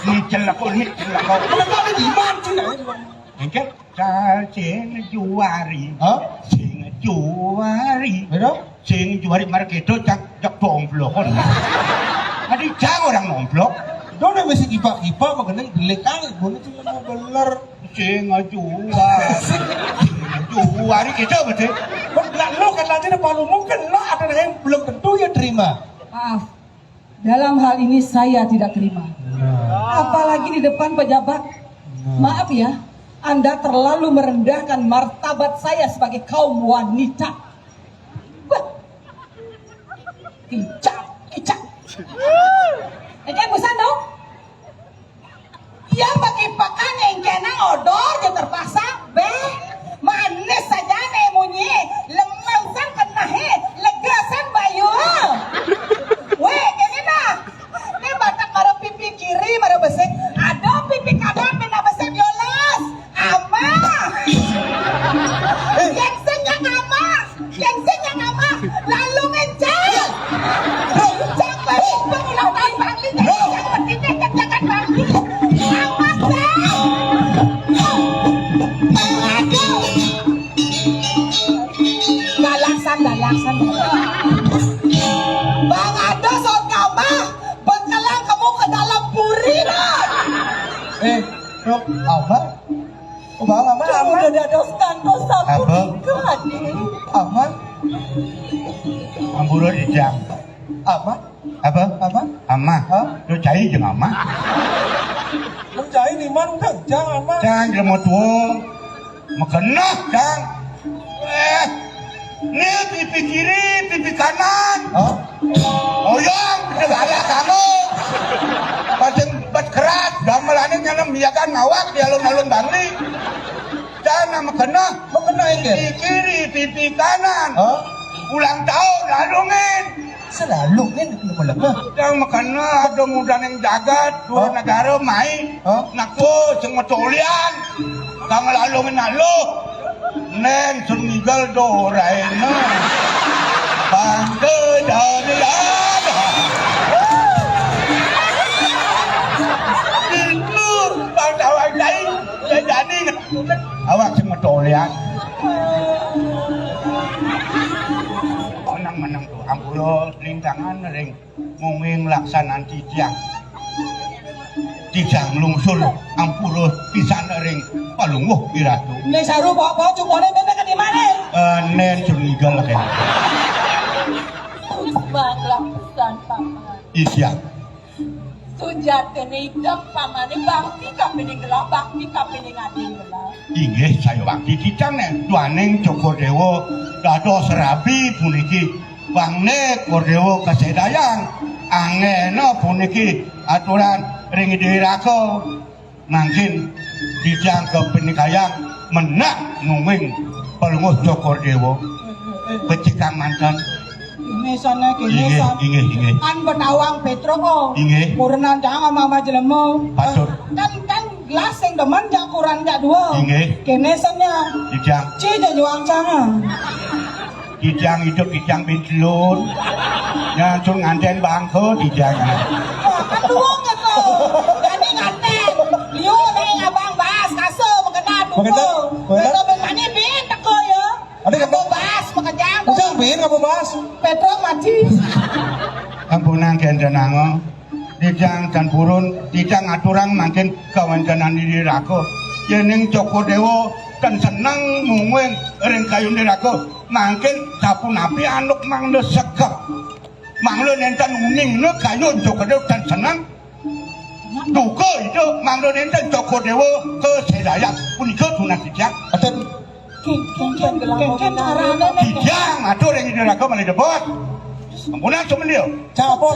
Ini celako, ini celako. Kenapa ada di mana, sih? Engke, sing juari. Hah? Sing juari. Betul? Sing juari marang kedo cak cak domblokon. Adi jang orang nomblok. Done wis kipak-kipak mengenai delik kang ibu ini cuma mau beler. Sing juari. Sing juari kedo betul. Kok nggak lo kan nanti depan umum kan lo ada yang belum tentu ya terima. Maaf. Dalam hal ini saya tidak terima. Nah. Apalagi di depan pejabat. Nah. Maaf ya, Anda terlalu merendahkan martabat saya sebagai kaum wanita. Wah. Kicak, kicak. Engke busan dong. Iya, bagi pakan engkena odor je terpaksa. Beh, manis saja nih munyi. Lemesan kenahe, legasan bayu. Weh, ini nah. Ini batak mara pipi kiri, mara besik. Aduh, pipi kanan, pina besik yolas. Amah. Yang sing yang amah. Gengsi yang apa? Lalu ngenceng. Ngenceng balik pengulangan Bangli, ngenceng berdiri, ngenceng Bangli. Awas, Bang. Aduh. Galaksan, galaksan. Bang Ado, saut kamah, bekelang kamu ke dalam puri, dah. Eh, Rok, apa? Oh, Bang, apa, Kamu apa? Udah dadoskan dosa Apa? Pun Apa? Ampura dijang. Apa? Apa? Apa? Amah. Hah? Lu cai jeung amah. Lu cai di mana? Udah, jang amah. Jang, jelema tua. Makenah, jang. Eh, ini pipi kiri, pipi kanan. Hah? Oyong, segala kamu. Bajeng bat keras, gamelane nyana miakan ngawak di alun-alun Bangli. Jana makenah. Makenah, inggih. Pipi kiri, pipi kanan. Hah? Ulang tahun, lalungin. Selalungin, itu malah. Jang makenah, ada muda ning jagat, dua Hah? Negara main. Hah? Nakpo, sing matolian. Kang lalungin aluh. Neng, sun ngigal doraena. Bangke dari ada. Rintangan ring munging laksanan titiang. Titiang nglungsur ampura pisan ring Palungguh Iratu. Né saru bawa-bawa cukuné bébék ka di mana? Eh, nén curiga lah kayaknya. Banglah pesan paman. Iya. Sujatiné idep pamané bakti kapining gelah, bakti kapining adin gelah. Inggih, saya bakti titiang nén duaning Cokor Déwa dados rabi puniki. Bangné Kordéwa kasédayang anggéna puniki aturan ring Ida Raka. Mangkin titiang kapinikayang mendak mungguing Palungguh Cokor Déwa. Becikang manten. Ini sana kini inggih, san. Inggih, inggih. An betawang Pétruk, oh. Inggih. Kurenan jangan mama jelema. Patut. Kan, kan gelas sing demen jak kuran jak dua. Inggih. Kini sanya. Titiang. Ci juang jangan. Titiang idup, titiang bintelun. Nyantun nganten bangko titiang. Wah, kan luang itu. Jani nganten. Liu dari abang bas, kaso, makena duko. Makena, makena. Kaso bin mani bin teko ya. Ada kata bas, makejang. Ujang bin, kamu bas. Pétruk mati. Ampunang kénten anga. Titiang tan purun, titiang ngaturang mangkin kawéntenan Ida Raka. Yéning Cokor Déwa tan seneng mungguing ring kayun Ida Raka, mangkin sapunapi antuk mangda sekep. Mangda nénten uningna kayun Cokor Déwa tan seneng. Duka Ida mangda nénten Cokor Déwa kasédayang punika tunas titiang. Aten. Kénkén, kénkén carané né. Titiang matur ring Ida Raka malih debet. Ampunang sumendil. Campur.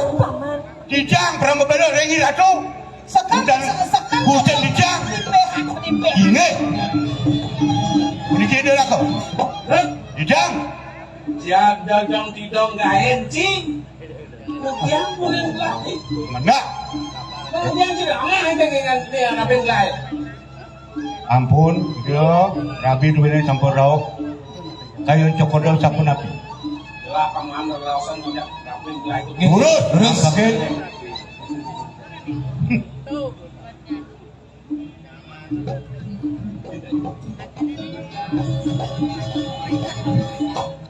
Titiang pramabéda ring Ida Ratu. Sekat, sekat. Bukan titiang. Inggih. Puniki Ida Raka. Titiang. Siap dagang tidong gaén, cing. Titiang pun lagi. Mendak. Titiang tidak aneh dengan dia, tapi lain. Ampun, Ida, rabi duéné sampun rauh. Kayun Cokor Déwa sapunapi? Lah, pang ambil raosan tidak rabi lagi. Terus, terus. Oke.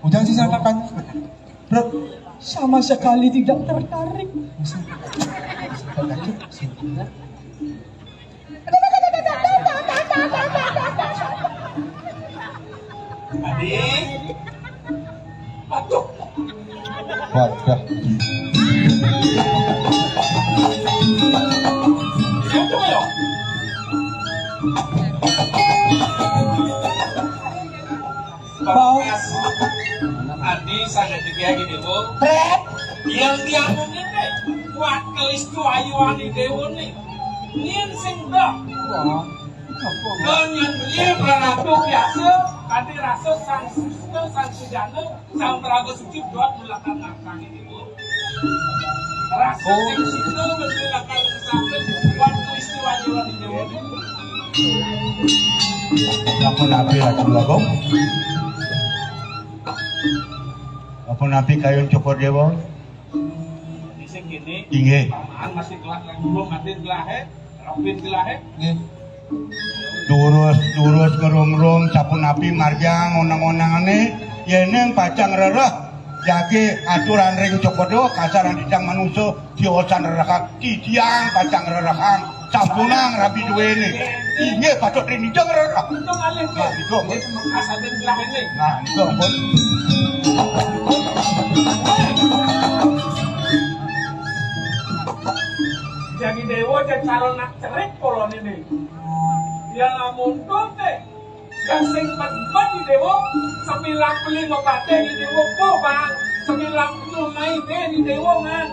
Ujang sih, silakan. Bro, sama sekali tidak tertarik. Adi. Aduh. Wadah. Aduh, ya. Bau. Adi sangat dibiayai, Bu. Pret. Yang dia mungkin deh, buat kelistu ayuan di Dewa nih. Nin sing dah. Wah. Don yang beli praratu biasa, kadi rasa sang susta, sang sujana, sang praga suci buat melakukan langkah ini, Bu. Rasa sing suci beli lakar sampai buat peristiwa Dewa di Dewa. Ampun napi Ratu Agung. Ampun napi kayun Cokor Dewa. Di sing kini, inggih. Paman masih gelak lagi, belum mati gelak, eh. Rapin gelahé. Nggih. Durus-durus ngerungrung sapunapi margiang onang-onangané, yéning pacang rereh jagi aturan ring Cokor Déwa, kasarang titiang manusa tiosan rerehang, titiang pacang rerehang sampunang rabi duéné. Inggih patut ring titiang rereh. Untung alih. Nah, itu. Kasadin gelahé. Nah, itu ampun. Jagi Déwa, jagi calon cerik polon ini. Yén lamun tuh téh, yén sing pemban di Déwa, sembilan puluh lima baté di Déwa, kok, Bang? Sembilan puluh mai bé di Déwa, man.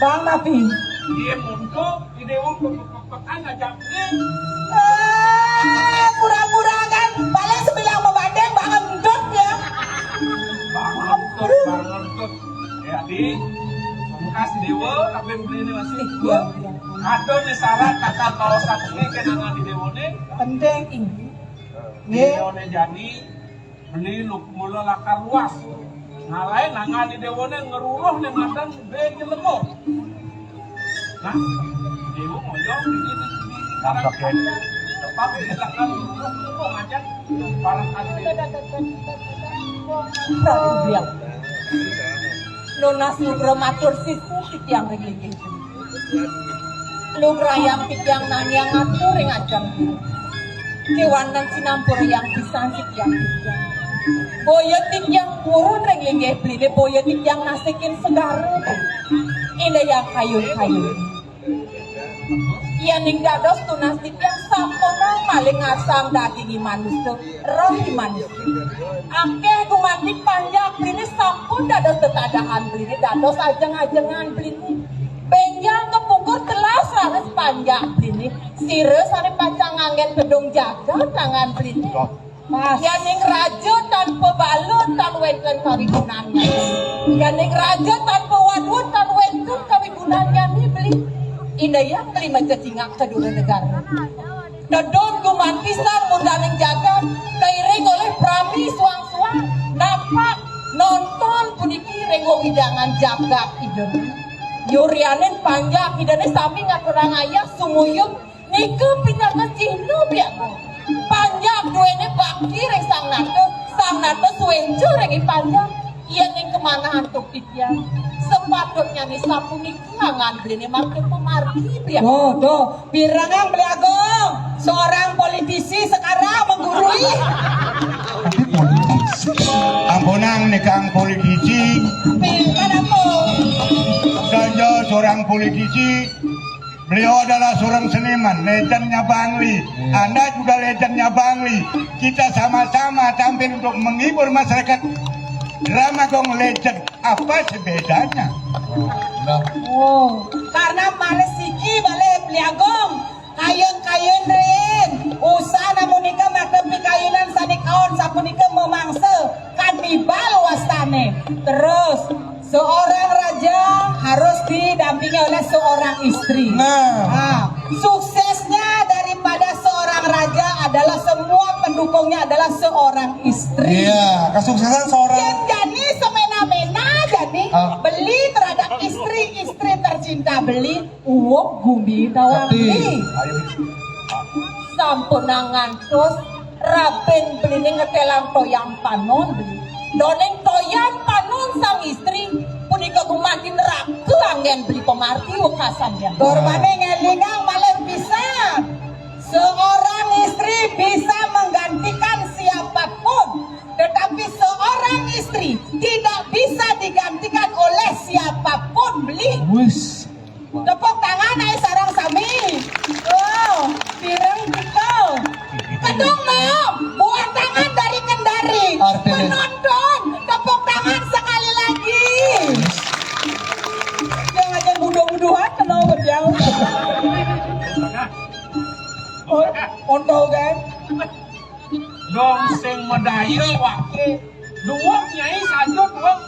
Bang, napi? Iya, mun tuh di Déwa, pe-, pe-, pe-, pekan aja. Eh, pura-pura kan, paling sebilang pembanding, Bang, entut ya. Bang, entut, Bang, entut. Ya, di bekas Déwa, tapi beli ini masih. Iya, iya. Ada nih syarat kata kalau satu ini kenangan di Déwa nih. Penting ini. Iya. Déwa nih jadi beli lu mula lakar luas. Nah, lain nangan di Déwa nih ngeruruh nih madan bé jelema. Nah, Déwa ngoyong di sini. Nampak ya. Tepat di lakar ngeruruh jelema aja. Parang kan. Prabu Biang. Nunas lugra matur sisip titiang ring linggih. Lugrayang titiang nanging atur ring ajeng. Kéwanten sinampurayang pisan titiang. Boya titiang purun ring linggih beliné, boya titiang nasikin segara. Inggih kayun-kayun. Yéning dados tunas titiang sampunang malih ngarsang daging i manusa, roh i manusa. Akéh gumanti panjak beliné sampun dados tetadahan beliné, dados ajeng-ajengan beliné. Bénjang kapungkur telas raris panjak beliné. Sira sané pacang nganggén tedung jagat tangan beliné. Yéning raja tanpa bala tan wénten kawigunannya. Yéning raja tanpa wadwa tan wénten kawigunannya beli. Indayang beli macecingak kedua negara. Tedun gumanti sang mundaning jagat, kairing oleh prami suang-suang. Napak nonton puniki ring wewidangan jagat Ida. Yurianin panjak Idané sami ngaturang ayah sumuyung. Nika pinaka cihna, Biang. Panjak duéné bakti ring Sang Nata, Sang Nata suénca ring i panjak. Yéning kamanah antuk titiang, sapatutnyané sapunika angan beliné makta pamargi, Biang. Oh, tuh, pirengang Beli Agung, seorang politisi sekarang menggurui. Tapi politisi. Ampunang nika politisi. Pirengang apa? Saja seorang politisi. Beliau adalah seorang seniman, legendnya Bangli. Anda juga legendnya Bangli. Kita sama-sama tampil untuk menghibur masyarakat. Drama Gong Legend, apa sih bedanya? Nah, oh, karena males siki balik Beli Agung. Kayun-kayun rin. Usan amunika maka pikayunan sané kaon sapunika memangsa kanibal wastané. Terus, seorang raja harus didampingi oleh seorang istri. Nah. Nah, suksesnya daripada seorang raja adalah semua pendukungnya adalah seorang istri. Iya, kesuksesan seorang. Yang jani semena-mena jani beli terhadap istri, istri tercinta beli. Uwuk gumi tawang beli. Sampunang ngantos rabin beliné ngetélang toyan panon beli. Doning toyan panon sang istri punika gumanti neraka anggén beli pamargi wekasan ya. Korbané ngélingang malih pisan. Seorang istri bisa menggantikan siapapun, tetapi seorang istri tidak bisa digantikan oleh siapapun beli. Wis. Tepuk tangan ae sareng sami. Oh, pireng kita. Kedung no, buah tangan dari Kendari. Artinya? Penonton, tepuk tangan sekali lagi. Yang aja buduh-buduhan kenal berjauh. Oh, ontol kan? Dong sing madaya waké. Duweg nyai saja duweg.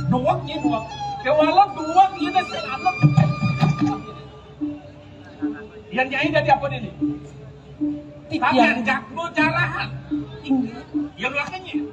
Duweg nyai duweg. Kéwala duweg nyai sing anut. Yén nyai dadi apa dini? Titiang. Kakén jagma jarahan. Inggih. Yén waké nyai.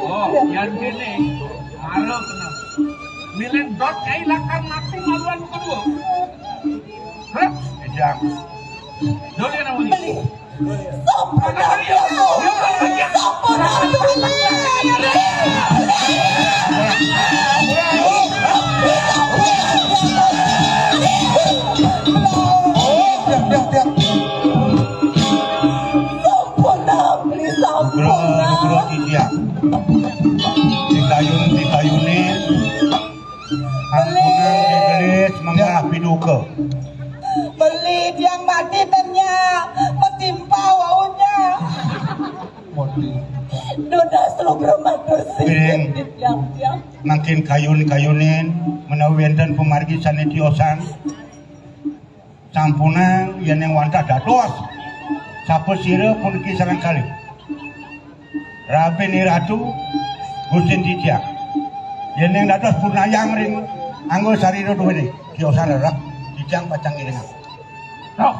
Oh, yan kene. Mara kenal. Milih dot kai lakar mati maluan kedua. Hah? Ejang. Dole nawani. Beli. Sopo nabi aku? Sopo nabi aku? Sopo nabi? Sopo nabi? Dikayun, dikayunin. Beli. Ampunang digelis, menggah piduka. Beli tiang mati tenya, metimpa waunya. Dudas lugra matur sih. Bing. Tiang, tiang. Mangkin kayun-kayunin, menawi wénten pamargi sané tiosan. Sampunang yéning wantah dados sapasira puniki sareng kalih. Rabin Iratu, Gustin titiang. Yéning dados purnayang ring angga sarira duwene, tiosan rerep, titiang pacang ngiringang. Roh.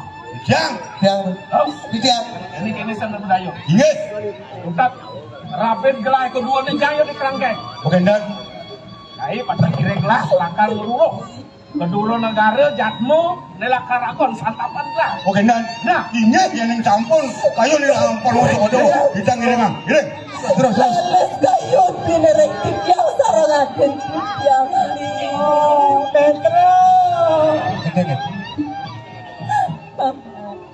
Jang. Jang. Halo. Jang. Ini kene sandal budaya. Inggih. Utat. Rapid gelah kedua ni jaya di kerangkeng. Oke, ndak. Nah, ini pada kira gelah lakar luruh. Kedua negara jatmu ni lakar akon santapan gelah. Oke, ndak. Nah. Inggih, yang sampun. Kayu ni sampun masuk. Aduh, kita ngiring, Mang. Ngiring. Terus, terus. Bales kayun bini ring titiang sareng aden titiang. Petro. Oke, oke.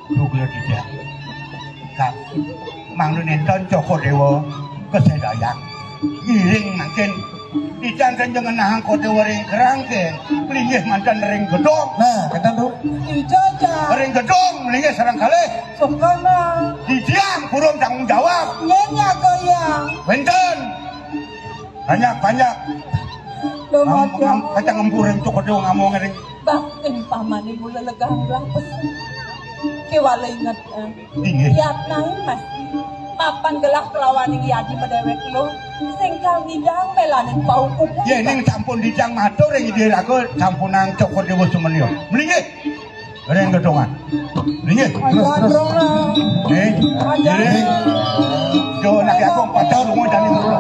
Duh, kula tidak. Kak, mangda nenten Cokor Dewa kesedayang. Ngiring mangkin. Titiang kan jenengan nahang Kodewa ring kerangkeng. Linggih manten ring gedong. Nah, kenten, Bu. Ija, Cak. Ring gedong, linggih sareng kalih. Sukana. Titiang purun tanggung jawab. Nggih, nyaga ya. Wenten. Banyak-banyak. Lho, ngam-, Mas, ngam-, ya. Kacang ngempur ring Cokor Dewa ngamong ring. Bah, ing pamane mula legang lah pesen. Kewala inget, eh. Inggih. Yatnain, Mas. Mapan gelah kelawaning yadi medewek lo. Sing kang ngidang melanin paukup. Yening sampun didang matur ring Ida Raga, sampunang Cokor Dewa sumenyo. Mlinggih. Ring gedongan. Nggih. Terus, terus. Nggih. Nggih. Yo, nak aku padha lunga jane kula.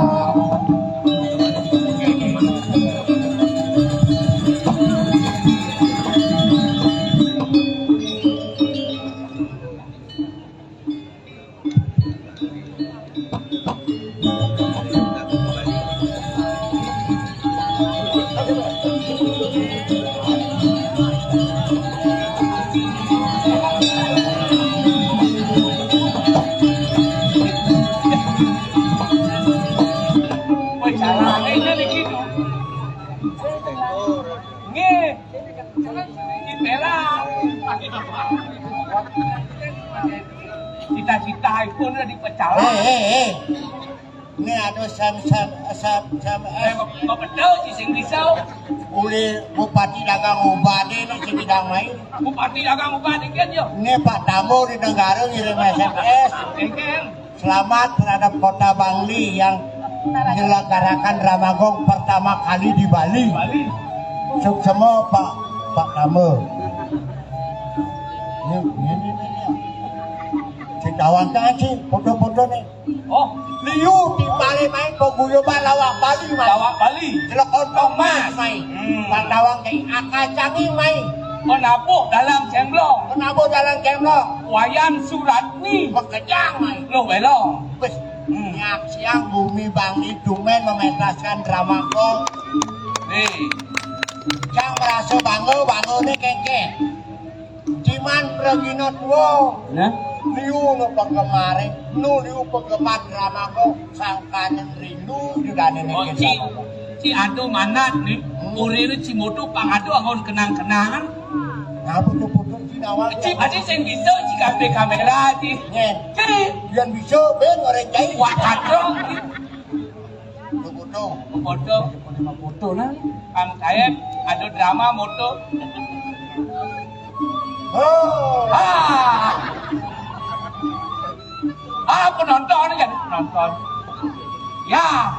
Woi, carane niki, Dok. Nggih. Dipera. Cita-cita ipun dipecah. Eh, eh, eh. Ini anu sem, sem, sem, sem, eh. Eh, mau, mau betul sih sing bisa. Uli Bupati Dagang Ubade ini sing tidak main. Bupati Dagang Ubade kan, yo? Ini Pak Tamu di Negara ngirim S M S. Nggih. Selamat terhadap Kota Bangli yang menyelenggarakan Ramagong pertama kali di Bali. Bali. Suksema Pak, Pak Tamu. Ini, ini, ini, ini. Sing tawang kan sih, foto-foto nih. Oh, liu timbale main paguyuban lawak Bali, Mas. Lawak Bali. Celok ontong mas, main. Hmm. Pak tawang kayak akacangi, main. Penabuh dalam cemblong. Penabuh dalam cemblong. Wayan Suratni. Makejang, main. Lo belong. Wis, hmm. Nyak siang bumi Bangli tumen mementaskan drama kong. Nih. Yang merasa bangga, bangga nih kengke. Diman pragina tua. Nah. Liu no penggemare, nu liu penggemar drama kong, sangkanen rindu judane. Oh, nengke ci, drama kong. Ci ado manat nih, hmm. Urine ci moto pang ado angon kenang-kenangan. Ngapa tuh foto ci awal? Ci, adi sing bisa ci kampe kamera ci. Nyen. Ci. Yang bisa ben orang cai. Wah, katrong. Foto. Foto. Foto, nah. Kang Saib, ada drama moto. Oh. Ah. Ah, penonton kan, penonton. Ya.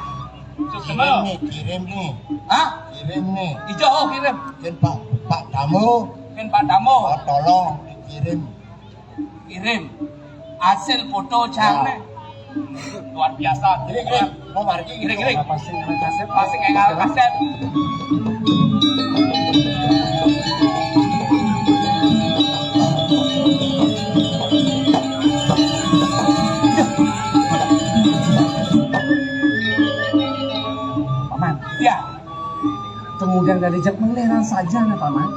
Kirim nih, kirim nih. Hah? Kirim nih. Ijo, oh, kirim. Kirim Pak, Pak Tamu. Kirim Pak Tamu. Oh, tolong dikirim. Kirim hasil foto cang nih. Luar biasa. Kirim, kirim. Mau margi, kirim, kirim. Pasti ngelar kasep. Pasti ngelar kasep. Paman. Ya. Kemudian dari jak meleran saja nih, Paman.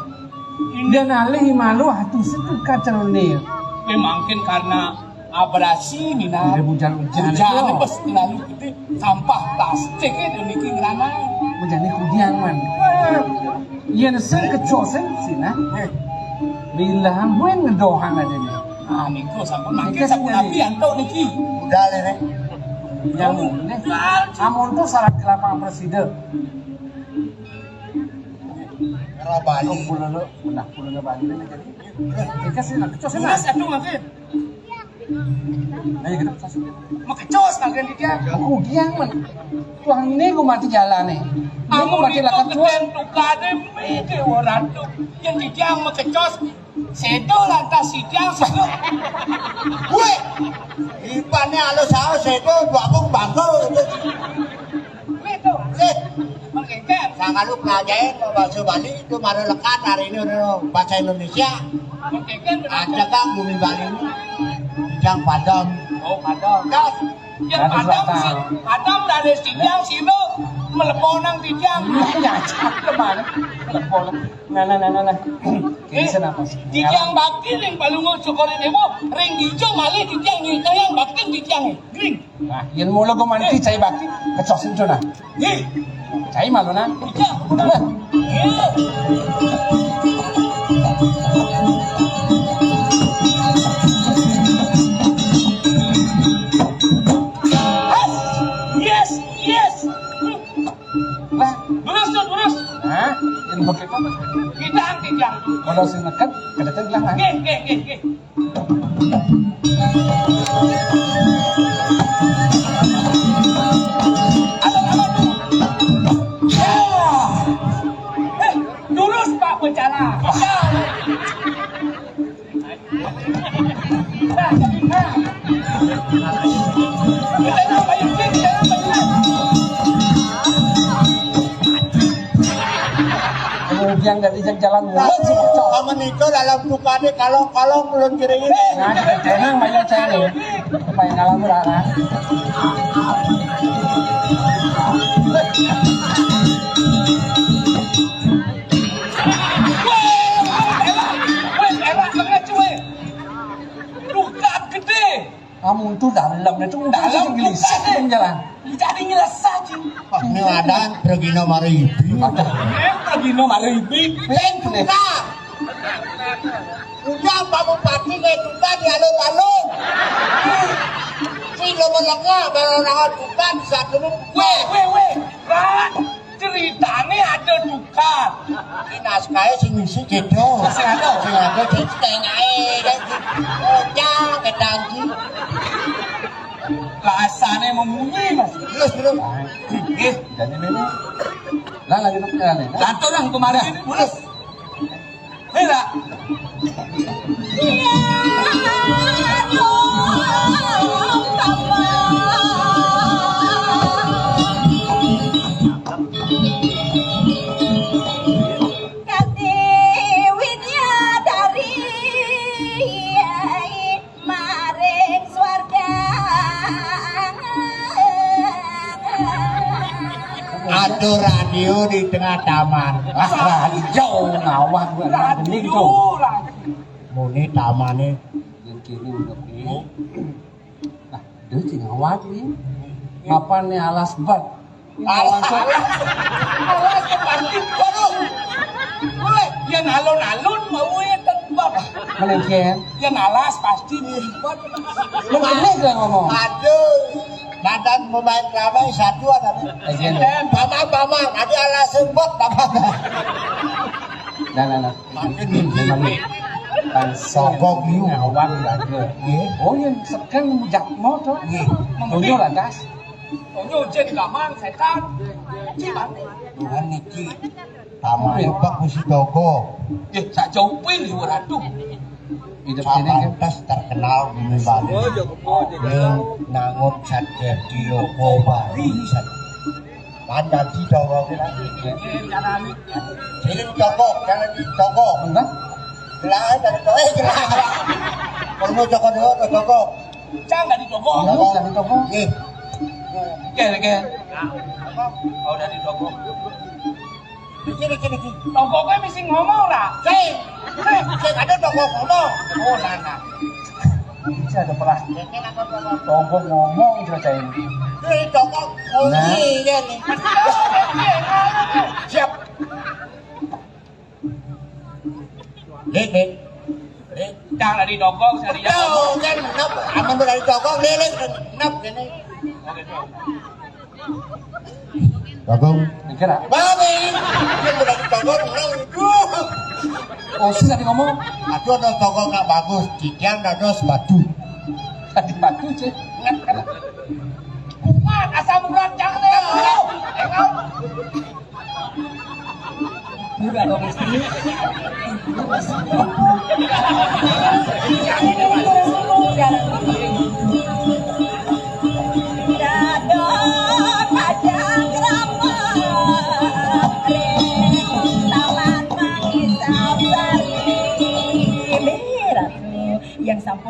Dia nalih malu atu setukar celone. Memangkin karena abrasi mina. Udah hujan-hujan. Hujan itu pas lalu gede sampah plastik itu niki ngerana. Menjadi kudian, Man. Iya, nesen kecosen sih, nah. Bilang gue ngedohan aja nih. Ah, niku sampun mangke sampun api antuk niki. Udah, Lere. Yang ini, amun tuh syarat ke lapangan presiden. Era Bali. Oh, pulau lo, nah, pulau lo Bali ini jadi. Ini kasih nak kecos, nah. Mas, aduh, makin. Nah, ya, kita kasih. Makecos, makin dia. Aku giang, Man. Tuang ini gua mati jalan nih. Ini gua mati lakat tuang. Tukade mede orang tuh. Yang digiang makecos. Séda lantas titiang séda. Kuwi. Ipane alus-alus séda, mbokku bangga. Kuwi to. Sik. Mengkeker. Sangalu pelajahin bahasa Bali itu baru lekat hari ini udah bahasa Indonesia. Mengkeker. Ada kan bumi Bali ini. Bidang padam. Oh, padam. Das. Ya, padam sih. Padam dari titiang sira mlebu nang titiang. Iya, ya, cakep banget. Mlebu. Nah, nah, nah, nah, nah. Ini senapa sih? Titiang bakti ring Palungguh Cokor Dewa, ring dija malih titiang nyritayang bakti titiang. Gring. Nah, yen mula gumanti cai bakti, kecos itu nah. Nggih. Cai malu nah. Iya, bener. Nah. Iya. Yes, yes. Nah. Terus tuh, terus. Nah, yang begitu. Kita angkat yang. Kalau sing neket, kada tenggelam, nah. Nggih, nggih, nggih, nggih. Ya. Eh, lurus, Pak Becala. Ya. Nah, nah. Kita nak bayar, kita nak bayar. Kemudian dari jalan. Nah, sama Niko dalam tukane kalong-kalong ulun kiringin. Nah, tenang, banyak cari. Supaya kalah murah, nah. Weh, enak, weh, enak banget, cuy. Tukar gede. Kamu itu dalam itu dalam Inggris tukar, eh. Jalan. Jadi ngerasa, Cing. Wah, ini ada Regina Maribi. Eh, Regina Maribi. Ben tukar. Udah Pak Bupati kayak tukar di alun-alun. Si lo melengah, kalau orang tukar bisa turun. Weh, weh, weh. Ran, ceritane ada tukar. Ini naskahnya sing ngisi gitu. Sing ada. Sing ada, sing setengah ae. Ojang, kedangki. Rasane memunyi, Mas. Terus, terus. Nggih. Jadi ini. Lah, lanjut ke sana. Lantur nang kemarin. Terus. Hei, Ra. Kati widyadari. Maring swarga. Ada radio di tengah taman. Ah, radio ngawang gua, radio, radio. Muni tamane. Yang kiri udah kiri. Nah, dia sing ngawang nih. Apa nih alas bat? Alas, alas, alas ke pasti. Waduh. Woi, yang alun-alun mau ya tembak. Melenceng. Yang alas pasti ribet. Lu aneh lah ngomong. Aduh. Badan pemain ramai satu ada. Lagi ada. Paman, paman, ada alas sembok, paman. Nah, nah, nah. Makin ini. Sokong yu. Ngawang lagi. Iya. Oh, yang sekarang mujak motor. Iya. Tunjuk lantas. Tonyo jin kamang setan. Gimana? Tuhan niki. Tamane bak mesti toko. Eh, sak jauh pun liwat aduh. Hidup sini kan. Pantes terkenal di Bali. Oh, ya, oh, ya. Ning nangut sadya diopo Bali. Pan dadi toko kira. Eh, carane. Jadi toko, jangan di toko. Enggak. Lah, dari toko, eh, jelas. Kalau mau toko dulu, ke toko. Cang dari toko. Iya, Bang. Dari toko. Nggih. Oke, oke. Oh, dari toko. Iki, iki, iki. Toko kowe mesti ngomong ora? Sing. Sing, sing ada toko ngomong. Oh, nah, nah. Iki ada perah. Iki apa toko? Toko ngomong cerita ini. Iki toko. Oh, nah. Iya nih. Siap. Dik, dik. Dik. Cang dari toko, dari toko. Tahu kan, nap, amun dari toko, liling, nap, gini. Bagong. Mikir, ah? Babi. Dia dari toko, nang, duh. Oh, sih tadi ngomong. Aku ada toko nggak bagus, titian dados batu. Tadi batu, sih. Kuat, asam urat, jangan, ya. Enggak dong, Gusti.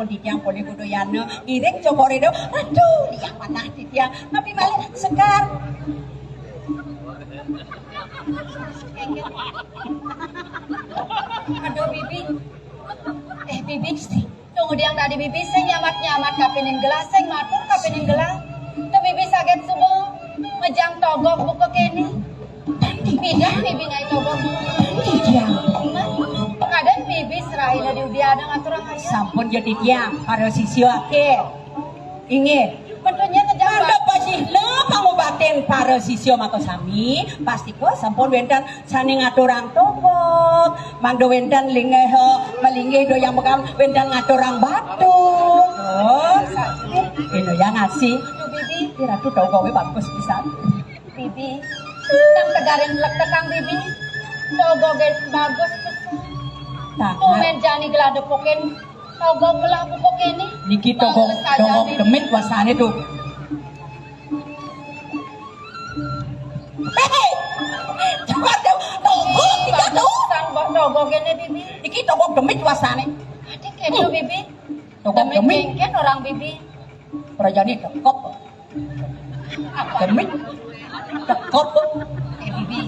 Titiang polih Udayana, ngiring cokor Ida. Aduh, liang manah titiang. Tapi malih sekar. Aduh, Bibi. Eh, Bibi, sih. Tunggu diang tadi Bibi, sing nyamat-nyamat kapining gelah, sing matur kapining gelah. Tuh Bibi saget suba mejang togog buka kene. Pidan Bibi ngai togog buka kene. Titiang. Kadén Bibi serahin di Udiana ngaturang ayah. Sampun ya titiang, para sisya ake. Inggih. Mangda pacihna pangobatin para sisya makasami, pastika sampun wénten sané ngaturang togog, mangda wénten linggih, malinggih doyang bekam wénten ngaturang batu. Oh, sakit. Ino ya ngasih. Aduh, Bibi. Ih, Ratu togogé bagus pisan. Bibi, nang tegarin lektekang Bibi. Togogé bagus pisan. Tuh mén jani gelah depukin. Togog melah buka kene. Niki togog, togog demit wastané tuh. Héhé. Coba dong, togog kita tuh. Togog kene, Bibi. Niki togog demit wastané. Adik kene, Bibi. Togog demit. Kengken orang Bibi. Prajani cakep. Demit. Cakep. Eh, Bibi.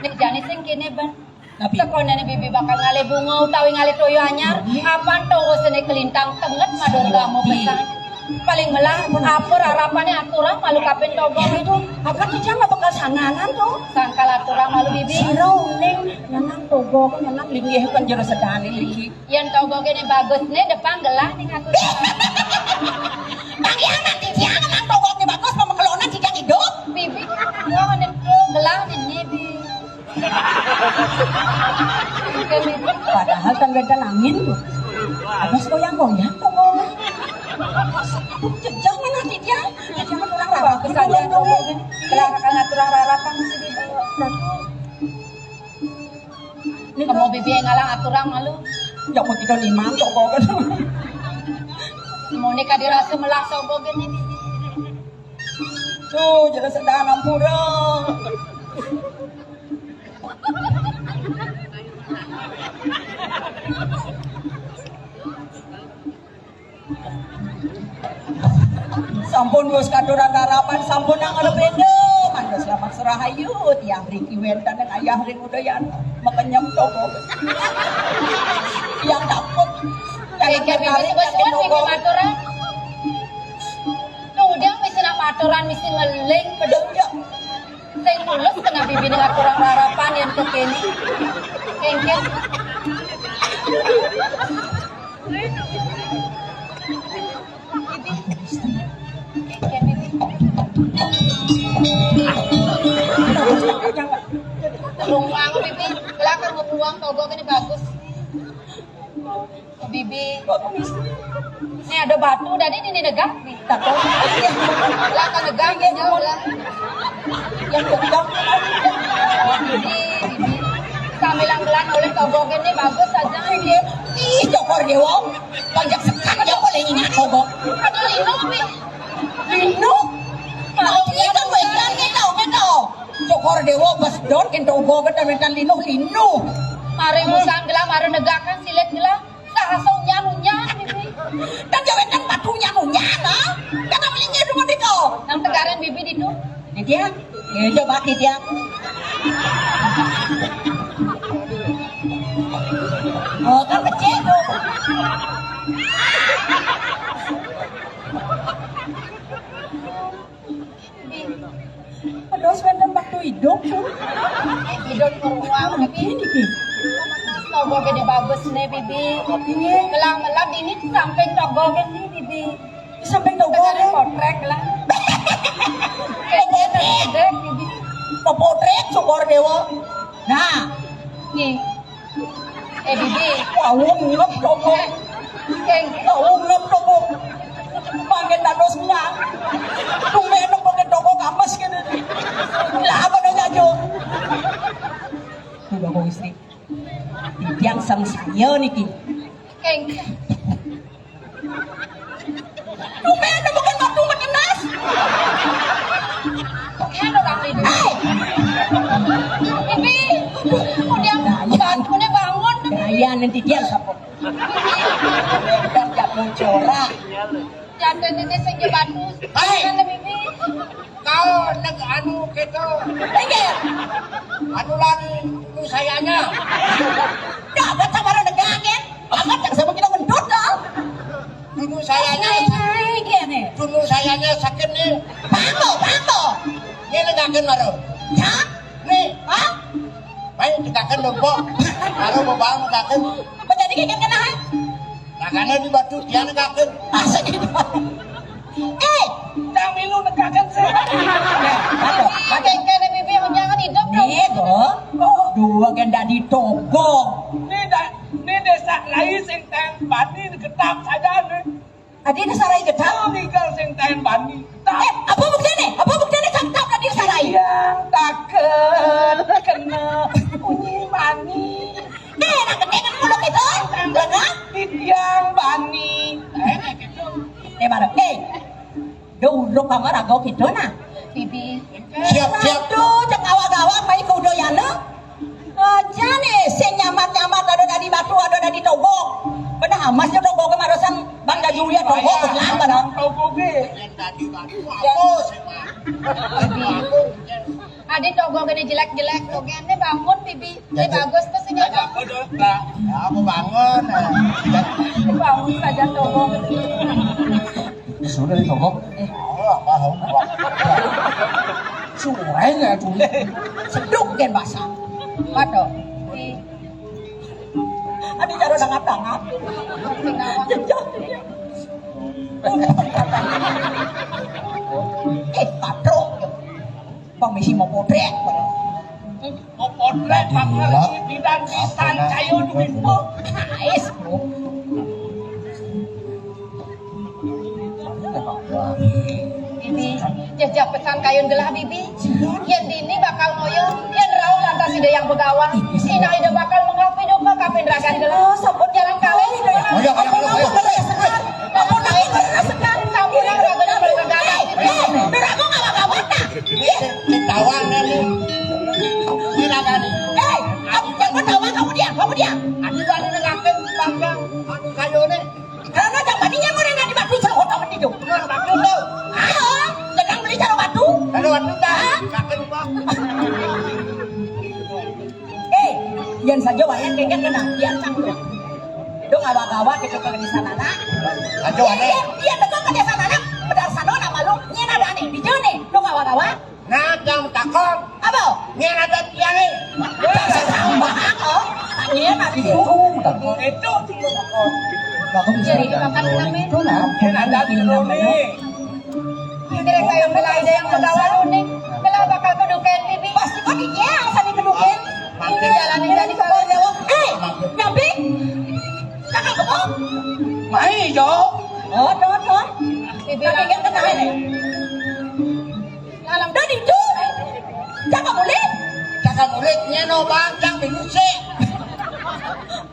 Nek jani sing kene, Ban. Napi? Sekonene Bibi bakal ngalih bunga utawi ngalih toya anyar, apan terus sene kelintang tenget madur kamu pesan. Paling melah apa rarapane aturang malu kapin togong itu. Apa tuh jangan bakal sanganan tuh. Sangkal aturang malu Bibi. Sira uning nyanang togong nyanang linggih kan jero sedane iki. Yen togoge ne bagus ne depan gelah ning aku. Bang Yang nanti siang nang togoge bagus pemekelonan sijang hidup. Bibi, gua ngene gelah ne Bibi. Padahal kan beda angin tuh. Abis goyang-goyang tuh mau. Jejak mana Aditya? Jangan orang rapat. Bisa aja tuh. Kelakakan aturan rarapan masih di bawah. Ini kamu bibi yang ngalang aturan malu. Yang mau kita lima tuh kok kan. Mau nikah dirasa melah sogo gini. Tuh, jelas ada ampura. Sampun wis katuran rarapan, sampun nang lebenda. Mangga selamat serahayu, tiang riki wénten nang ayah ring udayan makenyem toko. Tiang takut. Kayak bibi sebesuan bibi maturan. Tuh dia mesti nak maturan mesti ngeling pedem. Sing mulus kena bibine ngaturang rarapan yen kekene. Kengken. Kengken, Bibi. Tulung wang, Bibi. Kelakar ngebuang togo kene bagus. Bibi. Ini ada batu tadi di negak. Takut. Lah kan negak ya lah. Yang negak. Bibi, Bibi. Sambilang belan oleh togok ini bagus saja. Ih, Cokor Dewa. Banyak sekali dia boleh ingat togok. Ada lino, Bi. Lino? Mau kita, mau ikan kita, mau kita. Cokor Dewa bas don kento togok kita minta lino, lino. Mari musang gelah, mari negak kan silet gelah. Saha unyan-unyan, Bibi. Dan jawétan batu unyan-unyan, ha? Kata melingir dulu, Dito. Nang tegaran Bibi ditu. Dia, ya, coba dia. Oh, kan kecil tuh. Terus wénten waktu hidup tuh. Hidup ke ruang Bibi. Ini, Bibi. Togo gede bagus nih, Bibi. Iya. Gelang melap ini samping togo gede, Bibi. Samping togo. Tekan kotrek lah. Kotrek, Bibi. Kotrek, Cokor Dewa. Nah. Nih. Eh, Bibi. Wah, wong nyelep togo. Eh, wong nyelep togo. Makin dados nyang. Tumben dong makin togo kames gitu. Lah, apa dong aja? Tuh, Bapak istri. Yang sang saya niki. Keng. Tumben dong makin waktu makin nas. Keng orang ini. Bibi, udah bangun, udah bangun. Nah, iya, nanti dia siapa? Corak. Janten ini sing jebatu. Hai. Kan lebih. Kau neg anu gitu. Minggir. Anu lari, anu sayanya. Dah, baca baru negakin. Amat yang sama kita mendut dong. Dulu sayanya, Minggir nih. Dulu sayanya sakit nih. Bangko, bangko. Ini negakin baru. Ya? Nih. Hah? Baik, negakin dong, Pok. Kalau mau bangun negakin. Menjadi kayak kena, hai? Makanya di batu dia negakin. Masa gitu? Eh, kami lu negakin sih. Apa? Apa? Kene bibi jangan hidup dong. Nih, Bo. Dua genda di togok. Ini da, ini desa lain sing teng bani getap saja nih. Adi desa lain getap. Tinggal sing teng bani. Eh, apa buktinya? Apa buktinya cakap tadi desa lain? Yang takel kena bunyi bani. Eh, nak gede kan mulut itu? Benar? Yang bani. Eh, kayak gitu. Eh, baru. Eh, do uruk kamar agak gitu nah. Bibi. Siap, siap. Tuh, cek awak-awak main kudo ya lu. Aja nih, sing nyamat-nyamat ada dari batu, ada dari togok. Benar amas ya togok kemarin Bang Dajuli ya togok, benar, benar. Togok ge. Yang tadi batu apa sih, Pak? Bibi. Adi togok ini jelek-jelek, togok ini bangun, Bibi. Ini bagus tuh sini. Apa dong, Pak? Ya, aku bangun. Bangun saja togok. Sudah ditogok. Oh, apa, apa? Suaranya tuh. Seduk kan basah. Apa tuh? Adi cara sangat tangan. Eh, patrok. Bang misi mau potret. Mau potret, Pak Misi, bidan pisan, kayu duit, Bu. Ais, Bu. Bibi, jejak pesan kayun gelah, Bibi. Yen dini bakal ngoyo, yen rauh lantas ida yang begawa. Inah ida bakal mengapi duka kapin ragan gelah. Sabun jalan kawin. Ayo, ayo, ayo, ayo. Sabun yang ragan gelah. Eh, berago ngawa-ngawa, nah. Ketahuan nih. Ini ragan nih. Eh, kamu jangan ketahuan, kamu diam, kamu diam. Aku kan ini ragan bangga, aku kayu nih. Karena dapat dia mau dengan di batu cerah otak itu. Benar, batu tuh. Ah, sedang beli cara batu. Ada batu dah. Hah? Makan, Bang. Eh, yang saja wayang kengket kena, yang cangkul. Dong awak-awak kita ke desa nana. Aduh, aneh. Iya, iya, betul ke desa nana. Pedar sana nama lu, nyena dani, di jone. Dong awak-awak. Nah, jangan takut. Apa? Ini ada tiang nih. Jangan sama, oh. Ini ada tiang. Itu, itu, itu. Bagus. Jadi dimakan kami. Itu lah. Ini ada tiang nih. Kira kayak mulai ada yang ketawa nih. Kalau bakal keduken, Bibi. Pasti kok dia asal keduken. Ini jalan yang jadi kalau lewat. Eh, nyampe. Cakap apa? Mai, Jo. Oh, tuh, tuh. Bibi lagi kenal nih. Dalam dadi tu. Cakap boleh? Cakap boleh, nyeno bang, cang bingung sih.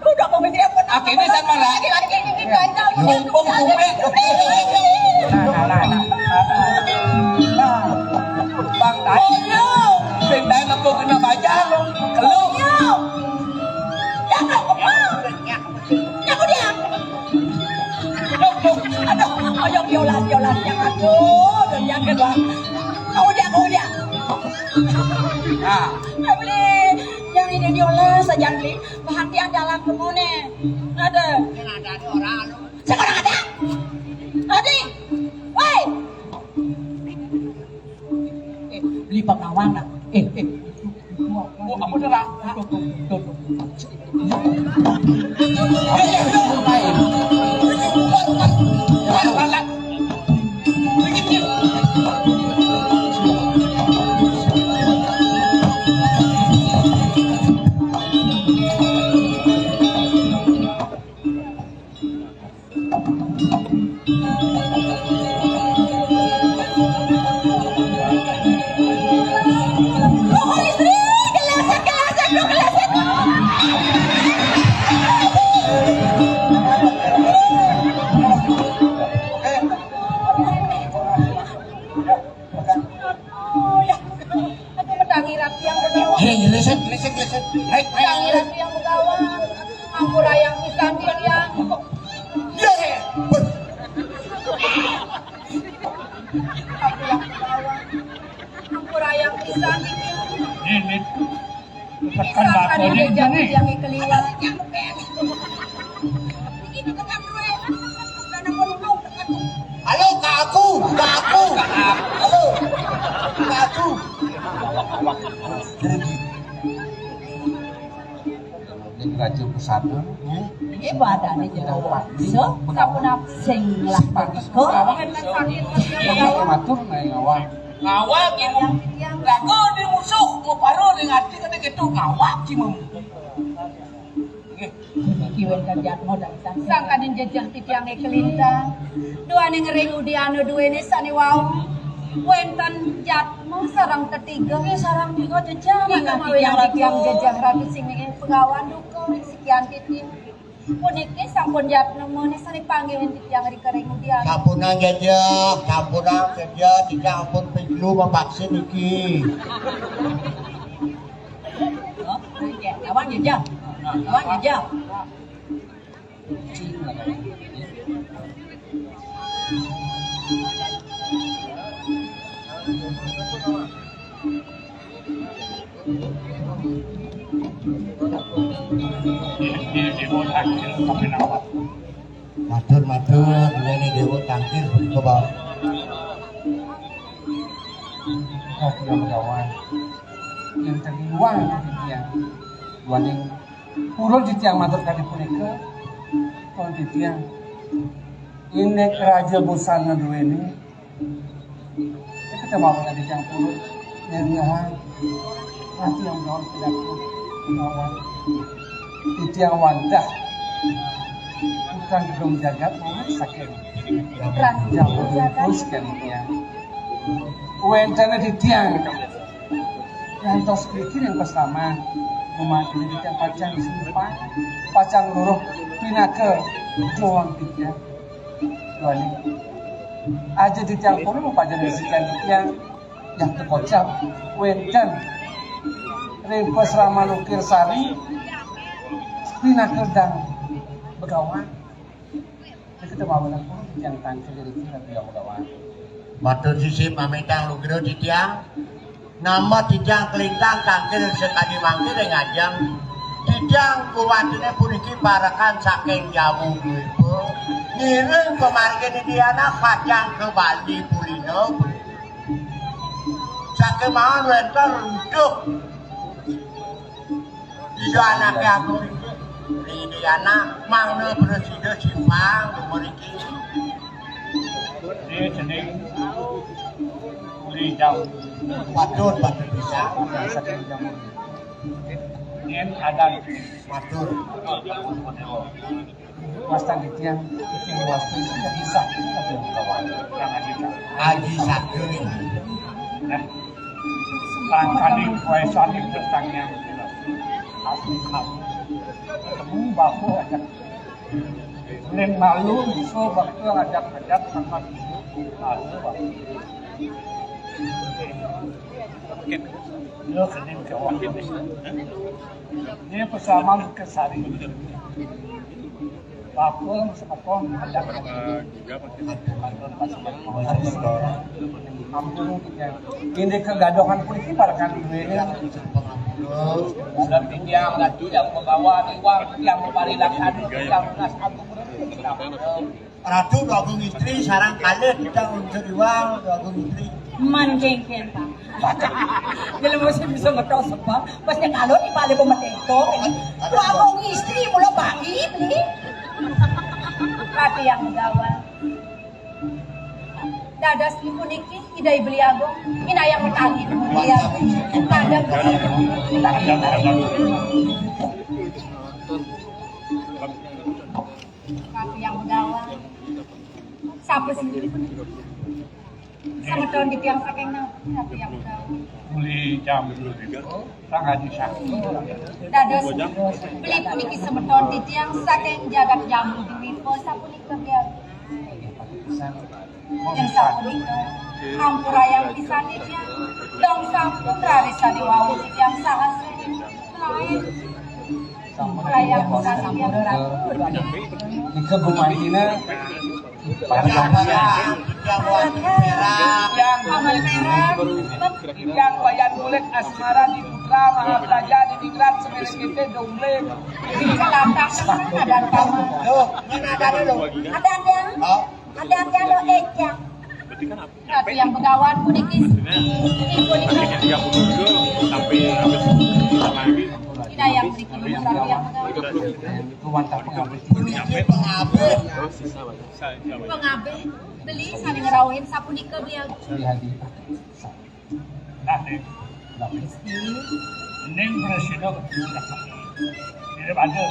Udah mau mikir apa? Akhirnya sama lagi. Lagi-lagi ini ganjal. Mumpung tumben. Nah, nah, nah, nah. Nah, Bang tadi. Sing dae ngepung kena bajang. Kelu. Cakap apa? Cakap dia. Aduh, aduh, ayo, Yolas, Yolas, yang aduh, dan yang kedua. Kau dia, kau dia. Nah. Beli, yang ini Yolas saja, Beli. Perhatian dalam kemune. Ada. Yang ada, ada orang. Sekarang ada. Adi. Woi. Eh, beli pengawan lah. Eh, eh. Oh, apa dah? Tuh, tuh, tuh, tuh. Aduh, mendangi rapi yang begawan. Hei, listen, listen, listen. Hei, hei, mendangi rapi yang begawan. Ampura yang pisan di tiang. Ye, Ini, ini. Tekan bakone ini. Yang keliwat. Halo, Kak Aku, Kak Aku. Halo, Kak Aku. Ini raja pesantren, ya. Ini badane jero waktu. So, kapan sing nglakoni? Matur nae ngawak. Ngawak ibu. Lagu di musuh, mau paro ning ati kene gitu ngawak ibu. Nggih. Iki wénten jatma dhateng sangkaning jejeh titiangé kelintang. Duaning ring udiana duwéné sané wau. Wénten jatma sareng tetiga. Nggih, sareng tiga jejeh. Ing titiang jejeh ratu sing ing Begawan duka ring sikian titiang. Puniki sampun jatma sané panggih titiang ring udiana. Sampunang jejeh, sampunang jejeh, titiang ampun ping telu mapaksa niki. Awak jejeh. Awak jejeh. Matur, matur, ngene Dewa Tangkil punika, Pak. Kula menawi enten liwang titiang. Duaning purun titiang matur kadi punika. Purun titiang. Indik raja busana duwene. Kita mawon titiang purun. Nirngahan. Rati yang gaul pidato. Mawon. Titiang wantah. Putra Gedung Jagat, mawon saking Putra Gedung Jagat. Jagat. Wénten titiang ngantos pikir yang pertama, memanggil titiang pacang simpang, pacang luruh pinaka doang titiang. Duaning. Aja titiang purun pacang isikan titiang yang tekocap wénten ring pasraman Ukir Sari pinaka dang Begawan. Kita bawa lampung yang tangkil dari kita biar Begawan. Matur sisip mamitang lugra titiang. Nama titiang kelintang tangkil sekadi mangkil ring ajeng. Titiang kumatine puniki parekan saking Jamu Dwipa. Ngiring pamargin Indiana pacang ke Bali Pulina. Sakémaon wénten runtuh. Ida anaké agung inggih. Ida anak mangda prasida simpang dumun iki. Ini jening uli jam. Patut, patut bisa. Saking jam. Ini ada. Matur. Wastan titiang, iki wastu sudah bisa, tapi kawan. Aji Sabda. Nah, pangkali kuasane Sang Hyang Widi. Aku kamu ketemu bapak aja. Ning malu iso bakal ngajak-ngajak sama ibu. Malu, Pak. Ini kening ke wakil. Ini pesaman ke sari. Bakul, semeton, ada. Ampun, ya. Ini kegaduhan polisi pada kan ini. Sudah tinggal, nanti yang membawa iwang, yang memarilakan, yang lunas agung. Ratu Agung Istri, sarang kalih kita unsur iwang Agung Istri. Man kéngkén, Pak. Jelema sing bisa ngetok sebab, pas nyekalo di pale pemeteto. Aduh. Agung Istri mula bangkit nih. Ratu yang gawat. Dados puniki Ida Beli Agung, inayang metangi. Beli Agung. Kadang. Ratu yang gawat. Sapa sih? Semeton titiang saking napi, Ratu yang gawat. Muli jam Sang Aji Sakti. Dados beli puniki semeton titiang saking jagat Jambu Dwipa sapunika biar. Yang sapunika ampurayang pisan titiang. Dong sampun raris sane wau titiang saha sing lain. Ampurayang pisan titiang. Nika gumantina. Yang Paman Merah, yang Wayan Kulit Asmara di Putra Mahapraja di Ningrat semerek kita dongleg. Di Jakarta sana ada Paman. Loh, mana ada lo? Ada ada. Oh. Ada ada lo Eja. Tapi yang begawan puniki. Puniki. Kita yang berikut yang begawan. Puniki pengabih. Pengabih beli saling ngerauhin sapunika beli. Nah, ning. Ning prasida. Ini ada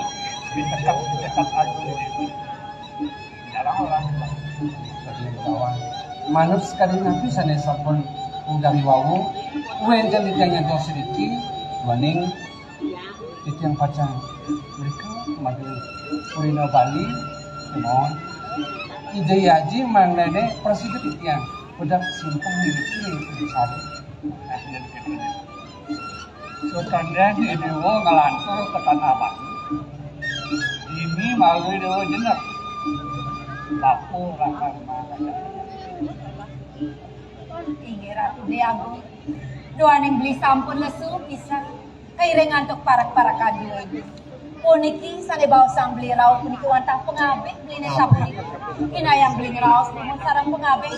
ditekap ditekap aku ini. Jarang orang. Manut sekali nabi sané sampun undang wau, wénten ingkang nyantos sediki, waning titiang pacang mrika madué Purina Bali, kemawon. Ida Aji mangdané prasida titiang, pedang simpang miliki sari. Sutandang Déwa ngelantur ke tanah Batu. Ini malu Déwa jenek. Lapu rakar mangga. Inggih Ratu Dé Agung. Duaning beli sampun lesu pisan. Kairing antuk parek-parekan Déwa. Puniki sané baosang beli rauh puniki wantah pengabih beliné sapunika. Inayang beli ngraos nuhun sareng pengabih.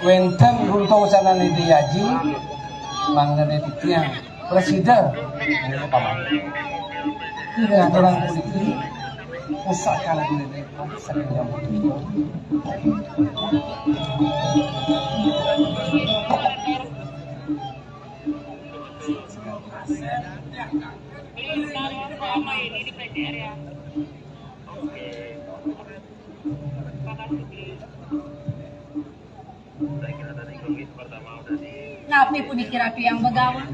Wénten runtung sanané Ida Aji, mangdané titiang prasida, paman. Ngaturang puniki, pusaka beliné saking jaman. Napi puniki Ratu yang begawan?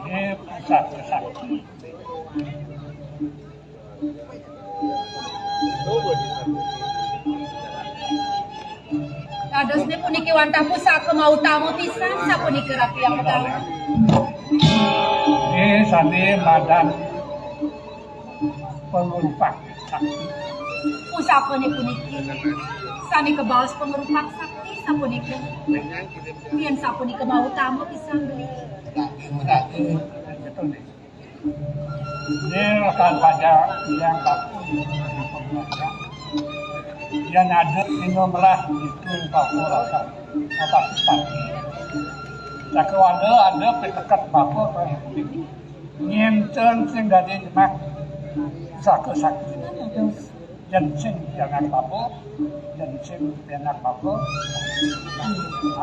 Eh, pusaka sakti. Dadosné puniki wantah pusaka mautama pisan sapunika Ratu yang begawan. Eh, sané madan pangrupak sakti. Pusakané puniki sané kabaos pangrupak sakti sapunika. Yén sapunika mautama pisan beli. Ini rekan saja yang baku yang ada tinggal melah itu baku rasa atas pagi. Sakewala ada piteket baku kayak ini. Nyinten sing dadi nyemak saka sakti. Yén sing pianak bapa, yén sing pianak bapa,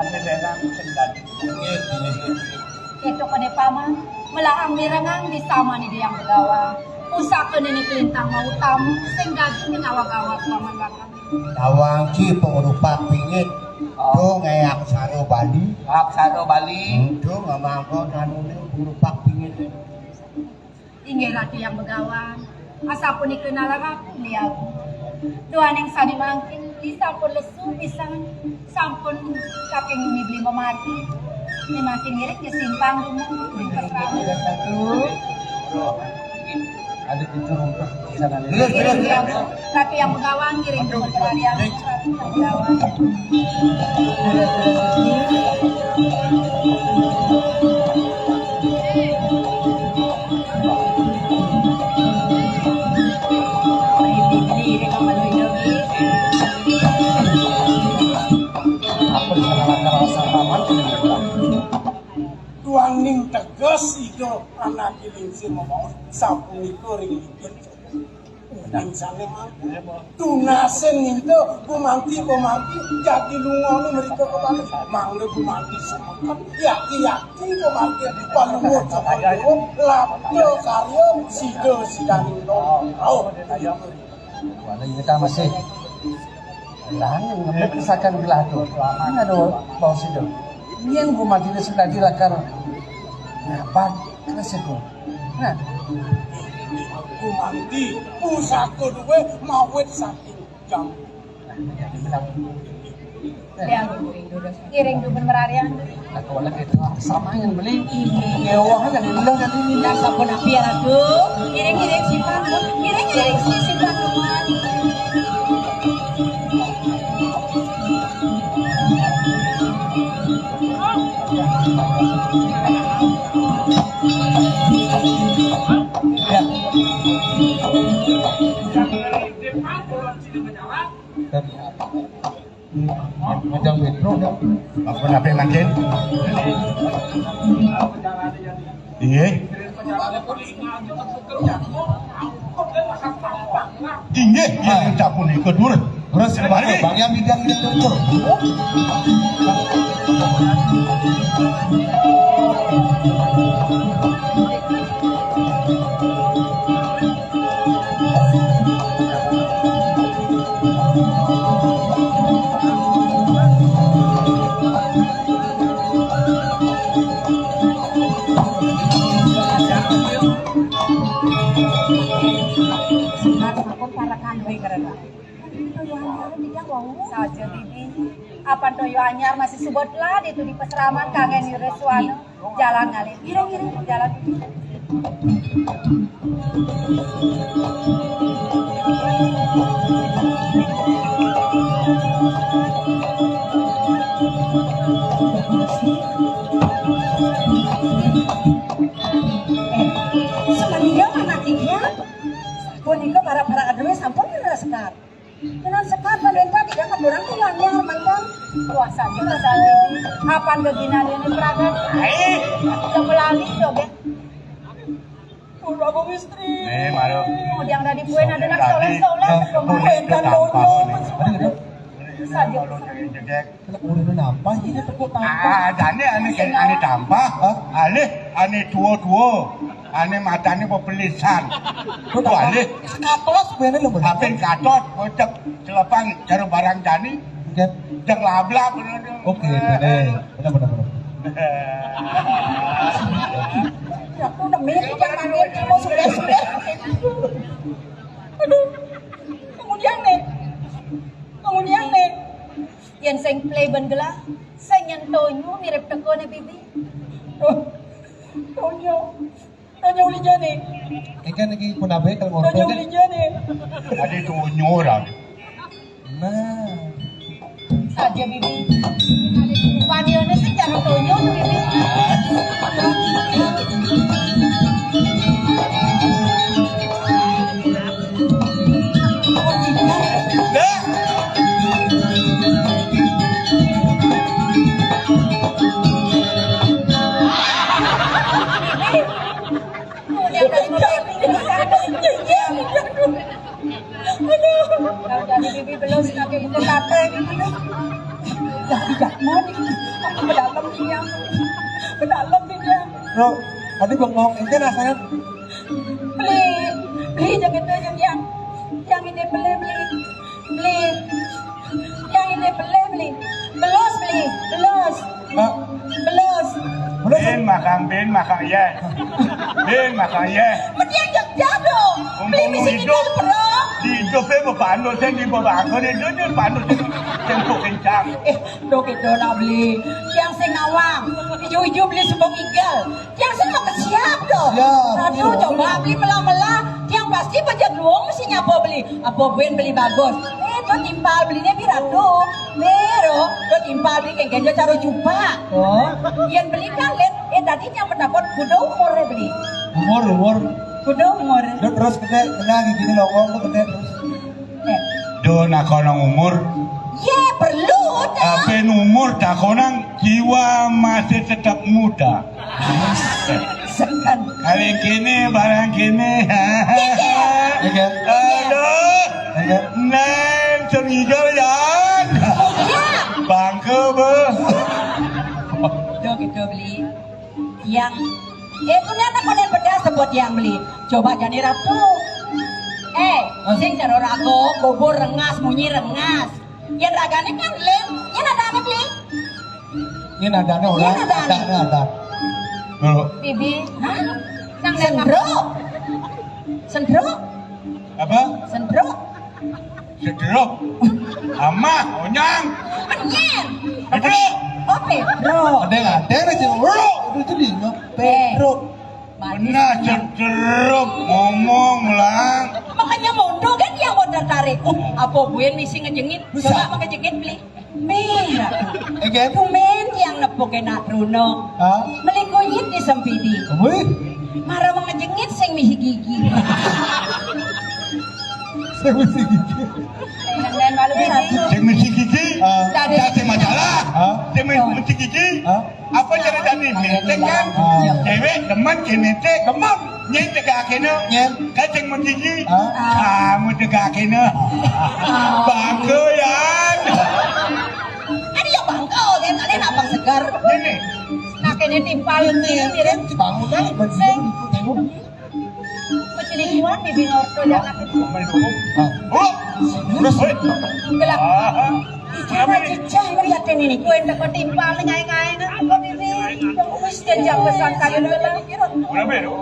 ane lelang sing dadi. Itu kene paman, melahang mirengang di samané Ida yang begawan. Pusaka nini kelintang mautama sing dadi ning awak-awak paman bakal. Tawang ci pangrupak pingit. Oh. Dong eh aksara Bali. Aksara Bali. Hmm, dong ngamangkon anune pangrupak pingit. Inggih Ratu yang begawan. Asapunika nalaraku liaku. Duaning sani mangkin, di sampun lesu pisan, sampun saking bumi beli memati. Ini mangkin ngiring di simpang rumah. Ada pintu rumput di sana. Terus, terus, terus. Tapi yang begawan ngiring di Putra Liang. Begawan. Tuaning teges Ida anak Lingsir memaos sapunika ring likin. Ning sane mangke. Tunasin ninta gumanti-gumanti jagi lungone mrika kebalik. Mangda gumanti semeton, yaki-yaki gumanti panuwun semeton, labda karya sida sidaning rauh. Wala ingetan masih. Lah, ngemek sakan gelah tu. Mana ada bau sida. Yen gumanti sing dadi lakar. Nah, bak, kena situ. Nah. Gumanti, pusaka duwe mawit saking jam. Liang iring durus. Iring dumun mararian. Nah, kalau gitu, sama yang beli. Iya, wah, kan ada dulu kan ini. Nah, sampun api ya, Ratu. Iring-iring simpan, Bu. Iring-iring si simpan, Bu. Ya. Dan Ngajang Petro, ya. Apa nape mangkin? Iya. Inggih, inggih, sapunika, Dur. Terus, Bang, Bang, yang bidang itu, Dur. Saja, Bibi. Apan toya anyar masih subot lah ditu di pasraman kangge Ni Reswana. Jalan ngalih. Iring, iring, jalan. Eh, semenjak mana dia? Punika para-para aduh sampun kena sekar. Kena sekar, pada tadi kan orang tuh nyanyar mantan. Puasa juga saat ini. Apan gegina ini peragat? Eh, sebelah ini joget. Pun Prabu Istri. Eh, malu. Yang dari kue ada nak soleh-soleh. Kemarin kan dojo. Saja. Kalau joget-joget. Kena kulit apa sih dia tekuk tampah? Ah, jane ane ane tampah. Hah? Alih ane tua-tua. Ane matane pepelisan. Kok tampah? Alih. Katos bene lho, Bro. Apin katos, kocek celepang cara barang jani. Oke. Jeng lablab. Oke, bener. Bener, bener, bener. Ya, aku udah mirip yang namanya mau sudah-sudah. Aduh. Kemudian nih. Kemudian nih. Yen sing pleben gelah, sing nyentonyo mirip tekone, Bibi. Oh, Tonyo. Tonyo uli jane. Ikan iki pun abe kalau ngorok. Tonyo uli jane. Ade Tonyo orang. Nah. Saja, Bibi. Upamiane sing jane Tonyo, Bibi. Jadi bibi belum sebagai ibu kate gitu. Jadi jangan. Bedalem dia. Bedalem dia. Bro, tadi bengong, ente rasanya Beli, beli, jangan itu, jangan yang, yang ini beli, beli, beli, yang ini beli, beli, belos, beli, belos, Pak, belos. Belos. Bin makang, bin makang, ya. Bin makang, ya. Mesti yang jauh dong. Beli Umpama mesti hidup, kita, bro. Di hidup, eh, bepandu, saya di bawah, di hidup, di pandu, saya kencang. Eh, do kita nak beli, yang sing awang, ijo-ijo beli sebong igal. Tiang sing mau ke siap dong. Siap, Ratu, iya, coba betul. Beli melah-melah. Tiang pasti pajak luang mesti nyapa beli. Apa buin beli bagus. Eh, tuh timpal belinya bi Ratu. Bero, tuh timpal beli kengkeng cara jubah. Oh, yang beli kan, Lin. Eh, tadi yang mendapat kuda umur beli. Umur, umur. Kuda umur. Udah terus kita kena gini longong tuh kita terus. Eh. Do nakonang umur. Ye, perlu dah. Ape umur takonang, jiwa masih tetap muda. Sekan. Kali kene, barang kene. Iya. Iya. Aduh. Iya. Neng semigal, Jan. Iya. Bangke, be. Do gitu beli. Yang, eh, punya anak model bedas sebut yang beli. Coba jadi Ratu. Eh, sing cara rago, bubur rengas, munyi rengas. Yang ragane kan, Lin. Yang ada anak, Lin. Ini nadanya orang, Ini nadanya. Nadanya ada. Tuh. Bibi, hah? Nang sendro. Sendro. Apa? Sendro. Sendro. Amah, onyang. Nyén. Pedro. Oh, Pedro. Ada nggak? Ada aja. Bro, itu tuh dia. Pedro. Manis. Benar, cedrop ngomong lah. Makanya mondo kan yang mau tertarik. Uh, apa gue misi ngejengit? Bisa. Coba mau ngejengit beli. Mir. Again? Tumben yang nepuk enak Bruno. Hah? Meli kunyit di sempidi. Wih. Mara mau ngejengit sing misi gigi. Sing misi gigi. Yang lain malu beda. Sing misi gigi. Ah. Jadi majalah. Hah? Sing misi gigi. Hah? Apa cara tadi? Menteng kan? Ah. Cewek demen ke menteng. Demen. Nyén tegak kena. Nyén. Kacang mentigi. Ah. Kamu tegak kena. Bangkoyan. Kan iya bangko, kan ada apa segar. Ini. Nah, kene timpal ini mirip. Bangun aja, bangun. Sing. Tengok. Kecilikuan di Binorto jangan itu. Ah. Oh. Terus. Gelap. Ah. Icara cecah melihat ini nih. Kue teko timpal ngae-ngae nang kok ini. Wis janjang pesan kayu dulu. Berapa ya?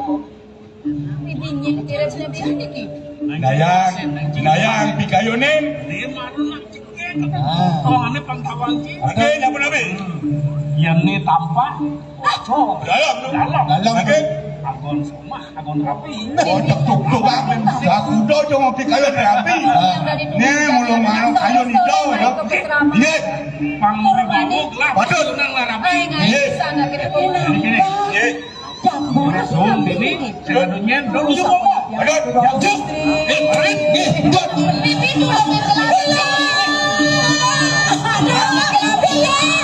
Bibinnya kira sudah bilang iki. Dayang, dayang pikayonen. Ah. Tongane pangkawang ki. Oke, ya pun abi. Yang ini tampak. Oh, dalam, dalam. Dalam. Oke. Agon semah, agon rapi. Oh, tuk tuk tuk kan. Aku do cuma pikayon rapi. Ini mulung manuk kayu nih do. Ini. Pang mau banguk lah. Waduh. Nang lah rapi. Ini. Ini. Ini. Dapur. Dong, ini, jangan nyen, dong, yuk, ngomong. Aduh, jangan. Eh, eh, eh, dong. Bibi, tolongin Kelas. Aduh, Kelas.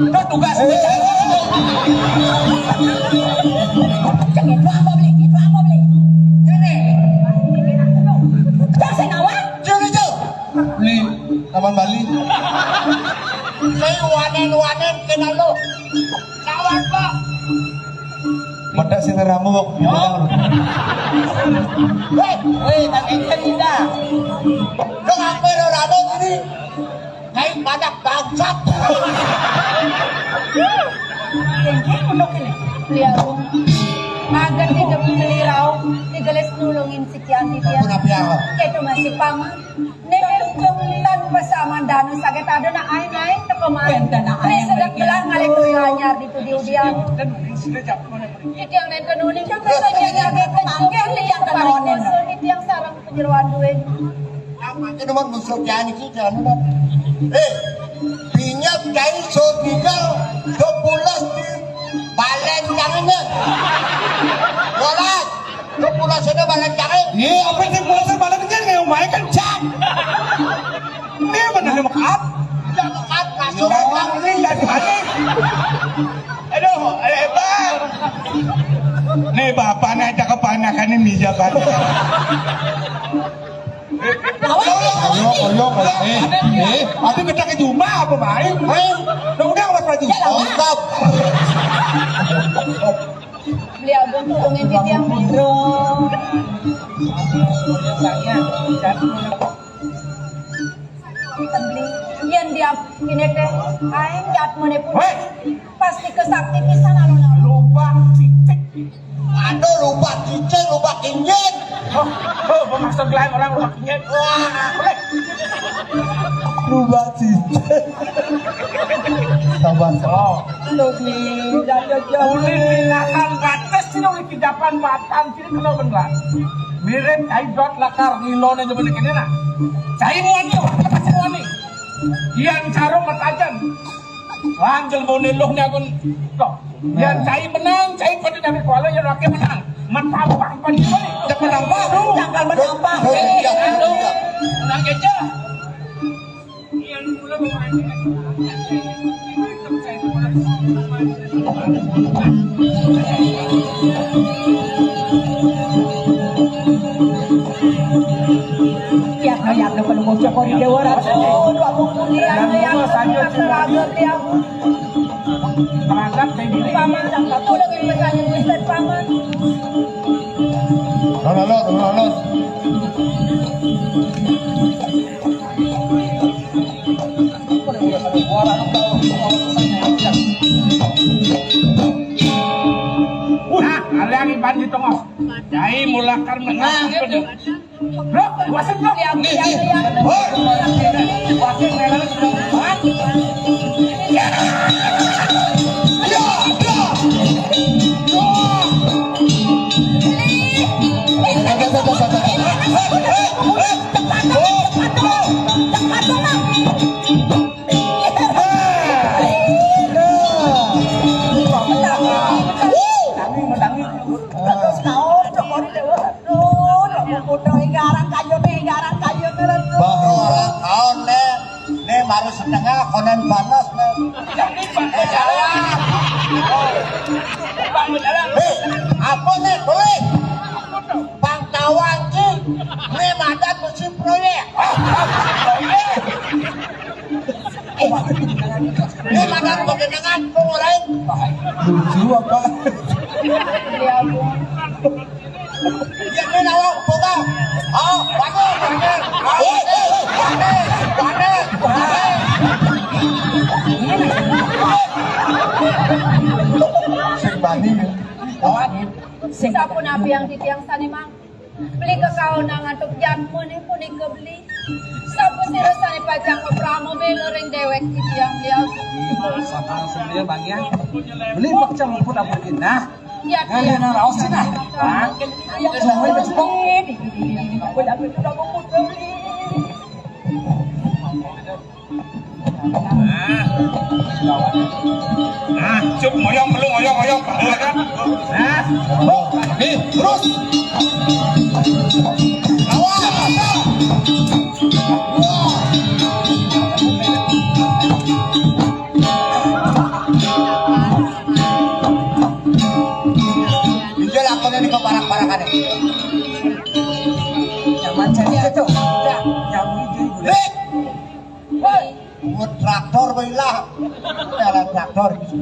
Itu tugas. Cek, itu apa, Bli? Itu apa, Bli? Ini. Cek, sing awak? Cek, cek. Bli, Taman Bali. Saya wanen-wanen kenal lo. Kawan, Pak. Mata sing rambut kok. Yo. Weh, weh, tak encen kita. Lo ngapain lo rame gini? Kayak badak bangsat. Yang kayak menuk ini. Lihat. Mager di depan beli rauh, digelis nulungin si Kian, si Kian. Ampun, apa ya? Itu masih paman. Nek tunjung tanpa saman danu saged ada nak aing-aing teko mari. Benten nak aing sedek mriki. Belah ngalih toya anyar di pudi udian. Titiang nenten uning kan bisa jaga mangke titiang kanonen. Titiang sareng panjeroan duwe. Apa itu nomor musuh kian iki jangan. Eh, pinjam kai so tiga sebelas di balen jangan. Bolas. Lu pulasnya balen jangan. Iya, apa sih pulasnya balen jangan? Yang main kencang. Ini benar mekat. Tidak mekat, masuk. Orang ini dari mana? Aduh, eh, Bang. Nih, bapaknya aja kepanakan ini, mijakan. Ayo, ayo, ayo. Eh, eh, tapi kita ke Juma apa main? Main. Udah, udah, Mas Maju. Ya, lawan. Mantap. Beli abang tolongin titiang. Bro. Yen dia ini teh aing jat meneh pun. Woi. Pasti kesakti pisan anu. Lubang cicik. Aduh, lubang cicik, lubang kinjit. Oh, oh, maksud lain orang lubang kinjit. Wah. Lubang cicik. Sabar, sabar. Oh. Lu nih, jaga jauh. Ulin pinahan batas sih dong, kijapan batang sini kena beneran. Mirip cai dot lakar ngilone jaman kene nah. Cai muani, pasti muani. Yang sarung matajan. Langgel mone loh ni akun. Loh, yang cai menang, cai pada dari kuala yang rakyat menang. Matampang pada ni. Cak matampang, cakal matampang. Eh, aduh. Menang aja. Tiap hayat lo kalau bocah kau di dewa rasa. Oh, dua puluh kuliah yang teragam dia. Teragam kayak gini. Paman, tak tahu lagi bertanya Ustaz Paman. Alon, alon, alon, alon. Tengok. Jai mulakan menang. Bro, wasit, bro. Nih, nih. Woi. Wasit, melok. Ya. Ya, ya. Bah, orang tahun, Nek. Nek baru setengah, konen balas, Nek. Nek, apa, Nek? Boleh? Bang Tawang ki, nih madan mesti proyek. Nih madan pakai dengan pengurang. Lucu apa? Ya, ini nawang, buka. Oh, bagus, bagus. Oh, bagus, bagus, bagus. Sing bani. Sing. Sapunapi yang titiang sané mang. Beli kekaonang antuk jadmané punika beli. Sapasira sané pacang maprama béla ring déwék titiang liang. Sampun semuanya Bang ya. Beli pacang pun apa kita? Ya, ya. Nang raos cina. Bang. Ya, semuanya bercepok. Beli, beli, beli, beli. Aku dah berjuang, aku dah beli. Nah. Nah, cuk, ngoyong, lu ngoyong, ngoyong. Nah. Nih, terus. Awas. Wah. Iki lakonane kok parak-parakane. Zaman saya itu. Ya, nyambung itu. Hei! Woi, buat traktor kowe lah. Jalan traktor iki.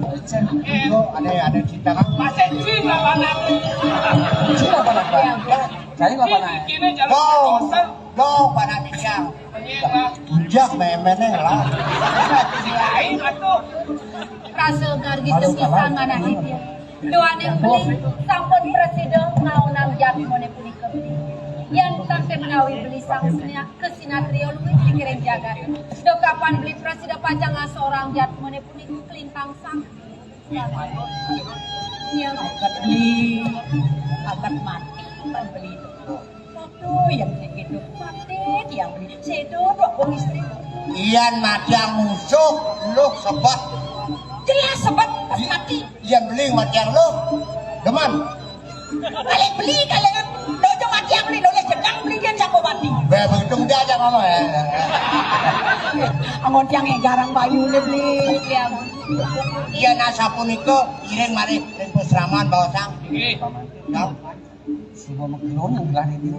Yo, ada ada cinta kan. Masih cinta mana? Cinta mana? Saya apa lah? Ini jalan Go, kosong. Go, panak India. Tunjak memene lah. Lain atuh. Rasa gargi kesisan manah itu. Duaning beli sampun prasida ngaonang jadmane punika beli. Yan tangte menawi beli sang senia kesinatrio luwih pikiring jagat. Duh kapan beli prasida pacang ngasorang jadmane punika kelintang sang. Yang akat beli, akat mati, beli. Aduh, yang kayak gitu. Mati, yang beli. Sedo, dua wong istri. Iyan matiang musuh, lu sebet. Jelas sebet, pas mati. Iyan beli matiang lu. Demen. Kali beli, kali dojo matiang beli, nulis jedang beli, dia jago mati. Be, begitu dia aja ngomong ya. Angon tiang yang jarang bayu nih beli. Iya, nah, sapunika iring mari ring pasraman baosang. Nggih. Nah. Sing mau magelung yang belah ini.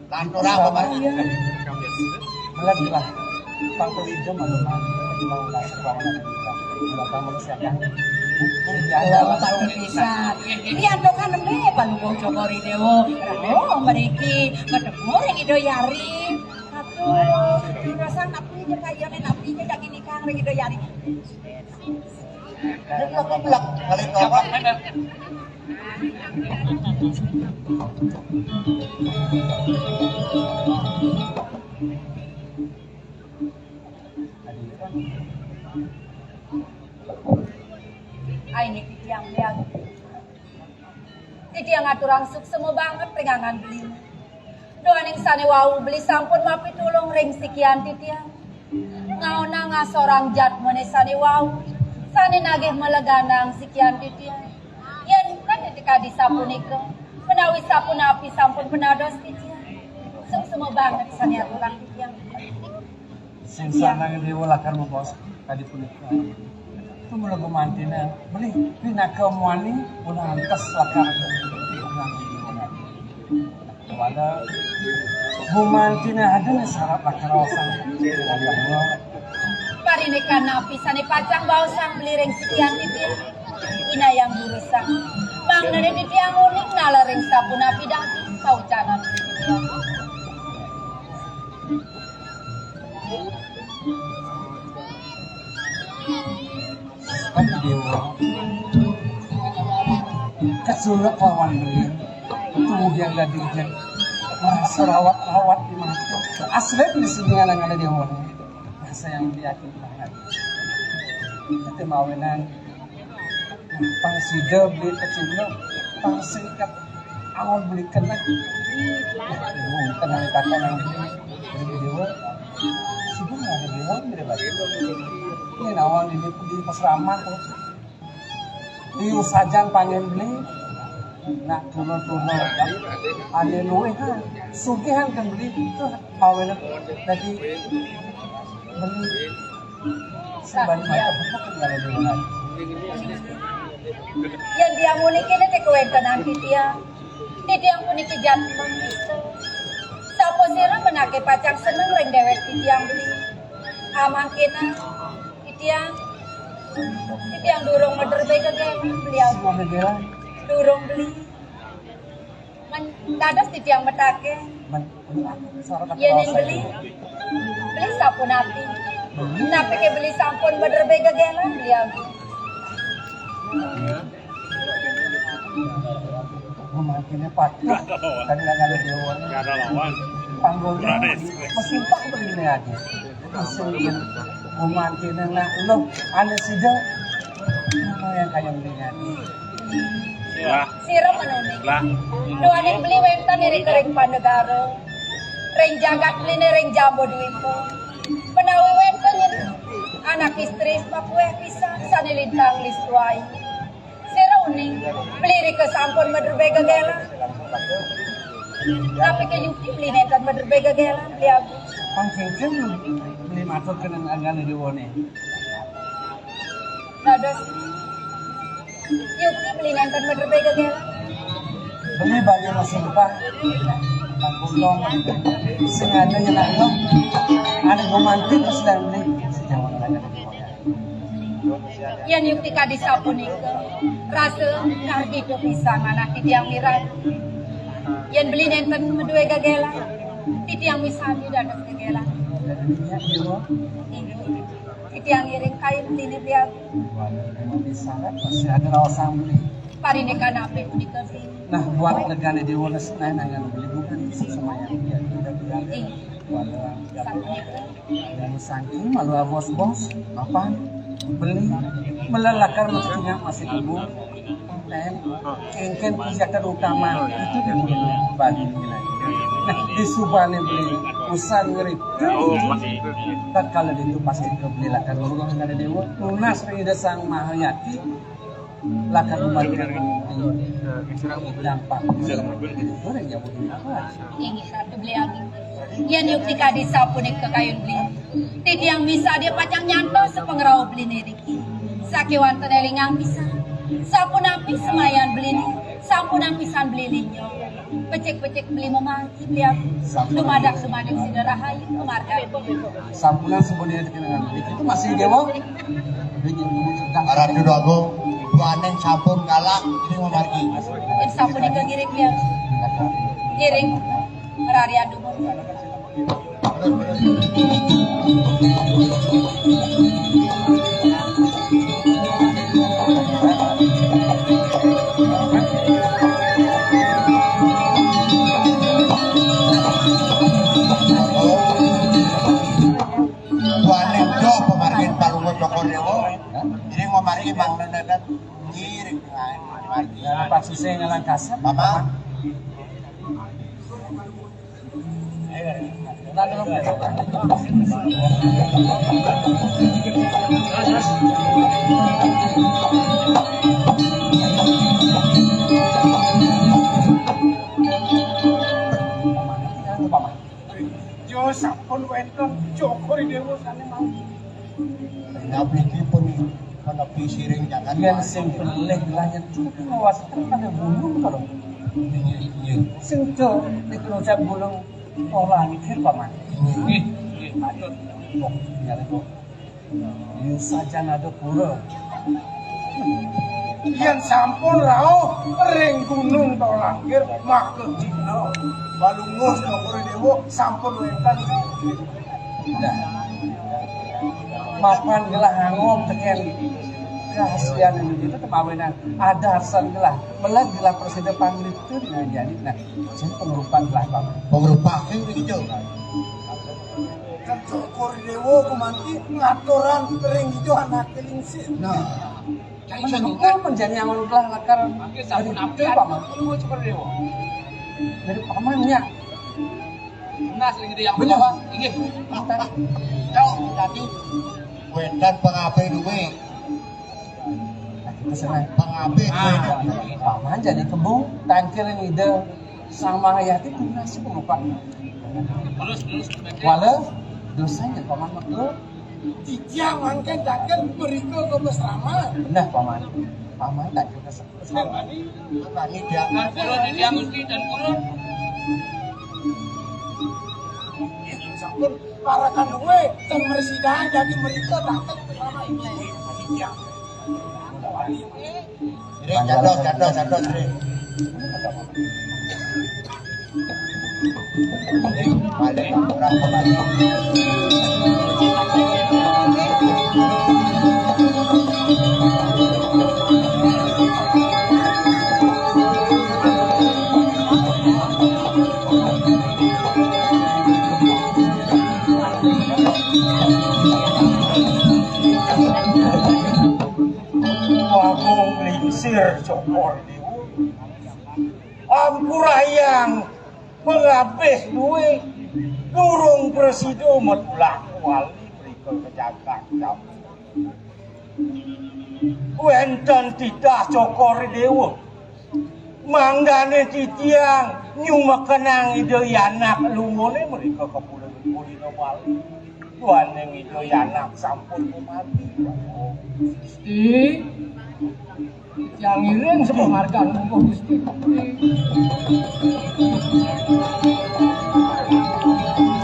Lantur apa, Pak? Belah, belah. Pang pelidem, aduh, Pak. Mau ngasih bangunan. Belakang manusia kan. Iya, Pak, bisa. Ini antokan nembe, Pak Lumbung Joko Ridewo. Oh, mriki ketemu ring Ida Yari. Aduh, rasang napi aja kayane, napi aja daging ikan ring Ida Yari. Blek, blek, blek. Balik ke apa? Ai niki tiang liang. Titiang ngaturang suksema banget ring angan beli. Duaning sane wau beli sampun mapitulung ring sikian titiang. Ngaonang ngasorang jadmane sane wau, sane nagih maleganang sikian titiang. Yen tan titi kadi sapunika, menawi sapunapi sampun penados titiang. Suksema banget sane aturang titiang. Sing sanang dewa lakar mabaos kadi punika. Tumula gumantina, beli pinaka muani ulah antes lakar. Wala gumantina ada sarap lakar osang. Parindikan napi sane pacang baosang beli ring sikian titiang. Inayang durusang. Mangdane titiang uning nala ring sapunapi daging paucanan titiang. Kan dewa. Kan Surat lawan beli. Kemudian dadi jen. Rasa rawat-rawat di mata. Asli di sini anak-anak dia. Rasa yang diatur banget. Tapi mawinan pang sida beli kecil, pang singkat awal beli kena. Nah, bingung, kena kata yang beli. Beli dewa. Sida nggak ada dewa, beli baju. Ini nawang di, di pas ramah tuh. Liu sajan pangen beli. Nak tuna-tuna. Ane luwih kan. Sugihan kan beli. Tuh, awalnya. Dadi beli. Sing bali maca buku kan nggak ada dewa lagi. Yen tiang puniki nete kawéntenan titiang. Titiang puniki jatmang. Sapa sira menawi pacang seneng ring déwék titiang beli. Amangkina titiang, titiang durung madrebé gegélan beli. Semua gegélan. Durung beli. Men-, dados titiang metaké. Men-, men-, sorotan yéning beli, beli sapunapi? Beli. Napiké beli sampun madrebé gegélan, beli agung? Mangkiné patut. Tadi nggak ada dewa. Nggak ada lawan. Panggulnya. Berani. Mesumpah begini aja. Mangkiné nak lo, ané sida. Apa yang kaya mendingan? Lah. Sira menuni. Lah. Duaning beli wénten iri ring Pandegara. Ring jagat beliné ring Jambudwipa. Menawi wénten yen anak istri papuéh pisan sané lintang listuai. Sira uning, beli rika sampun madrebé gegélan. Napiké yukti beli nénten madrebé gegélan, beli agung? Pang cincin beli matur keneng anggané déwané. Dados, yukti beli nénten madrebé gegélan. Beli bagi masumpah. Bang Gultom, sing ada nyenak lo. Ada gumanti terus dan beli. Yén yukti kadi sapunika, rasa kardita pisan manah titiang miragi. Yén beli nénten madué gegélan, titiang misadia dados gegélan. Inggih. Titiang ngiring kayun beliné beli agung. Masih ada raos beli. Parindikan napi punika, beli? Nah, buat legané déwa nang nanggan beli bukan semuanya. Inggih. Sapunika. Dalam sangking malu bos-bos, apa? Beli, melelakar mestinya masih tubuh. Ten, engken pijakan utama itu di bagi nilai. Nah, di subane beli usan ngeri. Oh, masih. Tatkala itu pasti kebeli lakar guru ada dewa. Tunas ring Ida Sang Mahayati. Lakar umat dampak. Itu yang jauh apa? Inggih, Ratu Beli Agung. Yén yukti kadi sapunika kayun beli. Titiang misadia pacang nyantos sapangrauh beliné niki. Sakéwanten élingang pisan. Sapunapi semayan beliné, sampunang pisan beli linjo. Becik-becik beli memargi beli agung. Dumadak-dumadak sida rahayu kemargan. Sampunang sebenarnya dikenangan. Itu masih dewa. Ratu Agung, duaning sampun kalah, ini memargi. Yén sapunika ngiring ya. Ngiring. Rarian dumun. Buane udah pemargin Palungguh Cokor Dewa. Jadi mau mari Bang Nenet ngiring. Nah, Pak Suse ngalang kasep. Bapak. Yo sampun wénten Cokor Dewa sane mawon. Nabi iki pun menepi siring jangan. Yen sing pelih lah nyetu kuwi ngawasaken pada gunung to lho. Iya, iya. Sing do nek ngucap gunung ora mikir, Paman. Nggih, nggih, patut. Kok nyale kok. Yen sajan ada pura. Yen sampun rauh ring gunung Tolangkir, maka dina Balungus Cokor Dewa sampun wénten. Nah, mapan gelah angop teken Rahasian itu kemawinan ada harsan gelah. Belah gelah presiden pangliptur dengan jadi. Nah, sing pengrupak gelah, Pak. Pengrupak sing begitu. Kan Cokor Dewa kumanti ngaturan ring itu anak lingsir. Nah, kan menjadi angon gelah lakar. Mangke sampun jadi apik, Pak, Mas. Ilmu Cokor Dewa. Jadi pamannya. Benar, sering gede yang benar, Pak. Inggih. Jauh, tadi. Wénten pengabih duwe. Nah, kita senang. Pengabih duwe. Ah, paman jadi kembung, tangkil yang ide. Sang Mahayati punya si perupa. Terus, terus. Wala, dosanya paman makhluk. Titiang mangken tangkil mriko ke Mas Rama. Nah, paman. Paman tak kita sebut. Tani dia. Dan kulon dia Gusti dan kulon. Sampun para kandungnya dan mersida jadi mriko tangkil Mas Rama ini. Titiang. Wali. Ring, jatuh, jatuh, jatuh, Ring. Ring, balik, orang kembali. Agung lingsir Cokor Dewa. Ampurayang pengabih duwe durung prasida metulah wali mrika kejagat. Wénten titah Cokor Dewa. Mangdané titiang nyumekenang Ida Yanak lungone mrika ka Pura Purina Bali. Duaning Ida Yanak sampun mati. Gusti, titiang ngiring sepamargan mungguh Gusti.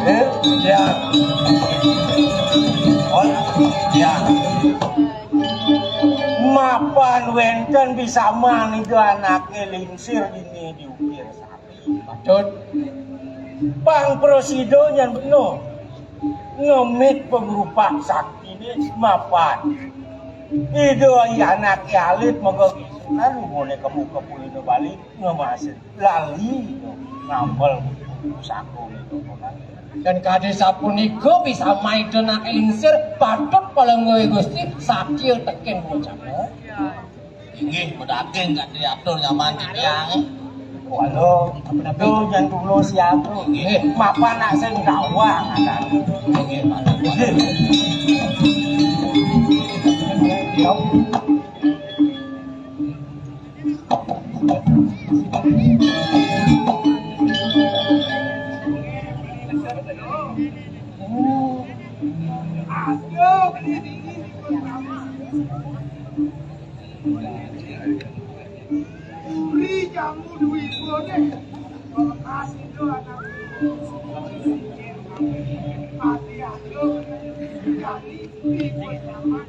Eh, ya. Oh, ya. Mapan wénten bisaman Ida Anake Lingsir dini diukir sari. Patut. Pang prasida nyen bena. Ngemit pangrupak saktine mapan. Ida Anake alit mega kisunan ngone kemu-kemu Ida Bali ngemasin. Lali ngambel pusaka. Dan kade sapunika bisaman Ida Anake Lingsir patut palenggawe Gusti satya teken bocah. Inggih, medaging kade atur nyaman titiang. Waduh, betul yang dulu siap. Inggih. Mapan nak sing dawang, anak. Inggih, Pak. Inggih. Beri jamu duit gua deh. Kalau kasih tuh anak mati aku jadi ikut sama.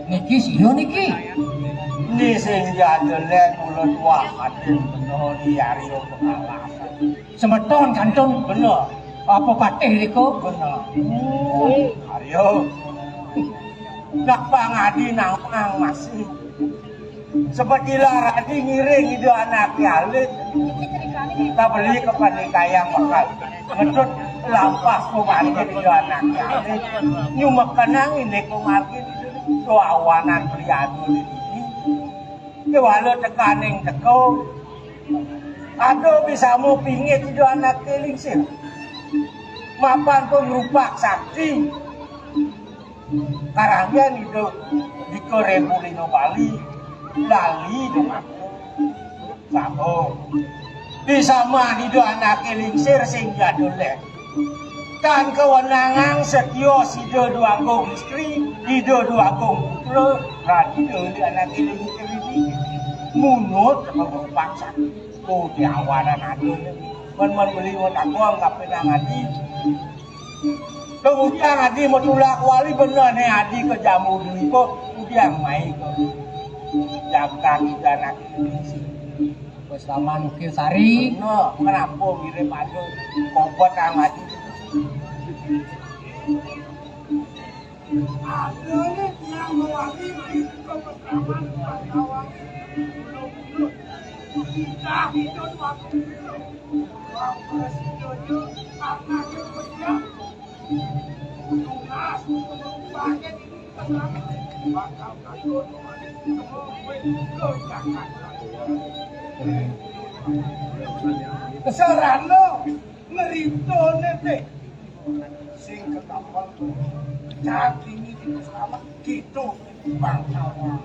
Niki sira niki. Ni sing jadelan kula tuah atin bener di Arya Pengalasan. Semeton kantun. Bener. Apa patih niku? Bener. Arya. Nak pangadi nawang masih. Sebetila radi ngiring Ida Anake alit. Kita beli ke panikayang bakal ngedut lampah pemangkin Ida Anake alit. Nyumekenang ini pemangkin doawanan priadu ini. Kewala tekaning teko. Aduh, bisa mau pingit Ida Anake Lingsir. Mapan pun rupak sakti. Karanggan Ida Dika Rebu Lino Bali, lali dong aku. Sambung. Bisaman Ida Anake Lingsir sing jadul leh. Tan kewenangan setio Sida Dwagung Istri, Ida Dwagung Putra, Radina Ida Anake Lingsir ini. Munut sama berpaksa. Oh, diawanan ada ni. Men-men beli mau takwa, nggak pernah ngaji. Kemudian adi mau tulak wali bener nih adi ke jamu dulu kok. Kemudian mai ke jaga kita nak isi. Bersama Nukil Sari. Bener, kenapa mirip ada kompet yang adi? Adané tiang mawali ring kemekraman Bangkawangi. Kita hidup waktu itu. Waktu setuju, karena dia pecah. Tunas, tunas, bakal Sarana ngripta né, sing ketampal cacing iki selamat gitu bangsawan.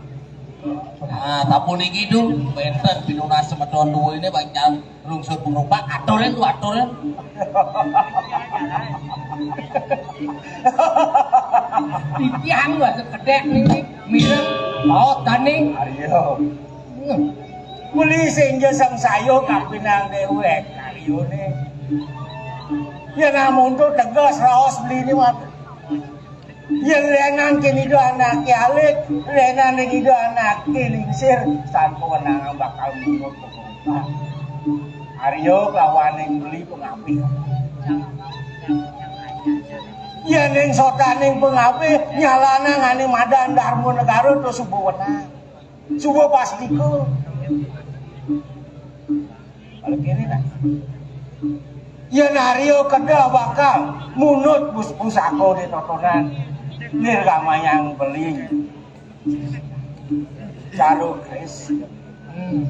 Nah, tapuniki, Dul, wénten pinunas semeton duwéné bakal lungsur pangrupak, aturé, Dul, aturé. Titiang wah kekedék niki, mireng, paot daning. Ayo. Hmm. Beli sing ja sangsaya kapinang déwék karyané. Yén amonto teges raos beliné mah. Yén lénan kén ida anaké alit, lénan ring ida anaké lingsir, sampun bakal munut. Arya kawaning beli pangabih. Yén ing sotaning pangabih nyalanang ané madan Darma Negara terus suba wenang. Suba pastika. Kalau kéné nah. Yén Arya kedah bakal munut pus-, pusaka di totonan nirgamayang beli. Cara keris. Hmm.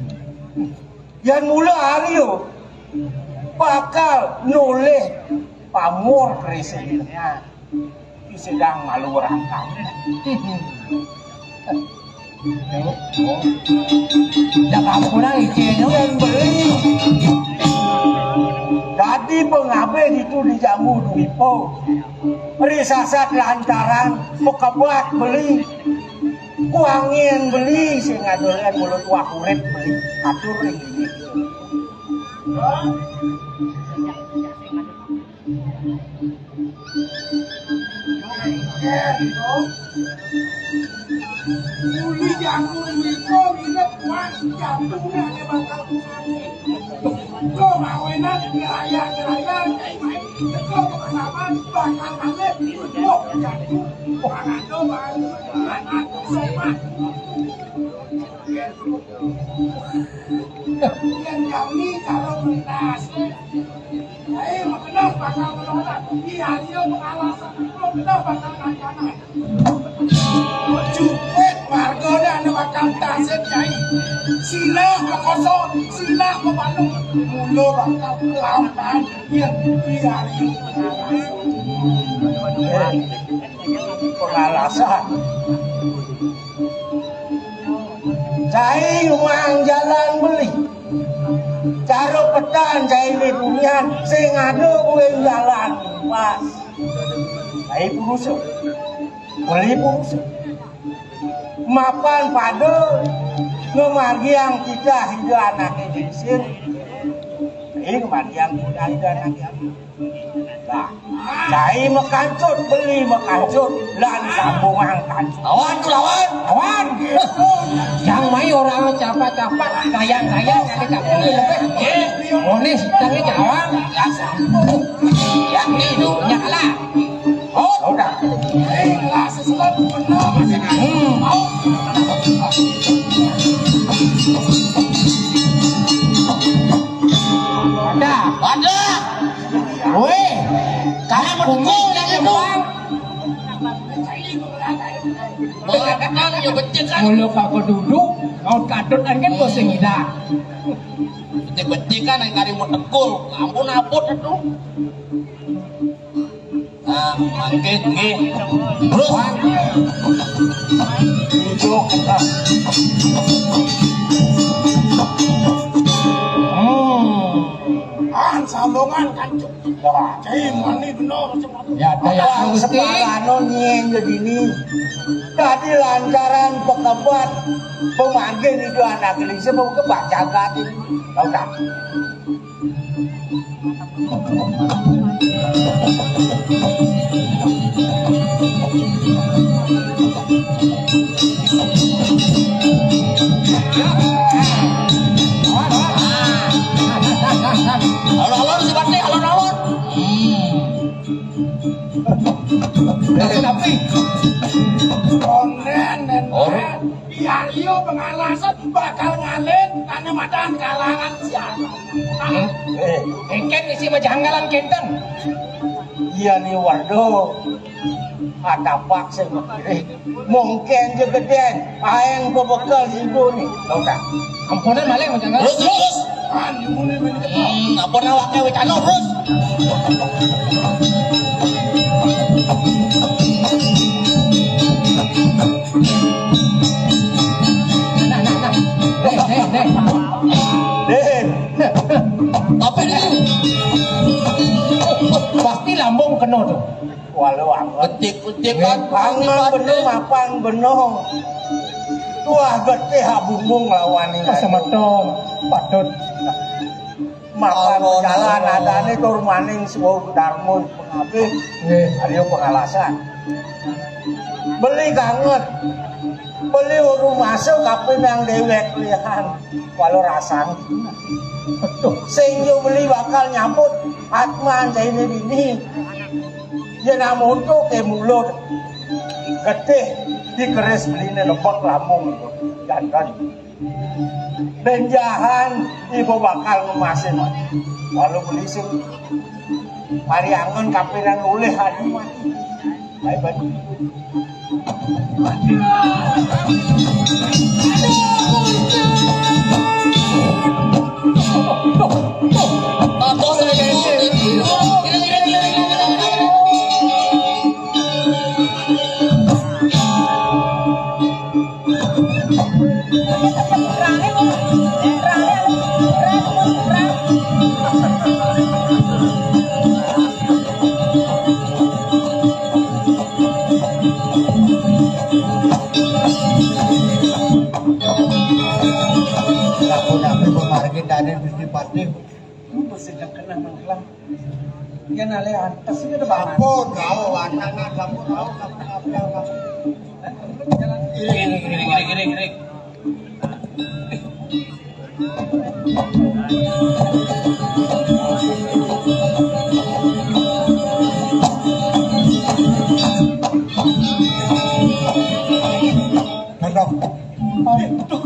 Yén mula Arya bakal nolih pamor kerisé di tengah. Ki sedang malu rangkang. Dah kamu kurang izin tu. Yén beli. Dadi pangabih ditu di Jambu Dwipa. Risasat lantaran pakebat beli. Kuangin beli sing ngadolan mulut wah urip beli. Atur ring dini. Uli jamu wiko wina kuat jatuhnya ada bakal kusane. Ko mawenan geraya-geraya kai main. Ko kemanaman bakal malih. Wah, jatuh. Wah, ada baru. Anak sehat. Yén jami cara mentas. Ayo, makenah bakal menolak. Iya, iya, pengalasan. Makenah bakal ngancana. Jupit margane ane bakal tasik, Cai. Silah mekoso, silah mebalung. Mula bakal kelawan. Yén iya, iya, pengalasan. Pengalasan. Cai ngumang jalan beli. Cara petan cai di bunian sing ada buin jalan pas. Cai purusa. Beli purusa. Mapan pada ngemargiang kita hidup anake lingsir. Cai ngemargiang kita hidup anake. Nah, cai makancut, beli makancut, lan sambungan kancut. Lawan tu lawan. Lawan. Yang mai orang capat-capat, kayang-kayang, ada capat lebih. Eh, monis tangi jawang. Ya sambung. Yang ni tu nyala. Oh, udah. Eh, lah sesuatu benar. Hmm. Oh. Ada. Ada. Weh, kamu pukul yang itu. Betul, ya betul kan. Mula kagak duduk, mau kadut kan bos yang hilang. Betik-betik kan yang kari mau tekul, ampun apot itu. Nah, mangke nggih. Terus. Hmm. Ah, sambungan kan. Cai mani bener. Ya, daya Gusti. Sembarano nyén dini. Dadi lantaran pekebat pemanggih itu anak ini sebab kebat jagat ini. Tahu tak? Alon-alon si Patih, alon-alon. Hmm. Tapi, tapi, Yo pengalasan bakal ngalen karena madan kalangan siapa? Eh, engken isi majanggalan kenten. Iya nih, waduh. Atapak sing kiri. Mungkin je gedén. Aeng bebekel situ nih. Tau tak? Ampunan malih, Mas Jangga. Terus, terus. Hmm, ampun awake wis anu, terus. Nah, nah, nah. Déh, déh, déh. Déh. Apa ini? Pasti lambung kena tuh. Walau anget. Becik-becik kan. Anget bener, mapan bener. Tuah getih abungung lawan ini. Masa meto, patut. Mapan jalan adane tur maning suwung darmun pengabih. Nggih. Arya pengalasan. Beli kanget. Beli urung masuk kape nang dewek lihan. Walau rasang. Betul. Sing yo beli bakal nyambut Atman saine dini. Yen amonto ke mulut. Getih dikeris beline lebek lambung. Janten. Benjahan ibu bakal ngemasin. Walau beli sing pariangan kapiran ulih anu mati. Baik, baik. Laku-laku pemargin dane Gusti Patih. Lu mesti kena menghilang. Yen ale antes iki to, Pak. Sampun, rauh, anaknya sampun, rauh, sampun, rauh, rauh. Gini, gini, gini, gini, gini. Gendong. Aduh.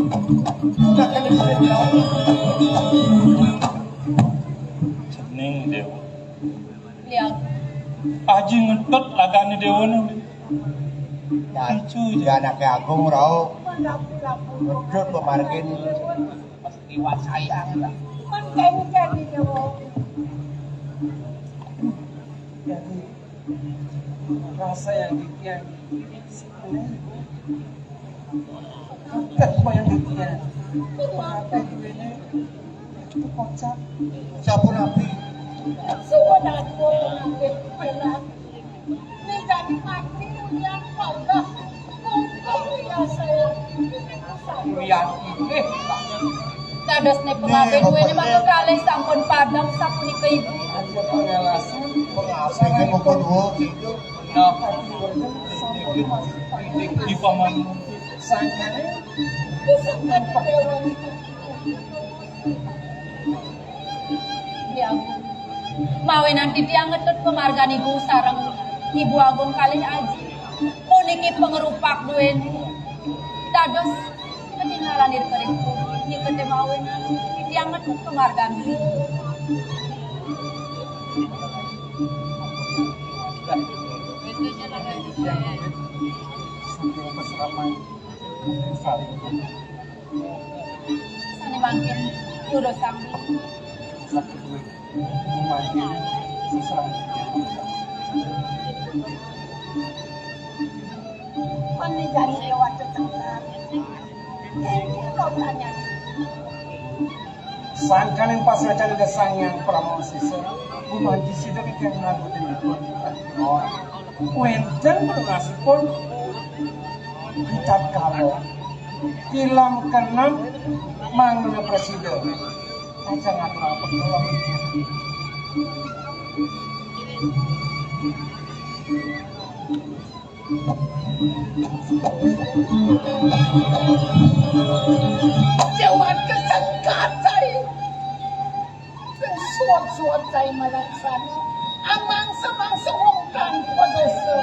Jeneng Dewa. Iya. Aji ngentut lagane Dewa ne. Ya, ijo ya anake agung rauh. Ngentut pemargin. Iwak sayang lah. Kan kene jadi Dewa. Jadi rasa yang dikian Kabeh wayah iki ya. Kabeh duwene kocap. Sampun rapi. Suwun aku pengantin penak. Ning dadi mati ulian panggah. Monggo ya saya. Ulian. Dados ne pengantin duwene mangga kalih sampun padhang sapunika ibu. Pengalasan. Pengalasan iki monggo duwur. Nah. Di paman. Sangkane. Ya ampun. Mawinan titiang ngetut pamargan ibu sareng ibu agung kalih aji. Puniki pangrupak duwene. Dados ketinggalan ing pering. Nika te mawinan titiang ngetut pamargan ibu. Sugeng pasraman. Saling. Sane mangkin nyuruh sambil. Mangkin susah. Panijani lewat tetangga. Ini lo tanya. Sangkaning pasracan Ida Sang Hyang Parama Sisa, gumanti sida kenging nganggo tinipun. Wénten penunasipun kitab kala. Tilam keenam mangda prasida. Aja ngatur apa kula. Jawat kesekat saya. Suwat-suwat saya malaksana. Amang semang sewong tanpa dosa.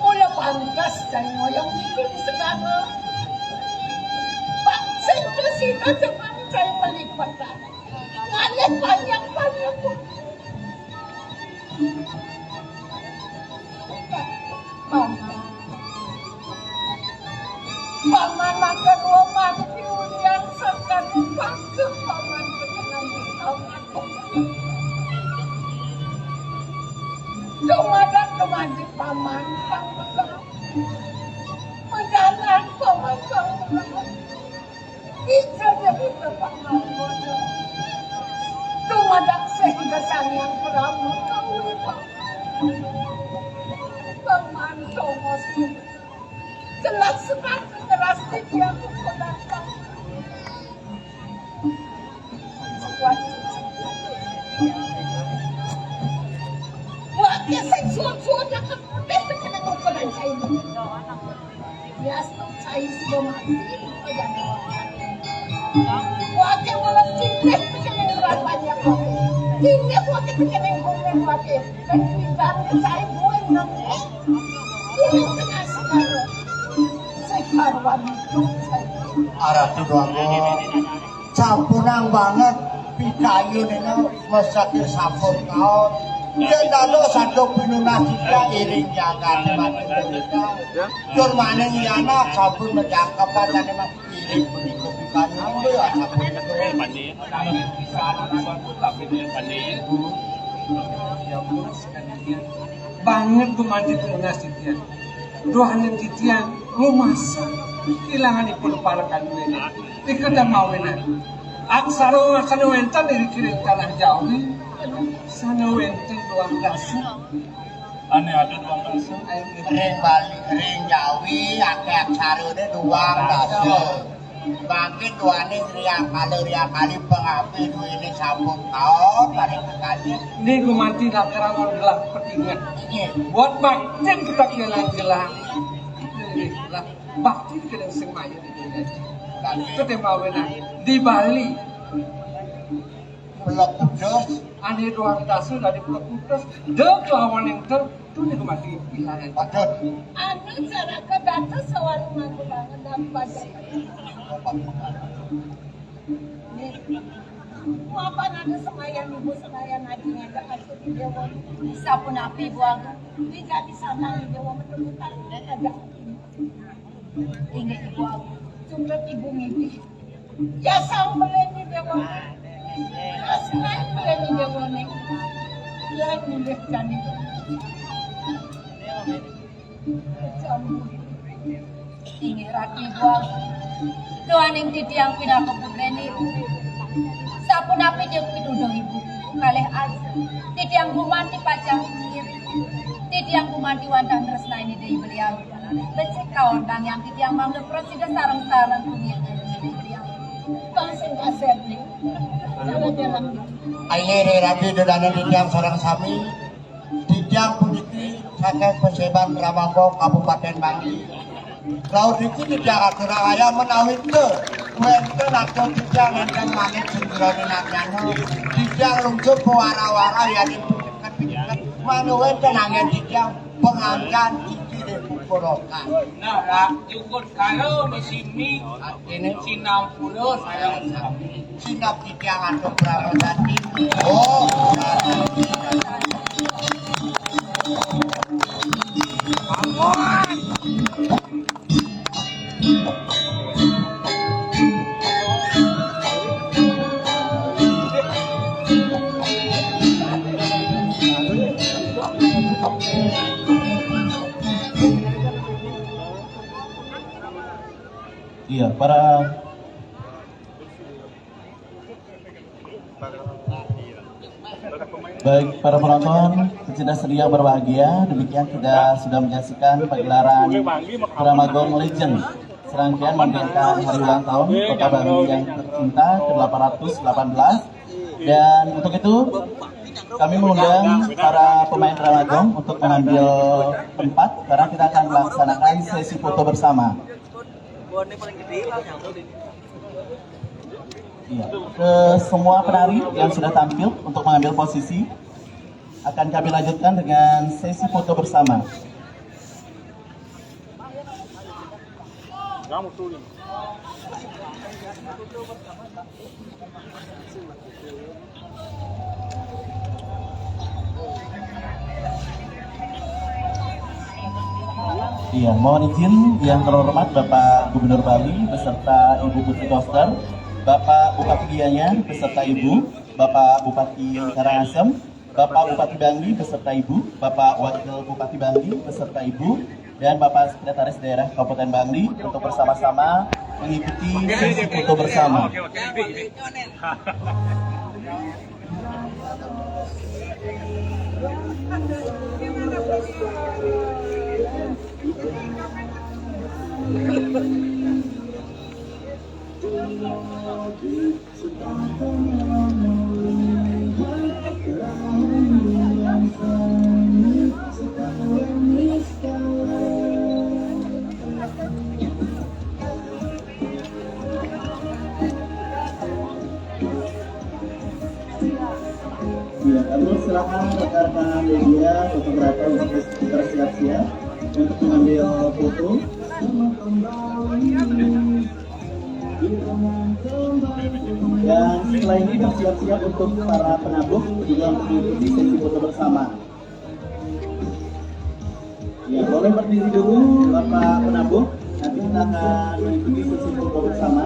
Mula pantas saya ngoyong niki segala. Kita cuma cai melipat. Ngalih panjang-panjang. Paman. Paman makan uang mati ulian serta numpang ke paman. Dumadak kemadi paman pang pegang. Mendadak paman pang pegang. Ija jadi paman bodoh. Dumadak sehingga sang yang peramu kau paman. Paman tongos. Jelas sekali keras dia menggunakan. Wah, dia sing suap-suap yang keputih dengan ukuran saya. Dia stok saya sudah mati. Wah, dia malah tinggi dengan berapanya. Tinggi wah, dia dengan bumi wah, dia. Dan kita saya buat nanti. Aratu doang. Sampunang banget pikayun ini mesake sampun kaon. Yen dados satu pinunas kita iring jagate mati kita. Tur maning yana sampun menjangkepan tadi mas iring punika pikayun. Sampun. Banget gumanti tunas titiang. Duaning titiang rumasa kehilanganipun para kaduene. Nika damawenan. Aksara sane wenten iri kiring tanah Jawi. Sane wenten doang dasa. Ane ada doang dasa. Ring Bali, ring Jawi, akeh aksarane doang dasa. Bangkit duaning riakala riakali pengapi duwene sampun taun paring kekasih. Ini gumanti lakar lawan gelah petinget. Inggih. Buat baktin kita kehilangan gelah. Ini gelah bakti kita sing maya di dunia. Kami. Itu tema wena di Bali. Pelok kudus. Ane doang dasa dari pelok kudus. De kelawan yang de Tuh niku mati ilanan. Waduh. Anu cara ke dados sawarung aku banget dan banyak. Nih, apa nada semayan ibu semayan aji ngajak aku di dewa. Sapunapi ibu aku. Ini jadi sana di dewa menemukan ngajak. Inggih ibu aku. Jumlah ibu mimpi. Ya sang beleni dewa. Terus naik beleni dewa nih. Lain milih jani. Inggih ratu ibu aku. Doaning titiang pinaka putreni. Sapunapi jeung pituduh ibu kalih aji. Titiang gumanti pacang ngiring. Titiang gumanti wantah tresnaini deui beliau. Becik kaon bang yang titiang mangga prasida sareng-sareng dunia. Bang sing kasep nih. Aile re rabi dodane titiang sareng sami. Titiang puniki saking Peseban Kramangko Kabupaten Bangli. Laut niki titiang aturang ayam menawi te wenten atau titiang enten manit sing jerone natyana. Titiang lungsur pewara-wara yanin pungketen pingketen. Manu wenten anggen titiang pengancan iki dipukurakan. Nah, Pak, cukup karo mesimi. Artine sinampura sareng sami. Sinap titiang antuk pramesati. Oh. Iya, para Baik, para penonton, pecinta seni yang berbahagia, demikian kita sudah menyaksikan pagelaran Drama Gong Legend. Serangkaian memperingati hari ulang tahun Kota Baru yang tercinta ke delapan ratus delapan belas. Dan untuk itu, kami mengundang para pemain Drama Gong untuk mengambil tempat karena kita akan melaksanakan sesi foto bersama. Iya. Ke semua penari yang sudah tampil untuk mengambil posisi, akan kami lanjutkan dengan sesi foto bersama. Iya, mohon izin yang terhormat Bapak Gubernur Bali beserta Ibu Putri Koster, Bapak Bupati Gianyar beserta Ibu, Bapak Bupati Karangasem, Bapak Bupati Bangli beserta Ibu, Bapak Wakil Bupati Bangli beserta Ibu, dan Bapak Sekretaris Daerah Kabupaten Bangli untuk bersama-sama mengikuti sesi foto bersama. Ya, lalu silakan rekan-rekan media, fotografer untuk bersiap-siap untuk mengambil foto. Dan setelah ini bersiap-siap untuk para penabuh juga untuk mengikuti sesi foto bersama. Ya, boleh berdiri dulu Bapak penabuh. Nanti kita akan mengikuti sesi foto bersama.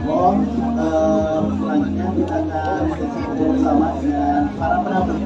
Mohon, eh, selanjutnya kita akan sesi foto bersama dengan para penabuh.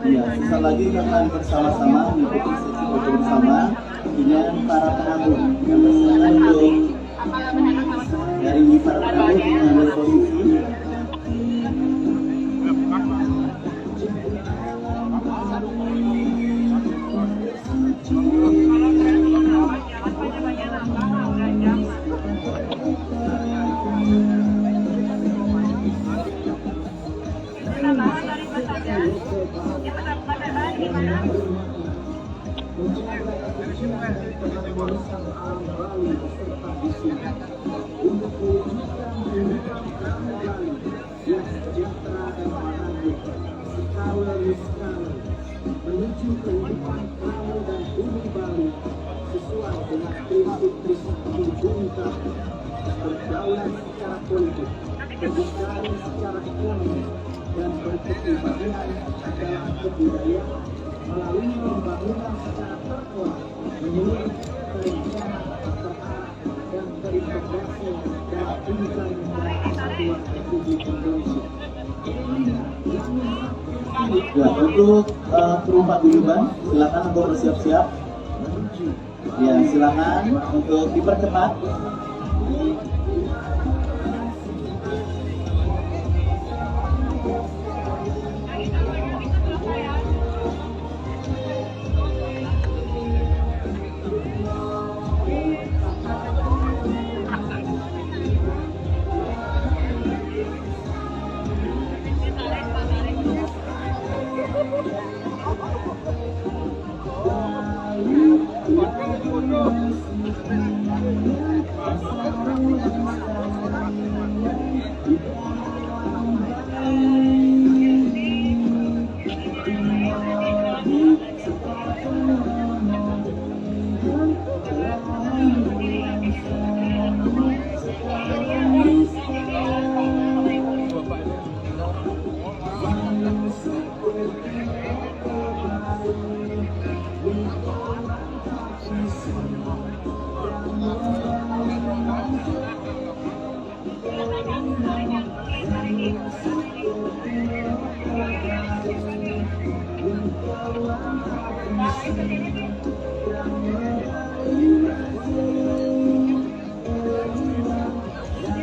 Ya, sesaat lagi kita akan bersama-sama mengikuti sesi foto bersama dengan para penabuh yang bersiap untuk dari para penabuh mengambil posisi. Untuk mewujudkan kehidupan Bali beserta di sini. Untuk mewujudkan kehidupan Bali yang sejahtera dan makmur, skala Riskala, menuju kehidupan kamu dan bumi Bali sesuai dengan prinsip Trisakti Bung Karno, berdaulat secara politik, berdikari secara ekonomi, dan berkepribadian dalam kebudayaan melalui pembangunan secara terkuat menyeluruh, terencana, terarah, dan terintegrasi dalam implementasi kesatuan Republik Indonesia. Ya, untuk eh, kru paguyuban, silakan untuk bersiap-siap. Ya, silakan untuk dipercepat.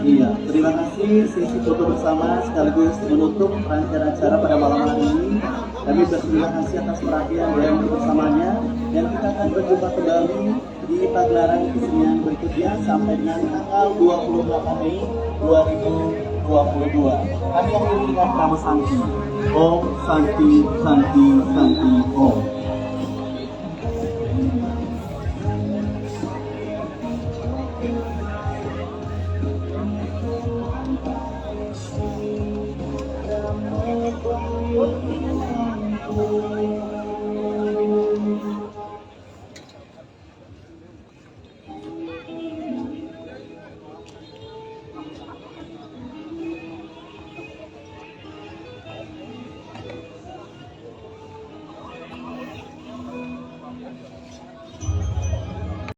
Iya, terima kasih. Sesi foto bersama sekaligus menutup rangkaian acara pada malam hari ini. Kami berterima kasih atas perhatian dan kebersamaannya, dan kita akan berjumpa kembali di pagelaran kesenian berikutnya sampai dengan tanggal dua puluh delapan Mei dua ribu dua puluh dua. Kami akhiri dengan Namo Santi. Om Santi, Santi, Santi, Om.